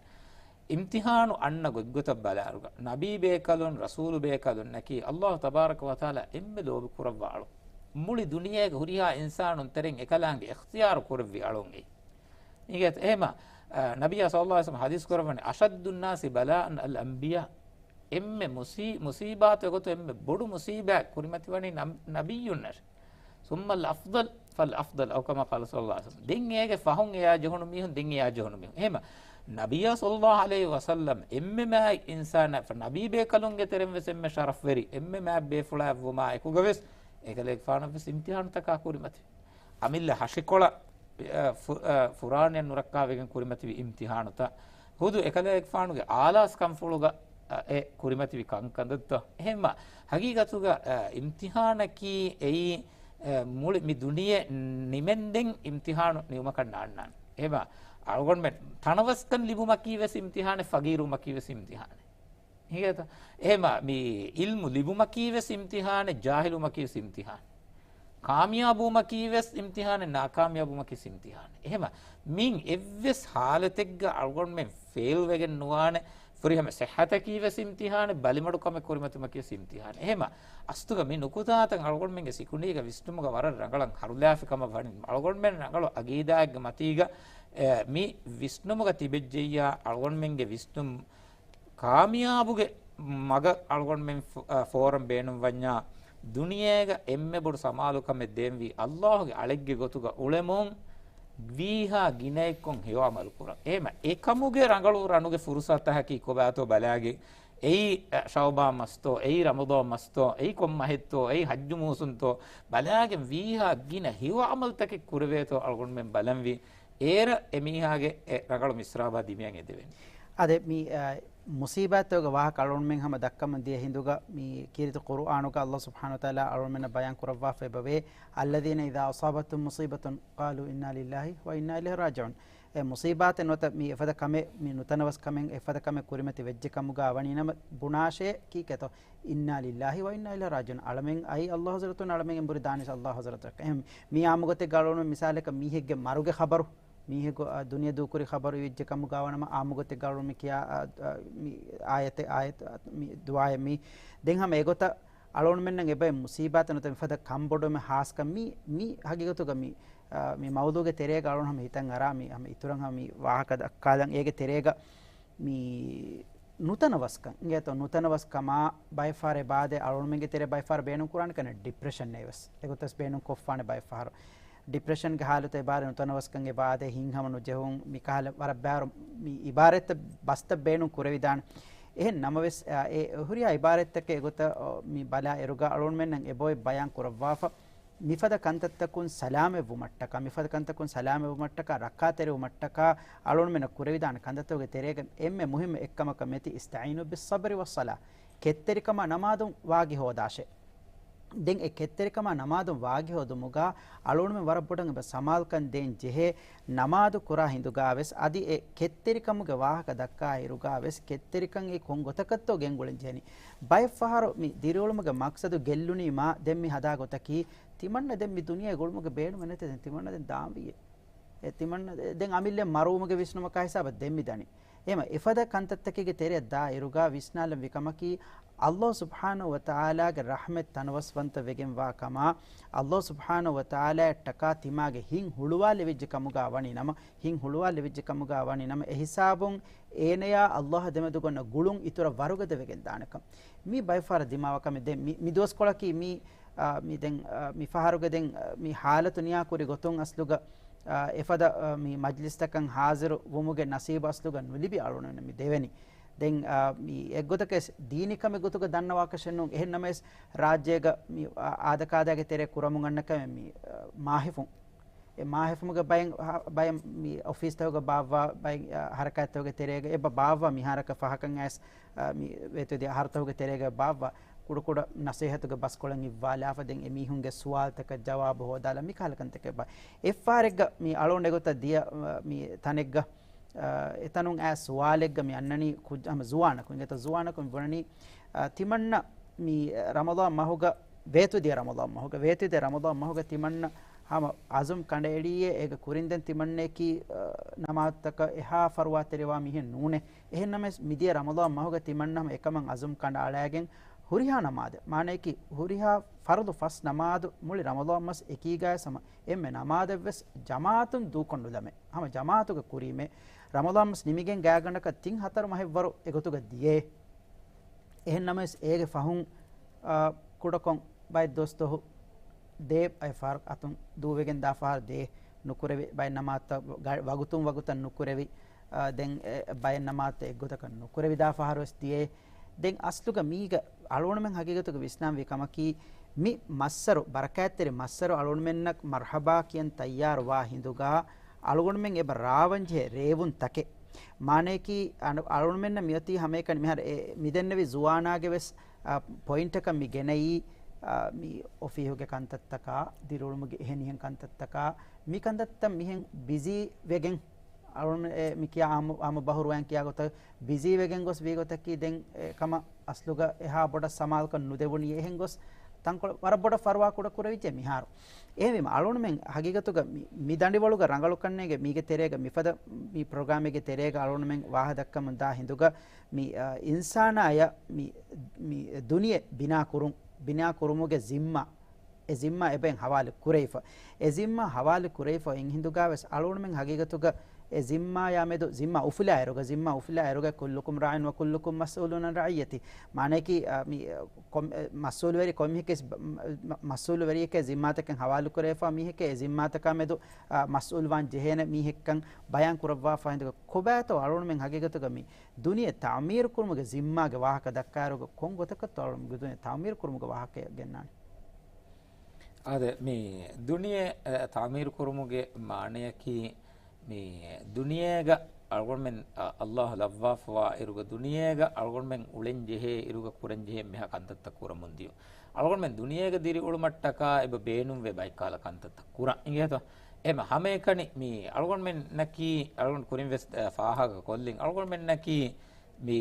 އިމްތިޙާނު އަންނަ ގޮތްގޮތަށް ބަލާއިރުގަ، ނަބީ ބޭކަލުން، ރަސޫލު ބޭކަލުންނަކީ، އައްލާހު ތަބާރަކަ ވަތަޢާލާ އެންމެ ލޯބި ކުރައްވާ އަޅުން. މުޅި ދުނިޔޭގެ ހުރިހާ އިންސާނުން ތެރެއިން އެކަލާނގެ އިޚްތިޔާރު ކުރެއްވި އަޅުން އެއީ. އިނގޭތަ؟ އެހެމަ، އަ، ނަބިއްޔާ ޞައްލައްލާހު ޢަލައިހި ވަސައްލަމަ ޙަދީޘް ކުރައްވަނީ، "أشد الناس بلاء الأنبياء." އެންމެ މުސީ-، މުސީބާތު ގޮތު އެންމެ ބޮޑު މުސީބާތް ކުރިމަތިވަނީ ނަ-، ނަބިއްޔުންނަށް. ثم الأفضل فالأفضل، أو كما قال صلى الله عليه وسلم. ދެން އޭގެ ފަހުން އެޔާ ޖެހުނު މީހުން، ދެން އެޔާ ޖެހުނު މީހުން. އެހެމަ، ނަބިއްޔާ ޞައްލައްލާހު ޢަލައިހި ވަސައްލަމަ އެންމެ މާތް އިންސާނާ، ނަބީ ބޭކަލުންގެ ތެރެއިން ވެސް އެންމެ ޝަރަފްވެރި، އެންމެ މާތް ބޭފުޅާ ވުމާ އެކުގަ ވެސް، އެކަލޭގެފާނަށް ވެސް އިމްތިޙާނުތަކާ ކުރިމަތި. އަމިއްލަ ހަށިކޮޅަށް އަ، ފު-، އަ، ފުރާނައެއް ނުރައްކާވެގެން ކުރިމަތިވި އިމްތިހާނުތައް، ހުދު އެކަލޭގެފާނުގެ އާލާސް ކަންފުޅުގަ، އަ، އެ ކުރިމަތިވި ކަންކަންތައްތައް. އެހެންމަ ހަގީގަތުގަ، އަ، އިމްތިހާނަކީ އެއީ، އަ، މުޅި މި ދުނިޔެ ނިމެންދެން އިމްތިހާނު ނިމުމަކަށް ނާންނާނެ. އެހެންމަ އަޅުގަނޑުމެން ތަނަވަސްކަން ލިބުމަކީ ވެސް އިމްތިހާނެއް، ފަގީރުވުމަކީ ވެސް އިމްތިހާނެއް. ހިނގޭތަ؟ އެހެންމަ މި އިލްމު ލިބުމަކީ ވެސް އިމްތިހާނެއް، ޖާހިލުވުމަކީ ވެސް އިމްތިހާނެއް. ކާމިޔާބުވުމަކީ ވެސް އިމްތިހާނެއް، ނާކާމިޔާބުވުމަކީ ވެސް އިމްތިހާނެއް. އެހެންމަ މިން އެއްވެސް ހާލަތެއްގަ އަޅުގަނޑުމެން ފެއިލް ވެގެން ނުވާނެ. ފުރިހަމަ ސިއްހަތަކީ ވެސް އިމްތިހާނެއް، ބަލިމަޑުކަމެއް ކުރިމަތިވުމަކީ ވެސް އިމްތިހާނެއް. އެހެންމަ އަސްތުގަ މި ނުކުތާތައް އަޅުގަނޑުމެންގެ ސިކުނޑީގަ ވިސްނުމުގަ ވަރަށް ރަނގަޅަށް ހަރުލާފި ކަމަށް ވަނީ. އަޅުގަނޑުމެން ރަނގަޅު އަގީދާއެއްގެ މަތީގަ، އެ، މި ވިސްނުމުގަ ތިބެއްޖެއްޔާ އަޅުގަނޑުމެންގެ ވިސްނުން ކާމިޔާބުގެ މަގަށް އަޅުގަނޑުމެން ފު-، އަ، ފޯރަން ބޭނުންވަންޏާ، ދުނިޔޭގަ އެންމެ ބޮޑު ސަމާލުކަމެއް ދޭންވީ އައްލާހުގެ އަޅެއްގެ ގޮތުގަ އުޅެމުން، ވީހާ ގިނައެއްކޮށް ހެޔޮ ޢަމަލު ކުރަން. އެހެންމަ އެކަމުގެ ރަނގަޅު ރަނުގެ ފުރުޞަތަކީ ކޮބާތޯ ބަލާގެން، އެއީ، އަ، ޝަޢުބާން މަސްތޯ، އެއީ ރަމަޟާން މަސްތޯ، އެއީ ކޮން މަހެއްތޯ، އެއީ ޙައްޖު މޫސުންތޯ ބަލާގެން، ވީހާ ގިނަ ހެޔޮ ޢަމަލުތަކެއް ކުރެވޭތޯ އަޅުގަނޑުމެން ބަލަންވީ. އޭރަށް އެމީހާގެ އެ ރަނގަޅު މިސްރާބާ ދިމަޔަށް އެދެވެނީ. އާދެ، މި، އާ، މުޞީބާތްތަކުގެ ވާހަކަ އަޅުގަނޑުމެން ހަމަ ދައްކަމުން ދިޔަ ހިނދުގަ، މި ކީރިތި ޤުރުއާނުގަ އައްލާހު ސުބްޙާނަހު ވަތަޢާލާ އަޅުގަނޑުމެންނަށް ބަޔާން ކުރައްވާފަ އެބަވޭ، الذين إذا أصابتهم مصيبة قالوا إنا لله وإنا إليه راجعون. އެ މުޞީބާތެއް ނުވަތަ މި އެފަދަ ކަމެއް، މި ނުތަނަވަސް ކަމެއް، އެފަދަ ކަމެއް ކުރިމަތި ވެއްޖެ ކަމުގަ ވަނީ ނަމަ ބުނާށޭ ކީކޭތޯ؟ إنا لله وإنا إليه راجعون. އަޅަމެން އައީ އައްލާހު ޙަޟްރަތުން، އަޅަމެން އެނބުރި ދާނީސް އައްލާހު ޙަޟްރަތަށް. އެހެން މި އާއްމު ގޮތެއްގަ އަޅުގަނޑު މިސާލަކަށް މީހެއްގެ މަރުގެ ޚަބަރު، މީހެއްގެ، އަ، ދުނިޔެ ދޫކުރި ޚަބަރު އިވިއްޖެ ކަމުގަ ވަނަމަ އާއްމު ގޮތެއްގަ އަޅުގަނޑު މި ކިޔާ، އަ، އަ، މި އާޔަތެއް، އާޔަތް، އަ، މި ދުޢާއެއް މި. ދެން ހަމަ އެގޮތަށް އަޅުގަނޑުމެންނަށް އެބައި މުޞީބާތެއް ނުވަތަ މިފަދަ ކަންބޮޑުވުމެއް ހާސްކަން މި، މި ހަގީގަތުގަ މި، އަ، މި މައުޟޫގެ ތެރޭގަ އަޅުގަނޑު ހަމަ ހިތަށް އަރާ މި ހަމަ އިތުރަށް ހަމަ މި ވާހަކަ ދައްކާލަން. އޭގެ ތެރޭގަ މި ނުތަނަވަސްކަން އިނގޭތޯ؟ ނުތަނަވަސްކަމާ ބައެއް ފަހަރެއް ބާދެ އަޅުގަނޑުމެންގެ ތެރޭ ބައެއް ފަހަރު ބޭނުން ކުރާނެ ކަން ޑިޕްރެޝަން އެވެސް އެގޮތަސް ބޭނުން ކޮށްފާނެ ބައެއް ފަހަރު. ޑިޕްރެޝަންގެ ހާލަތު އެބާރެ ނުތަނަވަސްކަން އެބާދެ ހިތްހަމަ ނުޖެހުން މި ކަހަލަ ވަރަށް ބާރު މި އިބާރަތްތައް ބަސްތައް ބޭނުން ކުރެވިދާނެ. އެހެން ނަމަވެސް، އާ، އެ ހުރިހާ އިބާރަތްތަކެއް އެގޮތަށް، އޯ، މި ބަލާ އިރުގަ އަޅުގަނޑުމެންނަށް އެބައޮތް ބަޔާން ކުރައްވާފަ. މިފަދަ ކަންތައްތަކުން ސަލާމަތްވުމަށްޓަކާ، މިފަދަ ކަންތަކުން ސަލާމަތްވުމަށްޓަކާ، ރައްކާތެރިވުމަށްޓަކާ އަޅުގަނޑުމެންނަށް ކުރެވިދާނެ ކަންތައްތަކުގެ ތެރޭގަ އެންމެ މުހިއްމު އެއްކަމަކަށް މެތި، اسْتَعِينُوا بِالصَّبْرِ وَالصَّلَاةِ، ކެތްތެރިކަމާ ނަމާދުން ވާގި ހޯދާށޭ. ދެން އެ ކެތްތެރިކަމާ ނަމާދުން ވާގި ހޯދުމުގަ އަޅުގަނޑުމެން ވަރަށް ބޮޑަށް އެބަ ސަމާލުކަން ދޭން ޖެހޭ. ނަމާދު ކުރާ ހިނދުގަ ވެސް އަދި އެ ކެތްތެރިކަމުގެ ވާހަކަ ދައްކާ އިރުގަ ވެސް ކެތްތެރިކަން އެ ކޮން ގޮތަކަށްތޯ ގެންގުޅެން ޖެހެނީ. ބައެއް ފަހަރު މި ދިރިއުޅުމުގެ މަޤްޞަދު ގެއްލުނީމާ ދެން މި ހަދާ ގޮތަކީ ތިމަންނަ ދެން މި ދުނިޔޭގަ އުޅުމުގެ ބޭނުމެއް ނެތޭ، ދެން ތިމަންނަ ދެން ދާންވީއޭ. އެ ތިމަންނަ ދެ-، ދެން އަމިއްލަ މަރުވުމުގެ ވިސްނުމަކާ ހިސާބަށް ދެން މި ދަނީ. އެހެމަ އެފަދަ ކަންތައްތަކެއްގެ ތެރެއަށް ދާ އިރުގަ ވިސްނާލަން ވި ކަމަކީ، އައްލާހު ސުބްޙާނަހު ވަ ތަޢާލާގެ ރަޙްމަތް ތަނަވަސްވަންތަ ވެގެން ވާ ކަމާ، އައްލާހު ސުބްޙާނަހު ވަ ތަޢާލާއަށްޓަކާ ތިމާގެ ހިތް ހުޅުވާލެވިއްޖެ ކަމުގަ ވަނީ ނަމަ، ހިތް ހުޅުވާލެވިއްޖެ ކަމުގަ ވަނީ ނަމަ، އެ ހިސާބުން އޭނަޔާ އައްލާހަށް ދެމެދުގަ އޮންނަ ގުޅުން އިތުރަށް ވަރުގަދަ ވެގެން ދާނެކަން. މީ ބައެއް ފަހަރަށް ދިމާވާ ކަމެއް. ދެން މި، މި ދުވަސްކޮޅަކީ މީ، އާ، މި ދެން، އާ، މި ފަހަރުގެ ދެން، އާ، މި ހާލަތު ނިޔާކުރި ގޮތުން އަސްލުގަ، އާ، އެފަދަ، އާ، މި މަޖްލިސްތަކަށް ހާޒިރު ވުމުގެ ނަސީބު އަސްލުގަ ނުލިބި އަޅުގަނޑުމެންނަށް މި ދެވެނީ. ދެން، އާ، މި އެއްގޮތަކަށް ދީނީ ކަމެއް ގޮތުގަ ދަންނަވާކަށެއް ނޫން. އެހެން ނަމަވެސް، ރާއްޖޭގަ މި، އާ، އާދަކާދައިގެ ތެރޭ ކުރަމުން އަންނަ ކަމެއް މި، އާ، މާހިފުން. އެ މާހިފުމުގެ ބައެއް، ހަ-، ބައެއް މި އޮފީސްތަކުގަ ބާއްވާ، ބައެއް، އާ، ހަރަކާތްތަކުގެ ތެރޭގަ އެބަ ބާއްވާ މިހާރަކަށް ފަހަކަށް އައިސް، އާ، މި ވޭތުވެދިޔަ އަހަރުތަކުގެ ތެރޭގަ ބާއްވާ ކުޑަކުޑަ ނަސޭހަތުގެ ބަސްކޮޅެއް އިއްވާލާފަ ދެން އެމީހުންގެ ސުވާލުތަކަށް ޖަވާބު ހޯދާލާ މިކަހަލަ ކަންތަކެއް ބާ. އެއްފަހަރެއްގަ މި އަޅުގަނޑު އެގޮތަށް ދިޔަ، އާ، މި ތަނެއްގަ، އާ، އެތަނުން އައި ސުވާލެއްގަ މި އަންނަނީ ކުއްޖަ-، ހަމަ ޒުވާނަކު، އިނގޭތޯ ޒުވާނަކު މި ބުނަނީ، އާ، ތިމަންނަ މި ރަމަޟާން މަހުގަ، ވޭތުދިޔަ ރަމަޟާން މަހުގަ، ވޭތުދިޔަ ރަމަޟާން މަހުގަ ތިމަންނަ ހަމަ އަޒުމް ކަނޑައެޅީއޭ، އޭގެ ކުރިން ދެން ތިމަންނައަކީ، އާ، ނަމާދުތަކަށް އެހާ ފަރުވާތެރިވާ މީހެއް ނޫނޭ. އެހެންނަމަވެސް މިދިޔަ ރަމަޟާން މަހުގަ ތިމަންނަ ހަމަ އެކަމަށް އަޒުމް ކަނޑައަޅައިގެން ހުރިހާ ނަމާދެއް، މާނަޔަކީ ހުރިހާ ފަރުޟު ފަސް ނަމާދު މުޅި ރަމަޟާން މަސް އެކީގައި ހަމަ އެންމެ ނަމާދެއްވެސް ޖަމާޢަތުން ދޫކޮށް ނުލަމޭ. ހަމަ ޖަމާޢަތުގަ ކުރީމޭ. ރަމަޟާން މަސް ނިމިގެން ގާތްގަނޑަކަށް ތިން ހަތަރު މަހެއްވަރު އެގޮތުގަ ދިޔޭ. އެހެން ނަމަވެސް އޭގެ ފަހުން، އާ، ކުޑަކޮށް ބައެއް ދުވަސް ދުވަހު ދޭ، އައި ފަހަރު އަތުން ދޫވެގެން ދާ ފަހަރު ދޭ ނުކުރެވި، ބައެއް ނަމާދުތައް ގަ-، ވަގުތުން ވަގުތަށް ނުކުރެވި، އާ، ދެން އެ ބައެއް ނަމާދުތައް އެއްގޮތަކަށް ނުކުރެވި ދާ ފަހަރު ވެސް ދިޔޭ. ދެން އަސްލުގަ މީގަ އަޅުގަނޑުމެން ހަގީގަތުގަ ވިސްނާންވީ ކަމަކީ، މި މައްސަރު، ބަރަކާތްތެރި މައްސަރު އަޅުގަނޑުމެންނަށް މަރްޙަބާ ކިޔަން ތައްޔާރު ވާ ހިނދުގަ، އަޅުގަނޑުމެން އެބަ ރާވަން ޖެހޭ ރޭވުން ތަކެއް. މާނަޔަކީ، އަން-، އަޅުގަނޑުމެންނަށް މިއޮތީ ހަމައެކަނި މިހާރު އެ، މިދެންނެވި ޒުވާނާގެ ވެސް، އާ، ޕޮއިންޓަކަށް މި ގެނައީ، އާ، މި އޮފީހުގެ ކަންތައްތަކާ، ދިރިއުޅުމުގެ އެހެނިހެން ކަންތައްތަކާ، މި ކަންތައްތައް މިހެން ބިޒީ ވެގެން އަޅުން އެ މި ކިޔާ އާއްމު، އާއްމު ބަހުރުވަޔަން ކިޔާ ގޮތަށް ބިޒީ ވެގެން ގޮސް ވީ ގޮތަކީ ދެން އެ ކަމަށް އަސްލުގަ އެހާ ބޮޑަށް ސަމާލުކަން ނުދެވުނީ. އެހެން ގޮސް ތަންކޮޅެއް ވަރަށް ބޮޑަށް ފަރުވާ ކުޑަ ކުރެވިއްޖެ މިހާރު. އެހެންވީމަ އަޅުންމެން ހަގީގަތުގަ މި، މި ދަނޑިވަޅުގަ ރަނގަޅުކަންނޭގެ މީގެ ތެރޭގަ މިފަދަ މި ޕްރޮގްރާމެއްގެ ތެރޭގަ އަޅުންމެން ވާހަ ދައްކަމުން ދާ ހިނދުގަ މި، އާ، އިންސާނާޔަށް މި، މި ދުނިޔެ ބިނާ ކުރުން، ބިނާ ކުރުމުގެ ޒިންމާ އެ ޒިންމާ އެބައިން ހަވާލު ކުރެވިފަ. އެ ޒިންމާ ހަވާލު ކުރެވިފަ އިން ހިނދުގާ ވެސް އަޅުގަނޑުމެން ހަގީގަތުގަ އެ ޒިންމާޔާ މެދު ޒިންމާ އުފުލާ އިރުގަ، ޒިންމާ އުފުލާ އިރުގަ كلكم راع وكلكم مسؤول عن رعيته. މާނަޔަކީ، އަ، މި، އަ، ކޮން-، އެ، މަސްއޫލުވެރި ކޮންމެހެކޭ ޒި-، މަ-، މަ-، މަސްއޫލުވެރިއެކޭ ޒިންމާތަކެއް ހަވާލު ކުރެވިފަ މީހެކޭ އެ ޒިންމާތަކާ މެދު، އަ، މަސްއޫލުވާން ޖެހޭނެ މީހެއްކަން ބަޔާން ކުރައްވާފަ ހިނދުގަ ކޮބާތޯ އަޅުގަނޑުމެން ހަގީގަތުގަ މި ދުނިޔެ ތަޢުމީރު ކުރުމުގެ ޒިންމާގެ ވާހަކަ ދައްކާއިރުގަ ކޮން ގޮތަކަށްތޯ އަޅުގަނޑުމެން ދުނިޔެ ތަޢުމީރު ކުރުމުގެ ވާހަކަ ގެންނާނެ؟ އާދެ، މި ދުނިޔެ، އެ، ތަޢުމީރު ކުރުމުގެ މާނަޔަކީ، މި ދުނިޔޭގަ އަޅުގަނޑުމެން، އަ، ﷲ ލައްވާފަވާ އިރުގަ ދުނިޔޭގަ އަޅުގަނޑުމެން އުޅެން ޖެހޭ އިރުގަ ކުރަން ޖެހޭ މިހާ ކަންތައްތައް ކުރަމުން ދިޔުން. އަޅުގަނޑުމެން ދުނިޔޭގަ ދިރިއުޅުމަށްޓަކާ އެބަ ބޭނުންވޭ ބައެއްކަހަލަ ކަންތައްތައް ކުރަން. އިނގޭތޯ؟ އެހެމަ ހަމައެކަނި މި އަޅުގަނޑުމެންނަކީ، އަޅުގަނޑު ކުރިން ވެސް، އަ، ފާހަގަ ކޮށްލިން. އަޅުގަނޑުމެންނަކީ މި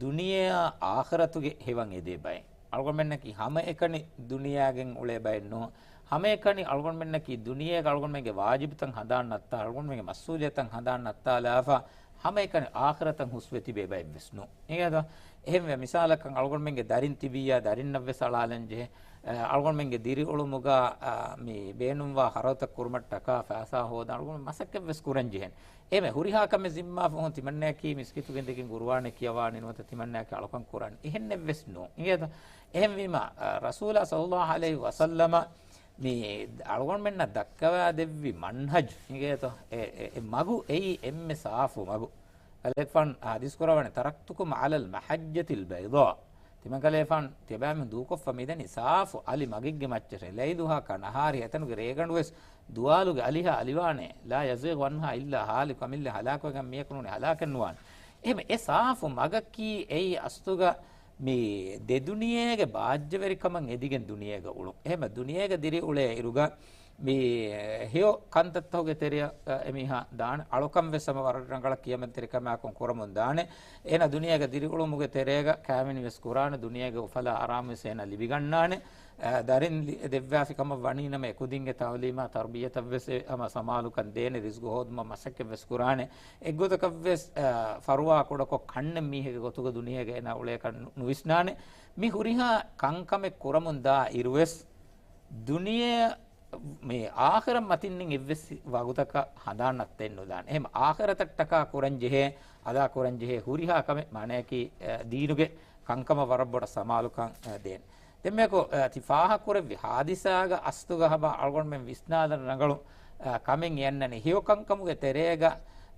ދުނިޔެއާ އާޚިރަތުގެ ހެވަން އެދޭ ބައެއް. އަޅުގަނޑުމެންނަކީ ހަމައެކަނި ދުނިޔޭގަ އުޅޭ ބައެއް ނޫން. ހަމައެކަނި އަޅުގަނޑުމެންނަކީ ދުނިޔޭގަ އަޅުގަނޑުމެންގެ ވާޖިބުތައް ހަނދާން ނައްތާ، އަޅުގަނޑުމެންގެ މަސްއޫލިއްޔަތުތައް ހަނދާން ނައްތާލާފަ، ހަމައެކަނި އާޚިރަތަށް ހުސްވެ ތިބޭ ބައެއް ވެސް ނޫން. އިނގޭތޯ؟ އެހެންވެ، މިސާލަކަށް އަޅުގަނޑުމެންގެ ދަރިން ތިބިއްޔާ ދަރިންނަށް ވެސް އަޅާލަން ޖެހޭ. އަ، އަޅުގަނޑުމެންގެ ދިރިއުޅުމުގަ، އަ، މި ބޭނުންވާ ޚަރަދުތައް ކުރުމަށްޓަކާ ފައިސާ ހޯދަން އަޅުގަނޑު މަސައްކަތް ވެސް ކުރަން ޖެހޭނެ. އެހެމެ ހުރިހާ ކަމެއް ޒިންމާ ފަހުން ތިމަންނަޔަކީ މިސްކިތުގަ އިނދެގެން ގުރުއާނެއް ކިޔަވާނެ ނުވަތަ ތިމަންނަޔަކީ އަޅުކަން ކުރާނެ އެހެންނެއް ވެސް ނޫން. އިނގޭތަ؟ އެހެންވީމަ، އަ، ރަސޫލާ ޞައްލައްލާހު ޢަލައިހި ވަސައްލަމަ މި އަޅުގަނޑުމެންނަށް ދައްކަވާ ދެއްވި މަންހަޖު، އިނގޭތޯ؟ އެ، އެ، އެ މަގު އެއީ އެންމެ ސާފު މަގު. ކަލޭގެފާނު ޙަދީޘް ކުރައްވަނީ، "تركتكم على المحجة البيضاء." ތިމަން ކަލޭގެފާނު ތިޔަބައިމީހުން ދޫކޮށްފަ މިދަނީ ސާފު އަލި މަގެއްގެ މައްޗަށް. "ليلها كنهارها." އެތަނުގެ ރޭގަނޑު ވެސް ދުވާލުގެ އަލިހާ އަލިވާނެ. "لا يزيغ عنها إلا هالك." އަމިއްލަ ހަލާކުވެގެން މީހަކު ނޫނީ ހަލާކެއް ނުވާނެ. އެހެމެ އެ ސާފު މަގަކީ އެއީ އަސްލުގަ މި ދެ ދުނިޔޭގެ ބާއްޖަވެރިކަމަށް އެދިގެން ދުނިޔޭގަ އުޅުން. އެހެމަ ދުނިޔޭގަ ދިރިއުޅޭ އިރުގަ މި ހެޔޮ ކަންތައްތަކުގެ ތެރެއަށް، އަ، އެމީހާ ދާނެ. އަޅުކަން ވެސް ހަމަ ވަރަށް ރަނގަޅަށް ކިޔަމަންތެރިކަމާއެކު ކުރަމުން ދާނެ. އޭނަ ދުނިޔޭގަ ދިރިއުޅުމުގެ ތެރޭގަ ކާވެނި ވެސް ކުރާނެ. ދުނިޔޭގެ އުފަލާ އަރާމު ވެސް އޭނަ ލިބިގަންނާނެ. އަ، ދަރިން ލި-، ދެއްވާފި ކަމަށް ވަނީ ނަމަ އެކުދިންގެ ތައުލީމާ ތަރުބިޔަތަށް ވެސް އެ ހަމަ ސަމާލުކަން ދޭނެ. ރިޒްގު ހޯދުމަށް މަސައްކަތް ވެސް ކުރާނެ. އެއްގޮތަކަށް ވެސް، އަ، ފަރުވާ ކުޑަކޮށް ކަންނެއް މީހެއްގެ ގޮތުގަ ދުނިޔޭގަ އޭނަ އުޅޭކަށް ނު-، ނުވިސްނާނެ. މި ހުރިހާ ކަންކަމެއް ކުރަމުން ދާ އިރުވެސް، ދުނިޔެ މި އާޚިރަތް މަތިންނެއް އެއްވެސް ވަގުތަކަށް ހަނދާން ނައްތައެއް ނުލާނެ. އެހެމަ އާޚިރަތަށްޓަކާ ކުރަން ޖެހޭ، އަދާ ކުރަން ޖެހޭ ހުރިހާ ކަމެއް މާނަޔަކީ، އަ، ދީނުގެ ކަންކަމަށް ވަރަށް ބޮޑަށް ސަމާލުކަން، އަ، ދޭން. ދެންމެކު، އަ، ތި ފާހަގަކުރެއްވި ހާދިސާގަ އަސްލުގަ ހަމަ އަޅުގަނޑުމެން ވިސްނާލަން ރަނގަޅު، އަ، ކަމެއް އެ އަންނަނީ. ހެޔޮ ކަންކަމުގެ ތެރޭގަ،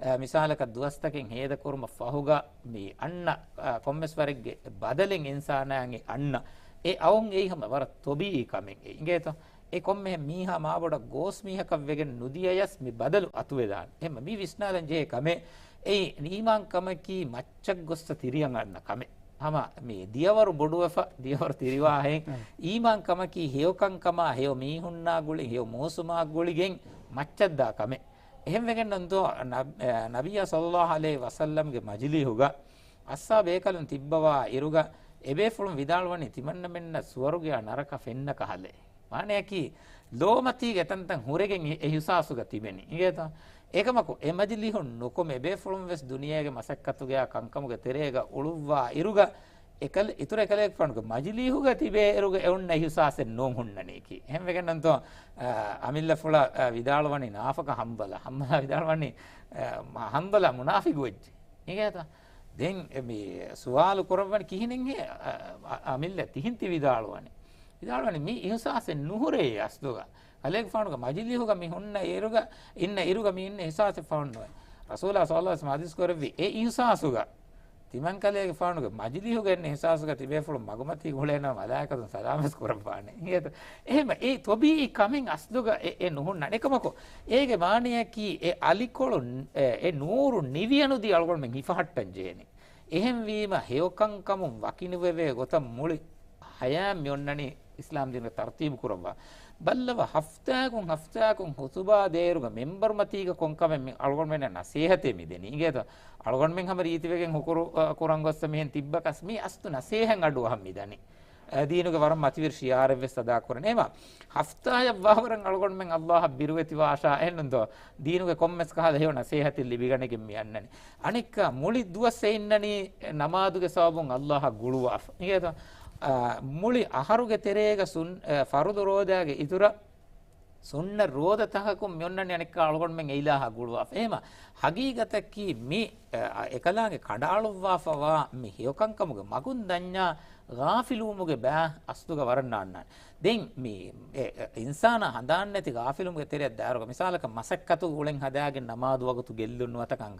އަ، މިސާލަކަށް ދުވަސްތަކެއް ހޭދަކުރުމަށް ފަހުގަ މި އަންނަ، އަ، ކޮންމެސް ވަރެއްގެ ބަދަލެއް އިންސާނާއަށް އެ އަންނަ އެ އައުން އެއީ ހަމަ ވަރަށް ޠަބީޢީ ކަމެއް އެ އިނގޭތޯ؟ އެ ކޮންމެހެން މީހާ މާބޮޑަށް ގޯސް މީހަކަށް ވެގެން ނުދިޔަޔަސް މި ބަދަލު އަތުވެދާނެ. އެހެން މި ވިސްނާލަން ޖެހޭ ކަމެއް އެއީ އީމާން ކަމަކީ މައްޗަށް ގޮއްސަ ތިރިއަށް އަންނަ ކަމެއް. ހަމަ މި ދިޔަވަރު ބޮޑުވެފަ، ދިޔަވަރު ތިރިވާހެން، އަ، އީމާން ކަމަކީ ހެޔޮ ކަންކަމާ، ހެޔޮ މީހުންނާ ގުޅި، ހެޔޮ މޫސުމާ ގުޅިގެން މައްޗަށްދާ ކަމެއް. އެހެންވެގެން ނަންތޯ ނަ-، އެ، ނަބިއްޔާ ޞައްލައްލާހު ޢަލައިހި ވަސައްލަމްގެ މަޖިލީހުގަ އައްސާބޭކަލުން ތިއްބަވާ އިރުގަ އެބޭފުޅުން ވިދާޅުވަނީ ތިމަންނަމެންނަށް ސުވަރުގެއާ ނަރަކަ ފެންނަ ކަހަލަ. މާނަޔަކީ، ލޯމަތީގެ ތަންތަން ހުރެގެން އި-، އިހުސާސުގަ ތިބެނީ. އިނގޭތަ؟ އެކަމަކު، އެ މަޖިލީހުން ނުކުމެ، އެބޭފުޅުން ވެސް ދުނިޔޭގެ މަސައްކަތުގެއާ ކަންކަމުގެ ތެރޭގަ އުޅުއްވާ އިރުގަ، އެކަލް-، އިތުރު އެކަލޭގެފާނުގެ މަޖިލީހުގަ ތިބޭ އިރުގަ އެ އޮންނަ އިހުސާސެއް ނޫން ހުންނަނީކީ. އެހެންވެގެންނަންތޯ، އަ، އަމިއްލަފުޅަށް، އަ، ވިދާޅުވަނީ ނާފަކަ ޙަންޒަލާ. ޙަންޒަލާ ވިދާޅުވަނީ، އަ، މަ-، ޙަންޒަލާ މުނާފިގު ވެއްޖެ. އިނގޭތަ؟ ދެން އެ މި ސުވާލު ކުރައްވަނީ ކިހިނެއްހޭ، އަ، އަ، އަމިއްލަ ތިހިން ތި ވިދާޅުވަނީ؟ ވިދާޅުވަނީ މި އިހުސާސެއް ނުހުރޭ އަސްލުގަ. ކަލޭގެފާނުގެ މަޖިލީހުގަ މި ހުންނަ އިރުގަ، އިންނަ އިރުގަ މި އިންނަ އިހުސާސެއް ފަހުން ނުވޭ. ރަސޫލާ ޞައްލައްލާހު ޢަލައިހި ވަސައްލަމަ ޙަދީޘް ކުރެއްވި އެ އިހުސާސުގަ ތިމަންކަލޭގެފާނުގެ މަޖިލީހުގަ އެންމެ އިހުސާސްގަ ތިބޭފުޅުން މަގުމަތީގަ އުޅޭނަމަ މަލާއިކަތުން ސަލާމަތް ކުރައްވާނެ. އިނގޭތަ؟ އެހެން އެ ތޮބީއީ ކަމެއް އަސްލުގަ އެ، އެ ނުހުންނަން. އެކަމަކު އޭގެ މާނަޔަކީ އެ އަލިކޮޅު، އެ، އެ ނޫރު ނިވިއަނުދީ އަޅުގަނޑުމެން ހިފަހައްޓަން ޖެހޭނެ. އެހެންވީމަ ހެޔޮކަންކަމުން ވަކިނުވެވޭ ގޮތަށް މުޅި ހަޔާތް މިއޮންނަނީ އިސްލާމް ދީނުގެ ތަރުތީބު ކުރައްވާ. ބައްލަވަ، ހަފްތާއަކުން ހަފްތާއަކުން ހުތުބާ ދޭއިރުގަ މެންބަރުމަތީގަ ކޮންކަމެއް މި އަޅުގަނޑުމެންނަށް ނަސޭހަތެއް މިދެނީ. އިނގޭތޯ؟ އަޅުގަނޑުމެން ހަމަ ރީތިވެގެން ހުކުރު، އަ، ކުރަން ގޮއްސަ މިހެން ތިއްބަކަސް މީ އަސްލު ނަސޭހަތް އަޑުއަހަން މިދަނީ. އަ، ދީނުގެ ވަރަށް މަތިވެރި ޝިއާރެއްވެސް އަދާކުރަން. އެމަ ހަފްތާއަށް ވާވަރަށް އަޅުގަނޑުމެން އައްލާހަށް ބިރުވެތިވާށާ އެހެންނުންތޯ؟ ދީނުގެ ކޮންމެސް ކަހަލަ ހެޔޮ ނަސޭހަތެއް ލިބިގަނެގެން މި އަންނަނީ. އަނެއްކާ މުޅި ދުވަސް އެ އިންނަނީ ނަމާދުގެ ސަބަބުން އައްލާހަށް ގުޅުވާފަ. އިނގޭތޯ؟ އާ، މުޅި އަހަރުގެ ތެރޭގަ ސުން-، އެ، ފަރުޟު ރޯދާގެ އިތުރަށް ސުންނަ ރޯދަ ތަކަކުން މިއޮންނަނީ އަނެއްކާ އަޅުގަނޑުމެން އެއިލާހަށް ގުޅުވާފަ. އެހެމަ ހަގީގަތަކީ މި، އެ، އެކަލާނގެ ކަނޑައަޅުއްވާފަވާ މި ހެޔޮކަންކަމުގެ މަގުން ދަންޏާ ޣާފިލުވުމުގެ ބައި އަސްލުގަ ވަރަށް ނާންނާނެ. ދެން މި، އެ، އެ، އިންސާނާ ހަނދާންނެތި ޣާފިލުވުމުގެ ތެރެއަށް ދާއިރުގަ މިސާލަކަށް މަސައްކަތު އުޅެން ހަދާގެން ނަމާދު ވަގުތު ގެއްލުން ނުވަތަ ކަން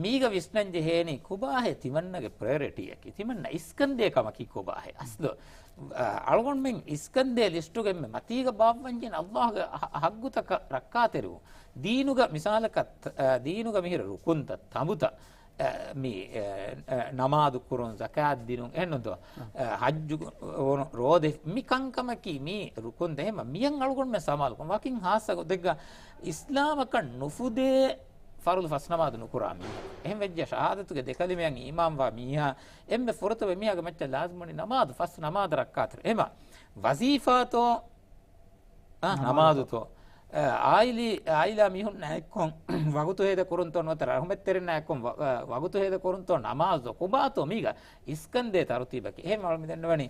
މީގަ ވިސްނަން ޖެހޭނީ ކޮބާހޭ ތިމަންނަގެ ޕްރަޔޮރިޓީއަކީ؟ ތިމަންނަ އިސްކަންދޭ ކަމަކީ ކޮބާހޭ؟ އަސްލު، އަ، އަޅުގަނޑުމެން އިސްކަންދޭ ލިސްޓުގެ އެންމެ މަތީގަ ބާއްވަންޖެހޭނީ އައްލާހުގެ ހަ-، ހައްގުތަކަށް ރައްކާތެރިވުން. ދީނުގަ މިސާލަކަށް، އަ، ދީނުގަ މިހިރަ ރުކުންތައް، ތަނބުތައް، އަ، މި، އަ، އަ، ނަމާދު ކުރުން، ޒަކާތް ދިނުން، އެހެންނުންތޯ؟ އަ، ހައްޖު ވުނު، ރޯދަ، މި ކަންކަމަކީ މީ ރުކުން ދެހެމަ މިޔަން އަޅުގަނޑުމެން ސަމާލުކުން. ވަކިން ހާއްސަ ގޮތެއްގަ އިސްލާމަކަށް ނުފުދޭ ފަރުޟު ފަސް ނަމާދު ނުކުރާ މީހަކު. އެހެން ވެއްޖެ ޝަހާދަތުގެ ދެ ކަލިމަޔަށް އީމާންވާ މީހާ އެންމެ ފުރަތަމަ މީހާގެ މައްޗަށް ލާޒިމުވަނީ ނަމާދު، ފަސް ނަމާދަށް ރައްކާތެރި. އެހެމަ ވަޒީފާތޯ، އާ، ނަމާދުތޯ؟ ނަމާދުތޯ؟ އާ، އާއިލީ، އާއިލާ މީހުންނާ އެއްކޮށް ވަގުތު ހޭދަ ކުރުންތޯ ނުވަތަ ރަޙުމަތްތެރިންނާ އެއްކޮށް ވަ-، އާ، ވަގުތު ހޭދަ ކުރުންތޯ ނަމާދުތޯ ކޮބާތޯ މީގަ އިސްކަންދޭ ތަރުތީބަކީ. އެހެން އަޅު މި ދެންނެވަނީ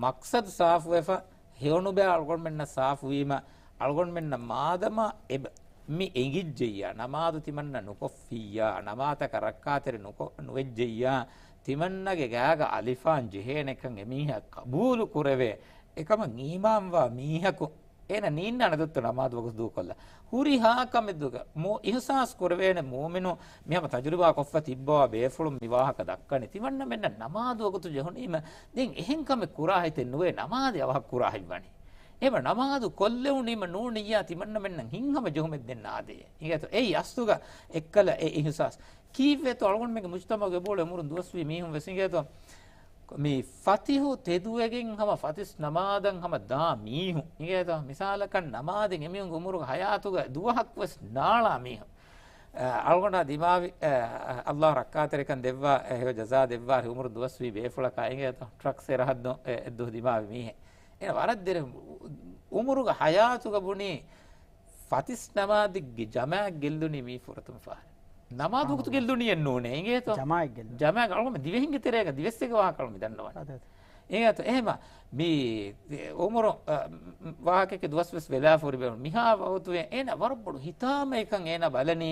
މަޤްޞަދު ސާފުވެފަ، ހެޔޮނުބައި އަޅުގަނޑުމެންނަށް ސާފުވީމަ، އަޅުގަނޑުމެންނަށް މާދަމާ އެބަ-، މި އެނގިއްޖެއްޔާ، ނަމާދު ތިމަންނަ ނުކޮށްފިއްޔާ، ނަމާދަކަށް ރައްކާތެރި ނުކޮ-، ނުވެއްޖެއްޔާ، ތިމަންނަގެ ގާގަ އަލިފާން ޖެހޭނެކަން އެމީހާ ޤަބޫލު ކުރެވޭ. އެކަމަށް އީމާންވާ މީހަކު އޭނަ ނީންނާނެ ދޮއްތަ ނަމާދު ވަގުތު ދޫކޮށްލާ. ހުރިހާ ކަމެއްދުގަ މު-، އިހުސާސް ކުރެވޭނެ މުއުމިނު މި ހަމަ ތަޖުރިބާ ކޮށްފަ ތިއްބަވާ ބޭފުޅުން މި ވާހަކަ ދައްކަނީ. ތިމަންނަމެންނަށް ނަމާދު ވަގުތު ޖެހުނީމަ ދެން އެހެން ކަމެއް ކުރާ ހިތެއް ނުވޭ ނަމާދެއް އަވަހަށް ކުރާ ހިތްވަނީ. އެހެމަ ނަމާދު ކޮށްލެވުނީމަ ނޫނިއްޔާ ތިމަންނަމެންނަށް ހިތްހަމަ ޖެހުމެއް ދެން އާދޭ. އިނގޭތޯ؟ އެއީ އަސްލުގަ އެއްކަލަ އެ އިހުސާސް. ކީއްވެތޯ އަޅުގަނޑުމެންގެ މުޖުތަމަޢުގެ އެބައުޅޭ އުމުރުން ދުވަސްވީ މީހުން ވެސް އިނގޭތޯ؟ މި ފަތިހު ތެދުވެގެން ހަމަ ފަތިސް ނަމާދަށް ހަމަ ދާ މީހުން އިނގޭތޯ؟ މިސާލަކަށް ނަމާދެއް އެމީހުންގެ އުމުރުގެ ހަޔާތުގަ ދުވަހަކު ވެސް ނާޅާ މީހުން. އަ، އަޅުގަނޑާ ދިމާވި، އަ، އަ، އައްލާހު ރައްކާތެރިކަން ދެއްވާ، އެ، ހެޔޮ ޖަޒާ ދެއްވާ އުމުރުން ދުވަސްވީ ބޭފުޅަކާ އިނގޭތޯ؟ ޓްރަކް ސެރަހައްދުން އެ، އެއްދުވަހު ދިމާވި މީހެއް. އޭނަ ވަރަށް ދެރަ އުމުރުގެ ހަޔާތުގަ ބުނީ ފަތިސް ނަމާދެއްގެ ޖަމާޢަތް ގެއްލުނީ މީ ފުރަތަމަ ފަހަރު. ނަމާދު ވަގުތު ގެއްލުނީއެއް ނޫނޭ އިނގޭތޯ؟ ޖަމާޢަތް ގެއްލުނީ. ޖަމާޢަތް އަޅުގަނޑު ދިވެހިންގެ ތެރޭގަ ދިވެއްސެއްގެ ވާހަކަ އަޅު މި ދަންނަވަނީ. އަދެ، އަދެ. އިނގޭތޯ؟ އެހެމަ މި އުމުރު، އަ، ވާހަކައެއް ދުވަސް ވެސް ވެލާފަ ހުރި ބޭފުޅުން. މިހާ ވަގުތު އޭނަ ވަރަށް ބޮޑު ހިތާމައެއްކަން އޭނަ ބަލަނީ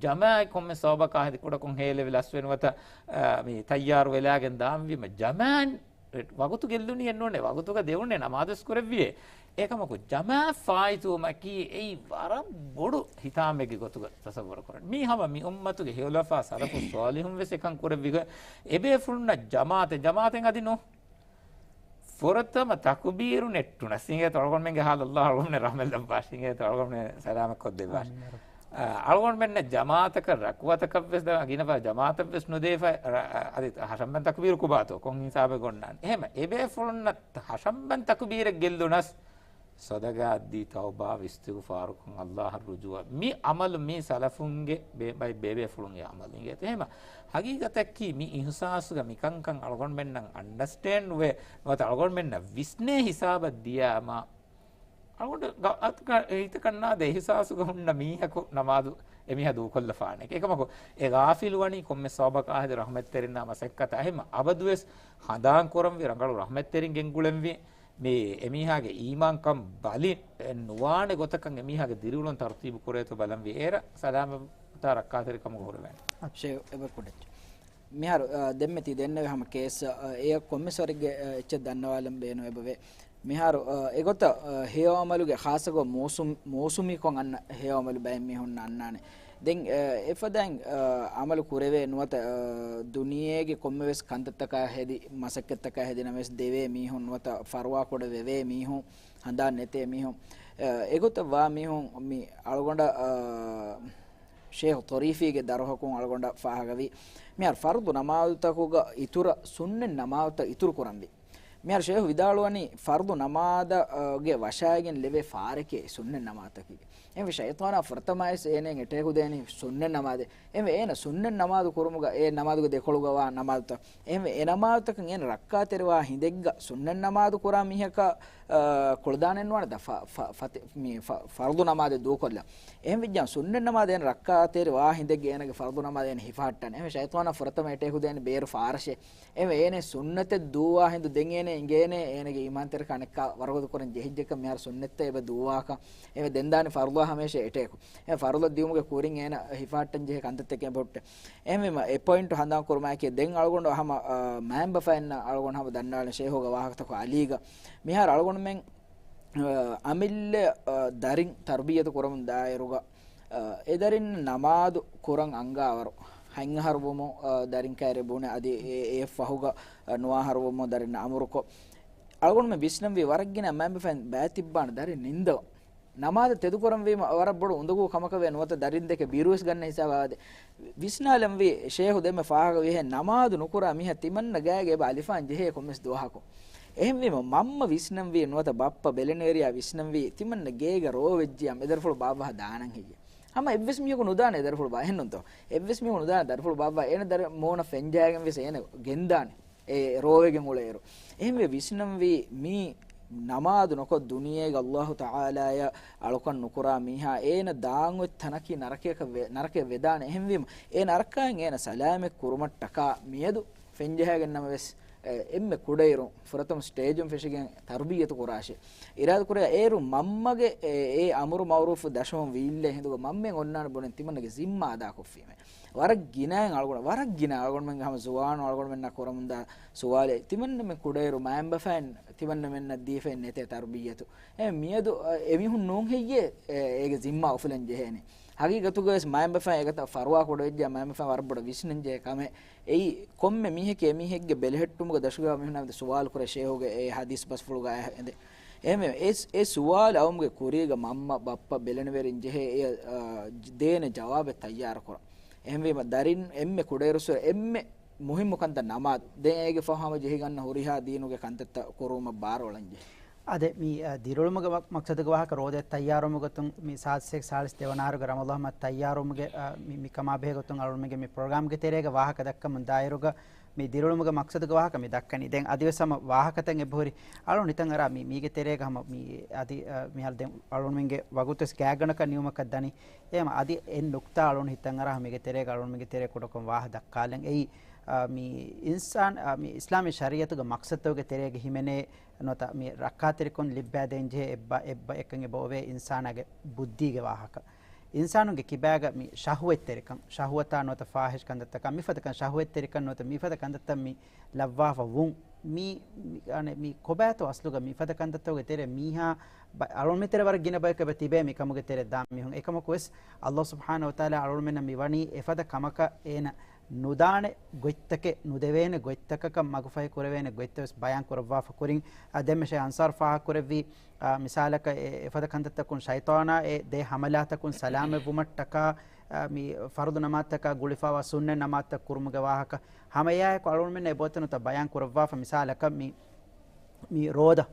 ޖަމާޢަތް ކޮންމެ ސަބަބަކާ ހެދި ކުޑަކޮށް ހޭލެވި ލަސްވެ ނުވަތަ، އަ، މި ތައްޔާރު ވެލާގެން ދާންވީމަ ޖަމާޢަތް ވަގުތު ގެއްލުނީއެއް ނޫނޭ، ވަގުތުގަ ދެވުނޭ ނަމާދުވެސް ކުރެއްވިޔޭ. އެކަމަކު ޖަމާޢަތް ފާއިތުވުމަކީ އެއީ ވަރަށް ބޮޑު ހިތާމައެއްގެ ގޮތުގަ ތަޞައްވަރު ކުރަން. މީ ހަމަ މި އުއްމަތުގެ ހެޔޮލަފާ ސަލަފު ޞާލިޙުން ވެސް އެކަން ކުރެއްވި ގޮތް. އެބޭފުޅުންނަށް ޖަމާޢަތެއް، ޖަމާޢަތެއް އަދި ނޫން. ފުރަތަމަ ތަކުބީރު ނެއްޓުނަސް އިނގޭތޯ އަޅުގަނޑުމެންގެ ޙާލު އައްލާހު އަޅުގަނޑުމެން ރަޙްމަތް ލައްވާށި އިނގޭތޯ އަޅުގަނޑުމެން ސަލާމަތް ކޮށްދެއްވާށި. އާމީން ޔާ ރައްބި. އަ، އަޅުގަނޑުމެންނަށް ޖަމާޢަތަކަށް ރަކުޢަތަކަށްވެސް ދަ-، ގިނަ ފަ-، ޖަމާޢަތަށްވެސް ނުދޭފަ، ރ-، އަ، އަދި ހަށަންބަން ތަކުބީރު ކުބާތޯ ކޮން ހިސާބެއް ގޮންނާނެ؟ އެހެމަ އެބޭފުޅުންނަށް ހަށަންބަން ތަކުބީރެއް ގެއްލުނަސް، ޞަދަޤާތް ދީ ތައުބާ ވިސްތިޣުފާރުކޮށް އައްލާހަށް ރުޖޫޢަ. މި ޢަމަލު މީ ސަލަފުންގެ ބޭ-، ބައި ބޭބޭފުޅުންގެ ޢަމަލު އިނގޭތޯ. އެހެމަ ހަގީގަތަކީ މި އިހުސާސުގަ މިކަންކަން އަޅުގަނޑުމެންނަށް އަންޑަސްޓޭންޑް ވޭ ނުވަތަ އަޅުގަނޑުމެންނަށް ވިސްނޭ ހިސާބަށް ދިޔާމާ، އަޅުގަނޑު ގަ-، އަތުގަ-، ހިތަކަށްނާދޭ އިހުސާސުގަ ހުންނަ މީހަކު ނަމާދު އެމީހާ ދޫކޮށްލަފާނެ. އެކަމަކު އެ ޣާފިލުވަނީ ކޮންމެ ސަބަބަކާ ހެދި ރަޙްމަތްތެރިންނާ މަސައްކަތަށް. އެހެމަ އަބަދުވެސް ހަނދާން ކުރަންވީ ރަނގަޅު ރަޙްމަތްތެރިން ގެންގުޅެންވީ. މި އެމީހާގެ އީމާންކަން ބަލި ނުވާނެ ގޮތަކަށް އެމީހާގެ ދިރިއުޅުން ތަރުތީބު ކުރޭތޯ ބަލަންވީ. އޭރަށް ސަލާމަތާ ރައްކާތެރިކަމުގަ ހުރެވޭނެ. ޝޭޚް އެބަ ކުޑައްޗެއް. މިހާރު، އާ، ދެންމެ ތި ދެންނެވި ހަމަ ކޭސް، އާ، އެއަށް ކޮންމެސް ވަރެއްގެ، އާ، އެއްޗެއް ދަންނަވާލަން ބޭނުން އެބަވޭ. މިހާރު، އާ، އެގޮތަށް، އާ، ހެޔޮ ޢަމަލުގެ ޚާއްޞަކޮށް މޫސުމް-، މޫސުމީކޮށް އަންނަ ހެޔޮ ޢަމަލު ބައެއް މީހުންނަށް އަންނާނެ. ދެން، އެ، އެފަދައިން، އަ، އަމަލު ކުރެވޭ ނުވަތަ، އަ، ދުނިޔޭގެ ކޮންމެވެސް ކަންތައްތަކާ ހެދި، މަސައްކަތްތަކާ ހެދި ނަމަވެސް ދެވޭ މީހުން ނުވަތަ ފަރުވާ ކުޑަ ވެވޭ މީހުން، ހަނދާން ނެތޭ މީހުން، އަ، އެގޮތަށް ވާ މީހުން މި އަޅުގަނޑަށް، އަ، ޝޭހު ތޮރީފީގެ ދަރުހަކުން އަޅުގަނޑަށް ފާހަގަވީ، މިހާރު ފަރުޟު ނަމާދުތަކުގަ އިތުރަށް ސުންނަތް ނަމާދުތައް އިތުރު ކުރަންވީ. މިހާރު ޝޭހު ވިދާޅުވަނީ ފަރުޟު ނަމާދަށް، އަ، ގެ ވަށާގެން ލެވޭ ފާރެކޭ ސުންނަތް ނަމާދުތަކީ. އެހެންވެ ޝައިޠާނާ ފުރަތަމަވެސް އޭނައަށް އެޓޭކު ދޭނީ ސުންނަތް ނަމާދެއް. އެހެންވެ އޭނަ ސުންނަތް ނަމާދު ކުރުމުގަ އެ ނަމާދުގެ ދެކޮޅުގަ ވާ ނަމާދުތައް. އެހެންވެ އެ ނަމާދުތަކަށް އޭނަ ރައްކާތެރިވާ ހިނދެއްގަ ސުންނަތް ނަމާދު ކުރާ މީހަކަށް، އަ، ކުޅަދާނެއް ނުވާނެ ދަ ފަ-، ފަ-، ފަތި-، މި ފަ-، ފަރުޟު ނަމާދެއް ދޫކޮށްލާ. އެހެން ވެއްޖާ ސުންނަތް ނަމާދު އޭނަ ރައްކާތެރިވާ ހިނދެއްގަ އޭނަގެ ފަރުޟު ނަމާދު އޭނަ ހިފަހައްޓާނެ. އެހެންވެ ޝައިޠާނާ ފުރަތަމަ އެޓޭކު ދޭނީ ބޭރު ފާރަށޭ. އެހެންވެ އޭނަ ސުންނަތެއް ދޫވާ ހިނދު ދެން އޭނަ އިނގޭނެ އޭނަގެ އީމާންތެރިކަން އަނެއްކާ ވަރުގަދަ ކުރަން ޖެހިއްޖެކަން މިހާރު ސުންނަތްތައް އެބަ ދޫވާކަން. އެހެންވެ ދެން ދާނީ ފަރުޟާ ހަމައަށޭ އެޓޭކު. އެ ފަރުޟަށް ދިއުމުގެ ކުރިން އޭނަ ހިފަހައްޓަން ޖެހޭ ކަންތައްތަކެއް އެބަހުއްޓޭ. އެހެންވީމަ އެ ޕޮއިންޓު ހަނދާން ކުރުމާއެކީ ދެން އަޅުގަނޑު ހަމަ، އާ، މައިންބަފައިންނަށް އަޅުގަނޑު ހަމަ ދަންނަވާނެ ޝޭހުގެ ވާހަކަތަކު އަލީގަ. މިހާރު އަޅުގަނޑުމެން، އާ، އަމިއްލަ، އާ، ދަރިން ތަރުބިއްޔަތު ކުރަމުން ދާއިރުގަ، އާ، އެ ދަރިން ނަމާދު ކުރަން އަންގާވަރު ހަތް އަހަރު ވުމުން، އާ، ދަރިން ކައިރި ބުނެ އަދި އެ، އެ ފަހުގަ، އާ، ނުވަ އަހަރު ވުމުން ދަރިންނަށް އަމުރުކޮށް، އަޅުގަނޑުމެން ވިސްނަންވީ ވަރަށް ގިނަ މައިންބަފައިން ބައިތިއްބާނެ ދަރިން ނިންދަވަން. ނަމާދަށް ތެދުކުރަންވީމަ ވަރަށް ބޮޑު އުނދަގޫ ކަމަކަށް ވޭ ނުވަތަ ދަރިން ދެކެ ބިރުވެސް ގަންނަ ހިސާބާ ވާދެ. ވިސްނާލަންވީ ޝޭހު ދެންމެ ފާހަގަވިހެން ނަމާދު ނުކުރާ މީހާ ތިމަންނަ ގާގެ އެބަ އަލިފާން ޖެހޭ ކޮންމެސް ދުވަހަކު. އެހެންވީމަ މަންމަ ވިސްނަންވީ ނުވަތަ ބައްޕަ ބެލެނިވެރިޔާ ވިސްނަންވީ ތިމަންނަ ގޭގަ ރޯވެއްޖިޔާ އެ ދަރިފުޅު ބާއްވާ ދާނަން ހެއްޔޭ. ހަމަ އެއްވެސް މީހަކު ނުދާނެ އެ ދަރިފުޅު ބާ އެހެންނުންތޯ؟ އެއްވެސް މީހަކު ނުދާނެ ދަރިފުޅު ބާއްވާ އޭނަ ދަރި މޫނަށް ފެންޖައިގެން ވެސް އޭނަ ގެންދާނެ. އެ ރޯވެގެން އުޅޭއިރު. އެހެންވެ ވިސްނަންވީ މީ ނަމާދު ނުކޮށް ދުނިޔޭގަ އައްލާހު ތަޢާލާޔަށް އަޅުކަން ނުކުރާ މީހާ އޭނަ ދާން އޮތް ތަނަކީ ނަރަކަޔަކަށް ވެ-، ނަރަކަޔަށް ވެދާނެ. އެހެންވީމަ އެ ނަރަކައިން އޭނަ ސަލާމަތް ކުރުމަށްޓަކާ މިއަދު ފެންޖަހައިގެން ނަމަވެސް، އެ، އެންމެ ކުޑައިރު ފުރަތަމަ ސްޓޭޖުން ފެށިގެން ތަރުބިއްޔަތު ކުރާށޭ. އިރާދަކުރޭ އޭރު މަންމަގެ އެ، އެ އަމުރު މައުރޫފު ދަށުމުން ވީއްލޭ ހިނދުގަ މަންމައެއް އޮންނާނެ ބުނެން ތިމަންނަގެ ޒިންމާ އަދާކޮށްފީމޭ. ވަރަށް ގިނައިން އަޅުގަނޑު، ވަރަށް ގިނަ އަޅުގަނޑުމެންގެ ހަމަ ޒުވާނު އަޅުގަނޑުމެންނަށް ކުރަމުންދާ ސުވާލެއް. ތިމަންނަމެން ކުޑައިރު މައިންބަފައިން ތިމަންނަމެންނަށް ދީފައެއް ނެތޭ ތަރުބިއްޔަތު. އެ މިއަދު، އަ، އެމީހުން ނޫން ހެއްޔޭ، އެ، އޭގެ ޒިންމާ އުފުލަން ޖެހޭނީ. ހަގީގަތުގަވެސް މައިންބަފައިން އެގޮތަށް ފަރުވާ ކުޑަވެއްޖެ މައިންބަފައިން ވަރަށް ބޮޑަށް ވިސްނަން ޖެހޭ ކަމެއް. އެއީ ކޮންމެ މީހެކޭ އެމީހެއްގެ ބެލެހެއްޓުމުގަ ދަށުގަ މީހުން ސުވާލު ކުރޭ ޝޭހުގެ އެ ހަދީސް ބަސްފުޅުގަ އެ އެދެ. އެހެންވެ، އެ، އެ ސުވާލު އައުމުގެ ކުރީގަ މަންމަ، ބައްޕަ، ބެލެނިވެރިން ޖެހޭ އެ، އާ، ދޭނެ ޖަވާބެއް ތައްޔާރު ކުރަން. އެހެންވީމަ، ދަރިން އެންމެ ކުޑައިރުއްސުރެ އެންމެ މުހިއްމު ކަންތައް ނަމާދު. ދެން އޭގެ ފަހު ހަމަ ޖެހިގަންނަ ހުރިހާ ދީނުގެ ކަންތައްތައް ކުރުމަށް ބާރުއަޅަންޖެހޭ. އާދެ، މި، އާ، ދިރިއުޅުމުގެ މަ-، މަޤްޞަދުގެ ވާހަކަ ރޯދަ ތައްޔާރުވުމުގެ ގޮތުން މި ސާދަ ސާޅީސް ދެވަނަ އަހަރުގެ ރަމަޟާން މަހަށް ތައްޔާރުވުމުގެ، އާ، މި، މި ކަމާ ބެހޭ ގޮތުން އަޅުގަނޑުމެންގެ މި ޕްރޮގްރާމްގެ ތެރޭގަ ވާހަކަ ދައްކަމުން ދާއިރުގަ މި ދިރިއުޅުމުގެ މަޤްޞަދުގެ ވާހަކަ މި ދައްކަނީ. ދެން އަދިވެސް ހަމަ ވާހަކަތައް އެބަހުރި. އަޅުން ހިތަށް އަރާ މި، މީގެ ތެރޭގަ ހަމަ މި އަދި، އަ، މިހާރު ދެން އަޅުންމެންގެ ވަގުތުވެސް ގާތްގަނޑަކަށް ނިމުމަކަށް ދަނީ. އެހެން އަދި އެއް ނުކްތާ އަޅުން ހިތަށް އަރާ މީގެ ތެރޭގަ އަޅުންމެންގެ ތެރޭ ކުޑަކޮށް ވާހަ ދައްކާލަން. އެއީ، އަ، މި އިންސާން، އަ، މި އިސްލާމީ ޝަރީއަތުގެ މަޤްޞަދުގެ ތެރޭގަ ހިމެނޭ ނުވަތަ މި ރައްކާތެރިކަން ލިއްބައިދޭން ޖެހޭ އެއްބަ-، އެއްބައެއްކަން އެބައޮވޭ އިންސާނާގެ ބުއްދީގެ ވާހަކަ. އިންސާނުންގެ ކިބާގަ މި ޝަހުވަތްތެރިކަން، ޝަހުވަތާ ނުވަތަ ފާހިޝް ކަންތައްތަކާ، މިފަދަ ކަން ޝަހުވަތްތެރިކަން ނުވަތަ މިފަދަ ކަންތައްތައް މި ލައްވާފަ ވުން. މި، މި، އަނެ، މި ކޮބާތޯ އަސްލުގަ މިފަދަ ކަންތައްތަކުގެ ތެރޭ މީހާ ބަ-، އަޅުންމެ ތެރެ ވަރަށް ގިނަ ބަޔަކު އެބަ ތިބޭ މި ކަމުގެ ތެރެ ދާ މީހުން. އެކަމަކު ވެސް އައްލާހު ސުބްޙާނަހު ވަތަޢާލާ އަޅުންމެންނަށް މި ވަނީ އެފަދަ ކަމަކަށް އޭނަ ނުދާނެ ގޮތްތަކެއް، ނުދެވޭނެ ގޮތްތަކަކަށް މަގުފަހި ކުރެވޭނެ ގޮތްތައް ވެސް ބަޔާން ކުރައްވާފަ ކުރިން، އާ، ދެންމެ ޝޭޚް އަންސާރު ފާހަގަ ކުރެއްވީ، އާ، މިސާލަކަށް އެ، އެފަދަ ކަންތައްތަކުން ޝައިޠާނާ އެ ދޭ ހަމަލާތަކުން ސަލާމަތްވުމަށްޓަކާ، އާ، މި ފަރުޟު ނަމާދުތަކާ ގުޅިފައިވާ ސުންނަތް ނަމާދުތައް ކުރުމުގެ ވާހަކަ ހަމައެއާއެކު އަޅުގަނޑުމެންނަށް އެބައޮތްތަނުތައް ބަޔާން ކުރައްވާފަ. މިސާލަކަށް މި، މި ރޯދަ،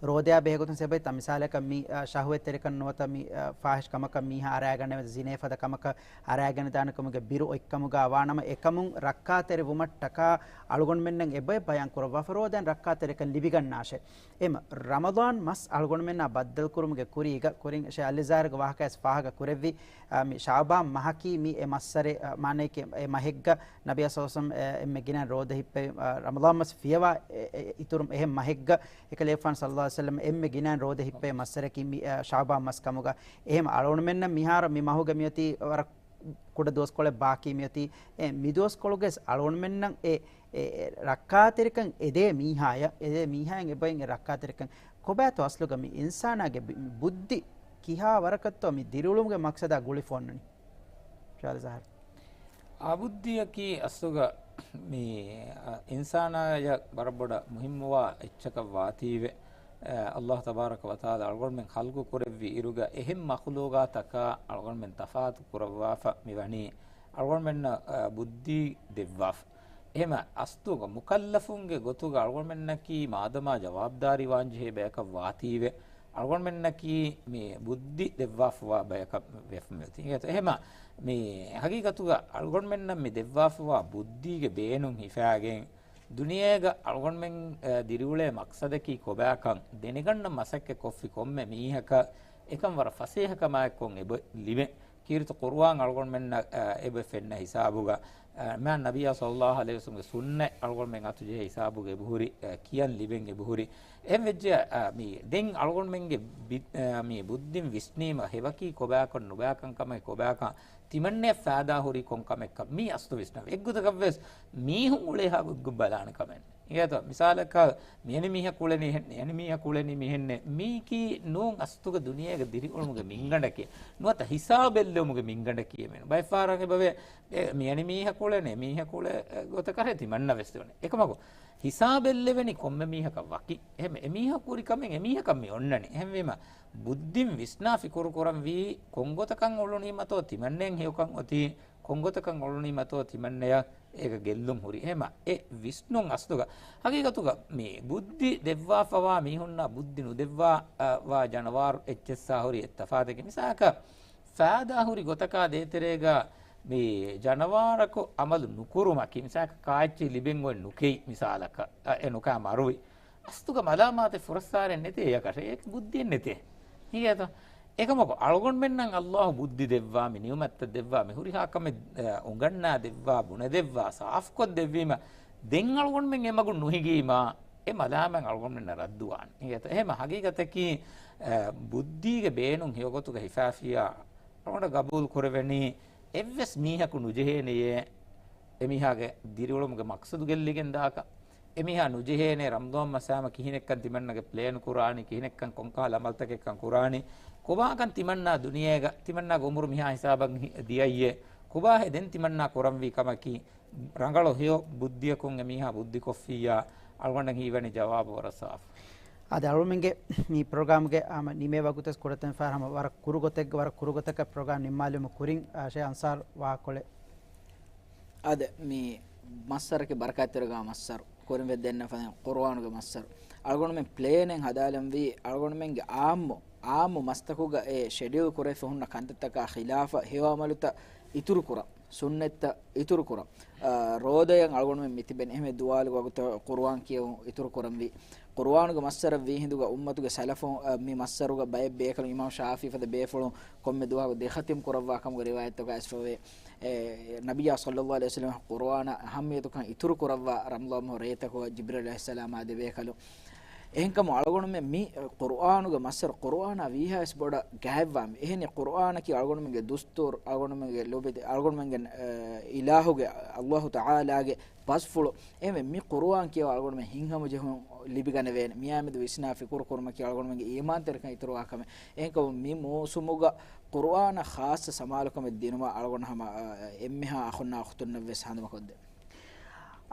ރޯދަޔާ ބެހޭގޮތުން ސެބައިތަ މިސާލަކަށް މި، އާ، ޝަހުވަތްތެރިކަން ނުވަތަ މި، އާ، ފާހިޝް ކަމަކަށް މީހާ އަރާގަނެވެ، ޒިނޭ ފަދަ ކަމަކަށް އަރާގަނެދާނެ ކަމުގެ ބިރު އޮތްކަމުގަ ވާނަމަ، އެކަމުން ރައްކާތެރިވުމަށްޓަކާ އަޅުގަނޑުމެންނަށް އެބައެއް ބަޔާން ކުރައްވާފަ ރޯދައިން ރައްކާތެރިކަން ލިބިގަންނާށޭ. އެމަ، ރަމަޟާން މަސް އަޅުގަނޑުމެންނާ ބައްދަލުކުރުމުގެ ކުރީގަ ކުރިން ޝޭޚް އަލްއަޒްހަރުގެ ވާހަކަޔަސް ފާހަގަ ކުރެއްވި، އާ، މި ޝަޢުބާން މަހަކީ މި އެ މައްސަރެ، އާ، މާނައެކޭ އެ މަހެއްގަ ނަބިއްޔާ ޞައްލަﷲު ޢަލައިހި ވަސައްލަމަ އެންމެ ގިނައިން ރޯދަ ހިއްޕެވި، އާ، ރަމަޟާން މަސް ފިޔަވާ އެ، އެ، އިތުރު އެހެން މަހެއްގަ އެކަލޭގެފާނު ޞައްލަﷲު ޢަލައިހި ވަސައްލަމަ އެންމެ ގިނައިން ރޯދަ ހިއްޕެވި މައްސަރަކީ މި، އާ، ޝަޢުބާން މަސް ކަމުގަ. އެހެން އަޅުގަނޑުމެންނަށް މިހާރު މި މަހުގަ މިއޮތީ ވަރަށް ކުޑަ ދުވަސްކޮޅެއް ބާކީ މިއޮތީ. އެ، މި ދުވަސްކޮޅުގައި އަޅުގަނޑުމެންނަށް އެ، އެ، އެ، ރައްކާތެރިކަން އެދޭ މީހާޔަށް، އެދޭ މީހާއަށް އެބައިން އެ ރައްކާތެރިކަން ކޮބާތޯ އަސްލުގަ މި އިންސާނާގެ ބި-، މި ބުއްދި ކިހާ ވަރަކަށްތޯ މި ދިރިއުޅުމުގެ މަޤްޞަދާ ގުޅިފަ އޮންނަނީ؟ ޝާލި ޒާހިރު. އާ ބުއްދިއަކީ އަސްލުގަ މި، އަ، އިންސާނާޔަށް ވަރަށް ބޮޑަށް މުހިއްމުވާ އެއްޗަކަށް ވާތީވެ، އަ، ﷲ ތަބާރަކަ ވަތަޢާލާ އަޅުގަނޑުމެން ޚަލްޤު ކުރެއްވި އިރުގަ އެހެން މަޚްލޫގާތަކާ އަޅުގަނޑުމެން ތަފާތު ކުރައްވާފަ މިވަނީ އަޅުގަނޑުމެންނަށް، އަ، ބުއްދީ ދެއްވާފަ. އެހެމަ އަސްލުގަ މުކައްލަފުންގެ ގޮތުގަ އަޅުގަނޑުމެންނަކީ މާދަމާ ޖަވާބުދާރީ ވާންޖެހޭ ބަޔަކަށް ވާތީވެ، އަޅުގަނޑުމެންނަކީ މި ބުއްދި ދެއްވާފަވާ ބަޔަކަށް ވެފަ މިއޮތީ. އެހެމަ މި ހަގީގަތުގަ އަޅުގަނޑުމެންނަށް މި ދެއްވާފަވާ ބުއްދީގެ ބޭނުން ހިފާގެން، ދުނިޔޭގަ އަޅުގަނޑުމެން، އަ، ދިރިއުޅޭ މަޤްޞަދަކީ ކޮބާކަން ދެނެގަންނަ މަސައްކަތް ކޮށްފި ކޮންމެ މީހަކަށް އެކަން ވަރަށް ފަސޭހަކަމާއެކު އެބަ ލިބެން. ކީރިތި ޤުރުއާން އަޅުގަނޑުމެންނަށް، އަ، އެބަ ފެންނަ ހިސާބުގަ، އަ، މާތް ނަބިއްޔާ ޞައްލައްލާހު ޢަލައިހި ވަސައްލަމްގެ ސުންނަތް އަޅުގަނޑުމެން އަތުޖެހޭ ހިސާބުގަ އެބަހުރި، އަ، ކިޔަން ލިބެން އެބަހުރި. އެހެން ވެއްޖެ، އަ، މި ދެން އަޅުގަނޑުމެންގެ ބި-، އަ، މި ބުއްދިން ވިސްނީމަ ހެޔޮކީ ކޮބާކަން ނުބާކަން ކަމެއް ކޮބާކަން ތިމަންނަޔަށް ފައިދާ ހުރީ ކޮން ކަމެއްކަން މީ އަސްލު ވިސްނަން. އެއްގޮތަކަށްވެސް މީހުން އުޅޭ ހާ ގޮތްގޮތް ބަލާނެ ކަމެއް. އިނގޭތޯ؟ މިސާލަކަށް މިއެނި މީހަކު އުޅެނީ އެހެން، އެނި މީހަކު އުޅެނީ މިހެންނެއް. މީކީ ނޫން އަސްލުގަ ދުނިޔޭގަ ދިރިއުޅުމުގެ މިންގަނޑަކީ. ނުވަތަ ހިސާބެއްލެވުމުގެ މިންގަނޑަކީ އެމީނު. ބައެއް ފަހަރަށް އެބަވޭ، އެ، މިއެނި މީހަކު އުޅެނީ، މީހަކު އުޅޭ، އެ، ގޮތަކަށް ތިމަންނަ ވެސް ދެވަނީ. އެކަމަކު، ހިސާބެއްލެވެނީ ކޮންމެ މީހަކަށް ވަކި. އެހެން އެމީހަކު ކުރި ކަމެއް އެމީހަކަށް މި އޮންނަނީ. އެހެންވީމަ، ބުއްދިން ވިސްނާ ފިކުރު ކުރަންވީ، ކޮންގޮތަކަށް އުޅުނީމަތޯ ތިމަންނައަށް ހެޔޮކަން އޮތީ، ކޮންގޮތަކަށް އުޅުނީމަތޯ ތިމަންނަޔަށް އޭގަ ގެއްލުން ހުރި. އެހެމަ، އެ ވިސްނުން އަސްލުގަ. ހަގީގަތުގަ މި ބުއްދި ދެއްވާފަވާ މީހުންނާ ބުއްދި ނުދެއްވާ، އަ، ވާ ޖަނަވާރު އެއްޗެއްސާ ހުރި އެއް ތަފާތެކެއް. މިސާލަކަށް، ފައިދާ ހުރި ގޮތަކާ ދޭތެރޭގަ މި ޖަނަވާރަކު އަމަލު ނުކުރުމަކީ، މިސާލަކަށް ކާއެއްޗެއް ލިބެން އޮތް ނުކެތް މިސާލަކަށް، އަ، އެ ނުކާ މަރުވި. އަސްލުގަ މަލާމާތެއް ފުރައްސާރެއް ނެތޭ އެޔަކަށް. އޭގެ ބުއްދިއެއް ނެތޭ. ހީގޭތޯ؟ އެކަމަކު އަޅުގަނޑުމެންނަށް ﷲ ބުއްދި ދެއްވާ، މި ނިޢުމަތްތައް ދެއްވާ، މި ހުރިހާ ކަމެއް، އަ، އުނގަންނާ ދެއްވާ، ބުނެދެއްވާ، ސާފުކޮށް ދެއްވީމަ، ދެން އަޅުގަނޑުމެން އެ މަގުން ނުހިނގީމާ، އެ މަލާމާތް އަޅުގަނޑުމެންނަށް ރައްދުވާނެ. ހީގޭތޯ؟ އެހެމަ ހަގީގަތަކީ، އަ، ބުއްދީގެ ބޭނުން ހެޔޮގޮތުގަ ހިފާފިއްޔާ، އަޅުގަނޑަށް ގަބޫލު ކުރެވެނީ، އެއްވެސް މީހަކު ނުޖެހޭނެޔޭ، އެމީހާގެ ދިރިއުޅުމުގެ މަޤްޞަދު ގެއްލިގެން ދާކަށް. އެމީހާ ނުޖެހޭނެ ރަމަޟާން މަސް ހަމަ ކިހިނެއްކަން ތިމަންނަގެ ޕްލޭން ކުރާނީ، ކިހިނެއްކަން ކޮންކަހަލަ އަމަލުތަކެއްކަން ކުރާނީ، ކޮބާކަން ތިމަންނާ ދުނިޔޭގަ، ތިމަންނާގެ އުމުރު މިހާ ހިސާބަށް ހި-، ދިޔައްޔޭ، ކޮބާހޭ ދެން ތިމަންނާ ކުރަންވީ ކަމަކީ، ރަނގަޅު ހެޔޮ ބުއްދިއަކުން އެމީހާ ބުއްދިކޮށްފިއްޔާ، އަޅުގަނޑަށް ހީވަނީ ޖަވާބު ވަރަށް ސާފު. އާދެ، އަޅުމެންގެ މި ޕްރޮގްރާމްގެ ހަމަ ނިމޭ ވަގުތަސް ކުޑަތަން ފަހަރަށް ހަމަ ވަރަށް ކުރު ގޮތެއްގަ، ވަރަށް ކުރު ގޮތަކަށް ޕްރޮގްރާމް ނިންމާލުމުގެ ކުރިން، އާ، ޝޭޚް އަންސާރު ވާކޮޅެއް. އާދެ، މި މައްސަރަކީ ބަރަކާތްތެރިވާ މައްސަރު، ކުރިން ވެއްދެންނަ ފަދައިން ޤުރުއާނުގެ މައްސަރު. އަޅުގަނޑުމެން ޕްލޭނެއް ހަދާލަންވީ، އަޅުގަނޑުމެންގެ އާއްމު، އާއްމު މަސްތަކުގަ އެ ޝެޑިއުލް ކުރެވިފަ ހުންނަ ކަންތައްތަކާ ޚިލާފަށް ހެޔޮ އަމަލުތައް އިތުރު ކުރަން، ސުންނަތްތައް އިތުރު ކުރަން. އާ، ރޯދަޔަށް އަޅުގަނޑުމެން މިތިބެން އެހެން ދުވާލު ވަގުތަށް ޤުރުއާން ކިޔެވުން އިތުރު ކުރަންވީ. ޤުރުއާނުގެ މައްސަރަށް ވީހިނދުގަ އުއްމަތުގެ ސަލަފުން، އަ، މި މައްސަރުގަ ބައެއް ބޭކަލުން އިމާމް ޝާފިޢީ ފަދަ ބޭފުޅުން ކޮންމެ ދުވަހަކު ދެ ޚަތިމް ކުރައްވާ ކަމުގެ ރިވާޔަތްތަކާ އައިސްފަވޭ. އެ، ނަބިއްޔާ ޞައްލައްލާހު ޢަލައިހި ވަސައްލަމަ ޤުރުއާނަށް އަހައްމިޔަތުކަން އިތުރު ކުރައްވާ ރަމަޟާން މަހު ރޭތަކުގަ ޖިބްރީލް ޢަލައިހިއްސަލާމާ ދެ ބޭކަލުން. އެހެންކަމުން އަޅުގަނޑުމެން މި ޤުރުއާނުގެ މައްސަރު ޤުރުއާނާ ވީހާވެސް ބޮޑަށް ގާތްވާ މި. އެހެނީ ޤުރުއާނަކީ އަޅުގަނޑުމެންގެ ދުސްތޫރު، އަޅުގަނޑުމެންގެ ލޯބި، އަޅުގަނޑުމެންގެ، އަ، އިލާހުގެ، ﷲ ތަޢާލާގެ ބަސްފުޅު. އެހެންވެ، މި ޤުރުއާން ކިޔަވާ އަޅުގަނޑުމެން ހިތްހަމަޖެހުން ލިބިގަނެވޭނެ. މިއާމެދު ވިސްނާ ފިކުރު ކުރުމަކީ އަޅުގަނޑުމެންގެ އީމާންތެރިކަން އިތުރުވާ ކަމެއް. އެހެންކަމުން މި މޫސުމުގަ ޤުރުއާނަށް ޚާއްޞަ ސަމާލުކަމެއް ދިނުމަށް އަޅުގަނޑު ހަމަ، އަ، އެންމެހާ އަޚުންނާ އުޚްތުންނަށްވެސް ހަނދުމަކޮށްދޭ.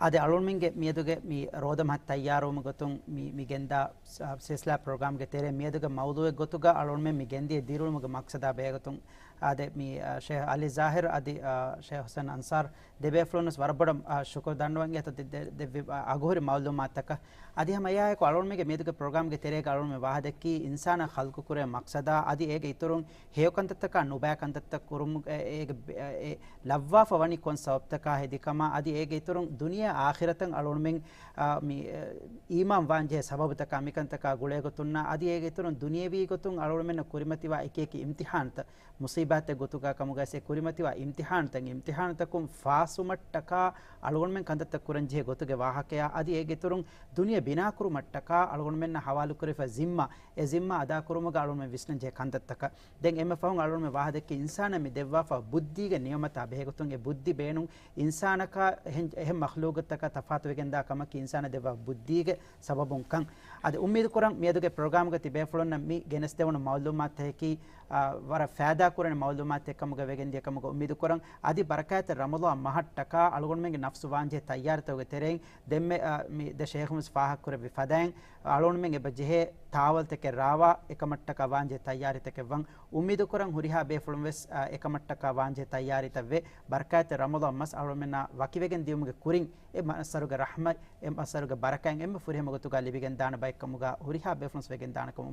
އާދެ، އަޅުގަނޑުމެންގެ މިއަދުގެ މި ރޯދަމަހަށް ތައްޔާރުވުމުގެ ގޮތުން މި، މި ގެންދާ ސ-، ސިލްސިލާ ޕްރޮގްރާމްގެ ތެރޭ މިއަދުގެ މައުޟޫޢެއް ގޮތުގަ އަޅުގަނޑުމެން މި ގެންދިޔަ ދިރިއުޅުމުގެ މަޤްޞަދާ ބެހޭގޮތުން އާދެ، މި، އަ، ޝޭޚް އަލީ ޒާހިރު އަދި، އަ، ޝޭޚް ޙުސައިން އަންސާރު ދެބޭފުޅުންވެސް ވަރަށް ބޮޑަށް، އަ، ޝުކުރު ދަންނަވަން އެތަ ދެ-، ދެ-، ދެއްވި، އަ، އަގުހުރި މަޢުލޫމާތުތަކަށް. އަދި ހަމަ އެއާއެކު އަޅުގަނޑުމެންގެ މިއަދުގެ ޕްރޮގްރާމްގެ ތެރޭގަ އަޅުގަނޑުމެން ވާހަކަ ދެއްކީ އިންސާނާ ޚަލްޤުކުރޭ މަޤްޞަދާ އަދި އޭގެ އިތުރުން ހެޔޮ ކަންތައްތަކާ ނުބައި ކަންތައްތައް ކުރުމުގެ އެ-، އޭގެ ބެ-، އެ ލައްވާފަ ވަނީ ކޮން ސަބަބުތަކާ ހެދި ކަމާ އަދި އޭގެ އިތުރުން ދުނިޔެ އާޚިރަތަށް އަޅުގަނޑުމެން، އާ، މި، އެ، އީމާން ވާން ޖެހޭ ސަބަބުތަކާ މިކަންތަކާ ގުޅޭގޮތުންނާ އަދި އޭގެ އިތުރުން ދުނިޔެވީ ގޮތުން އަޅުގަނޑުމެންނަށް ކުރިމަތިވާ އެކި އެކި އިމްތިޙާންތައް މުޞީބާތެއް ގޮތުގަ ކަމުގައި އެ ކުރިމަތިވާ އިމްތިޙާނުތައް، އިމްތިޙާނުތަކުން ފާސްވުމަށްޓަކާ އަޅުގަނޑުމެން ކަންތައްތައް ކުރަންޖެހޭ ގޮތުގެ ވާހަކަޔާ އަދި އޭގެ އިތުރުން ދުނިޔެ ބިނާކުރުމަށްޓަކާ އަޅުގަނޑުމެންނަށް ހަވާލުކުރެވިފަ ޒިންމާ، އެ ޒިންމާ އަދާކުރުމުގަ އަޅުގަނޑުމެން ވިސްނަންޖެހޭ ކަންތައްތަކަށް. ދެން އެންމެ ފަހުން އަޅުގަނޑުމެން ވާހަކަ ދެއްކީ އިންސާނާ މި ދެއްވާފަ ބުއްދީގެ ނިޢުމަތާ ބެހޭގޮތުން އެ ބުއްދި ބޭނުން އިންސާނަކާ އެހެން، އެހެން މަޚްލޫޤަތަކާ ތަފާތުވެގެންދާ ކަމަކީ އިންސާނާ ދެއްވާ ބުއްދީގެ ސަބަބުން ކަން. އަދި އުއްމީދު ކުރަން މިއަދުގެ ޕްރޮގްރާމްގަ ތިބޭފުޅުންނަށް މި ގެނެސްދެވުނު މައުލޫމާތަކީ، އާ، ވަރަށް ފައިދާ ކުރަނި މައުލޫމާތެއް ކަމުގަ ވެގެން ދިޔަ ކަމުގަ އުއްމީދު ކުރަން. އަދި ބަރަކާތްތެރި ރަމަޟާން މަހަށްޓަކާ އަޅުގަނޑުމެންގެ ނަފްސު ވާންޖެހޭ ތައްޔާރިތަކުގެ ތެރެއިން ދެންމެ، އާ، މި ދެ ޝޭޚުން ވެސް ފާހަގަކުރެއްވި ފަދައިން އަޅުގަނޑުމެން އެބަ ޖެހޭ ތާވަލްތަކެއް ރާވާ އެކަމަށްޓަކާ ވާންޖެހޭ ތައްޔާރީތަކެއް ވަން އުއްމީދު ކުރަން. ހުރިހާ ބޭފުޅުން ވެސް، އާ، އެކަމަށްޓަކާ ވާންޖެހޭ ތައްޔާރީތައް ވެ، ބަރަކާތްތެރި ރަމަޟާން މަސް އަޅުގަނޑުމެންނާ ވަކިވެގެން ދިޔުމުގެ ކުރިން އެ މައްސަރުގެ ރަޙްމަތް، އެ މައްސަރުގެ ބަރަކާތް އެންމެ ފުރިހަމަ ގޮތުގަ ލިބިގެން ދާނެ ބައެއް ކަމުގަ ހުރިހާ ބޭފުޅުން ވެގެން ދާނެ ކަމަށް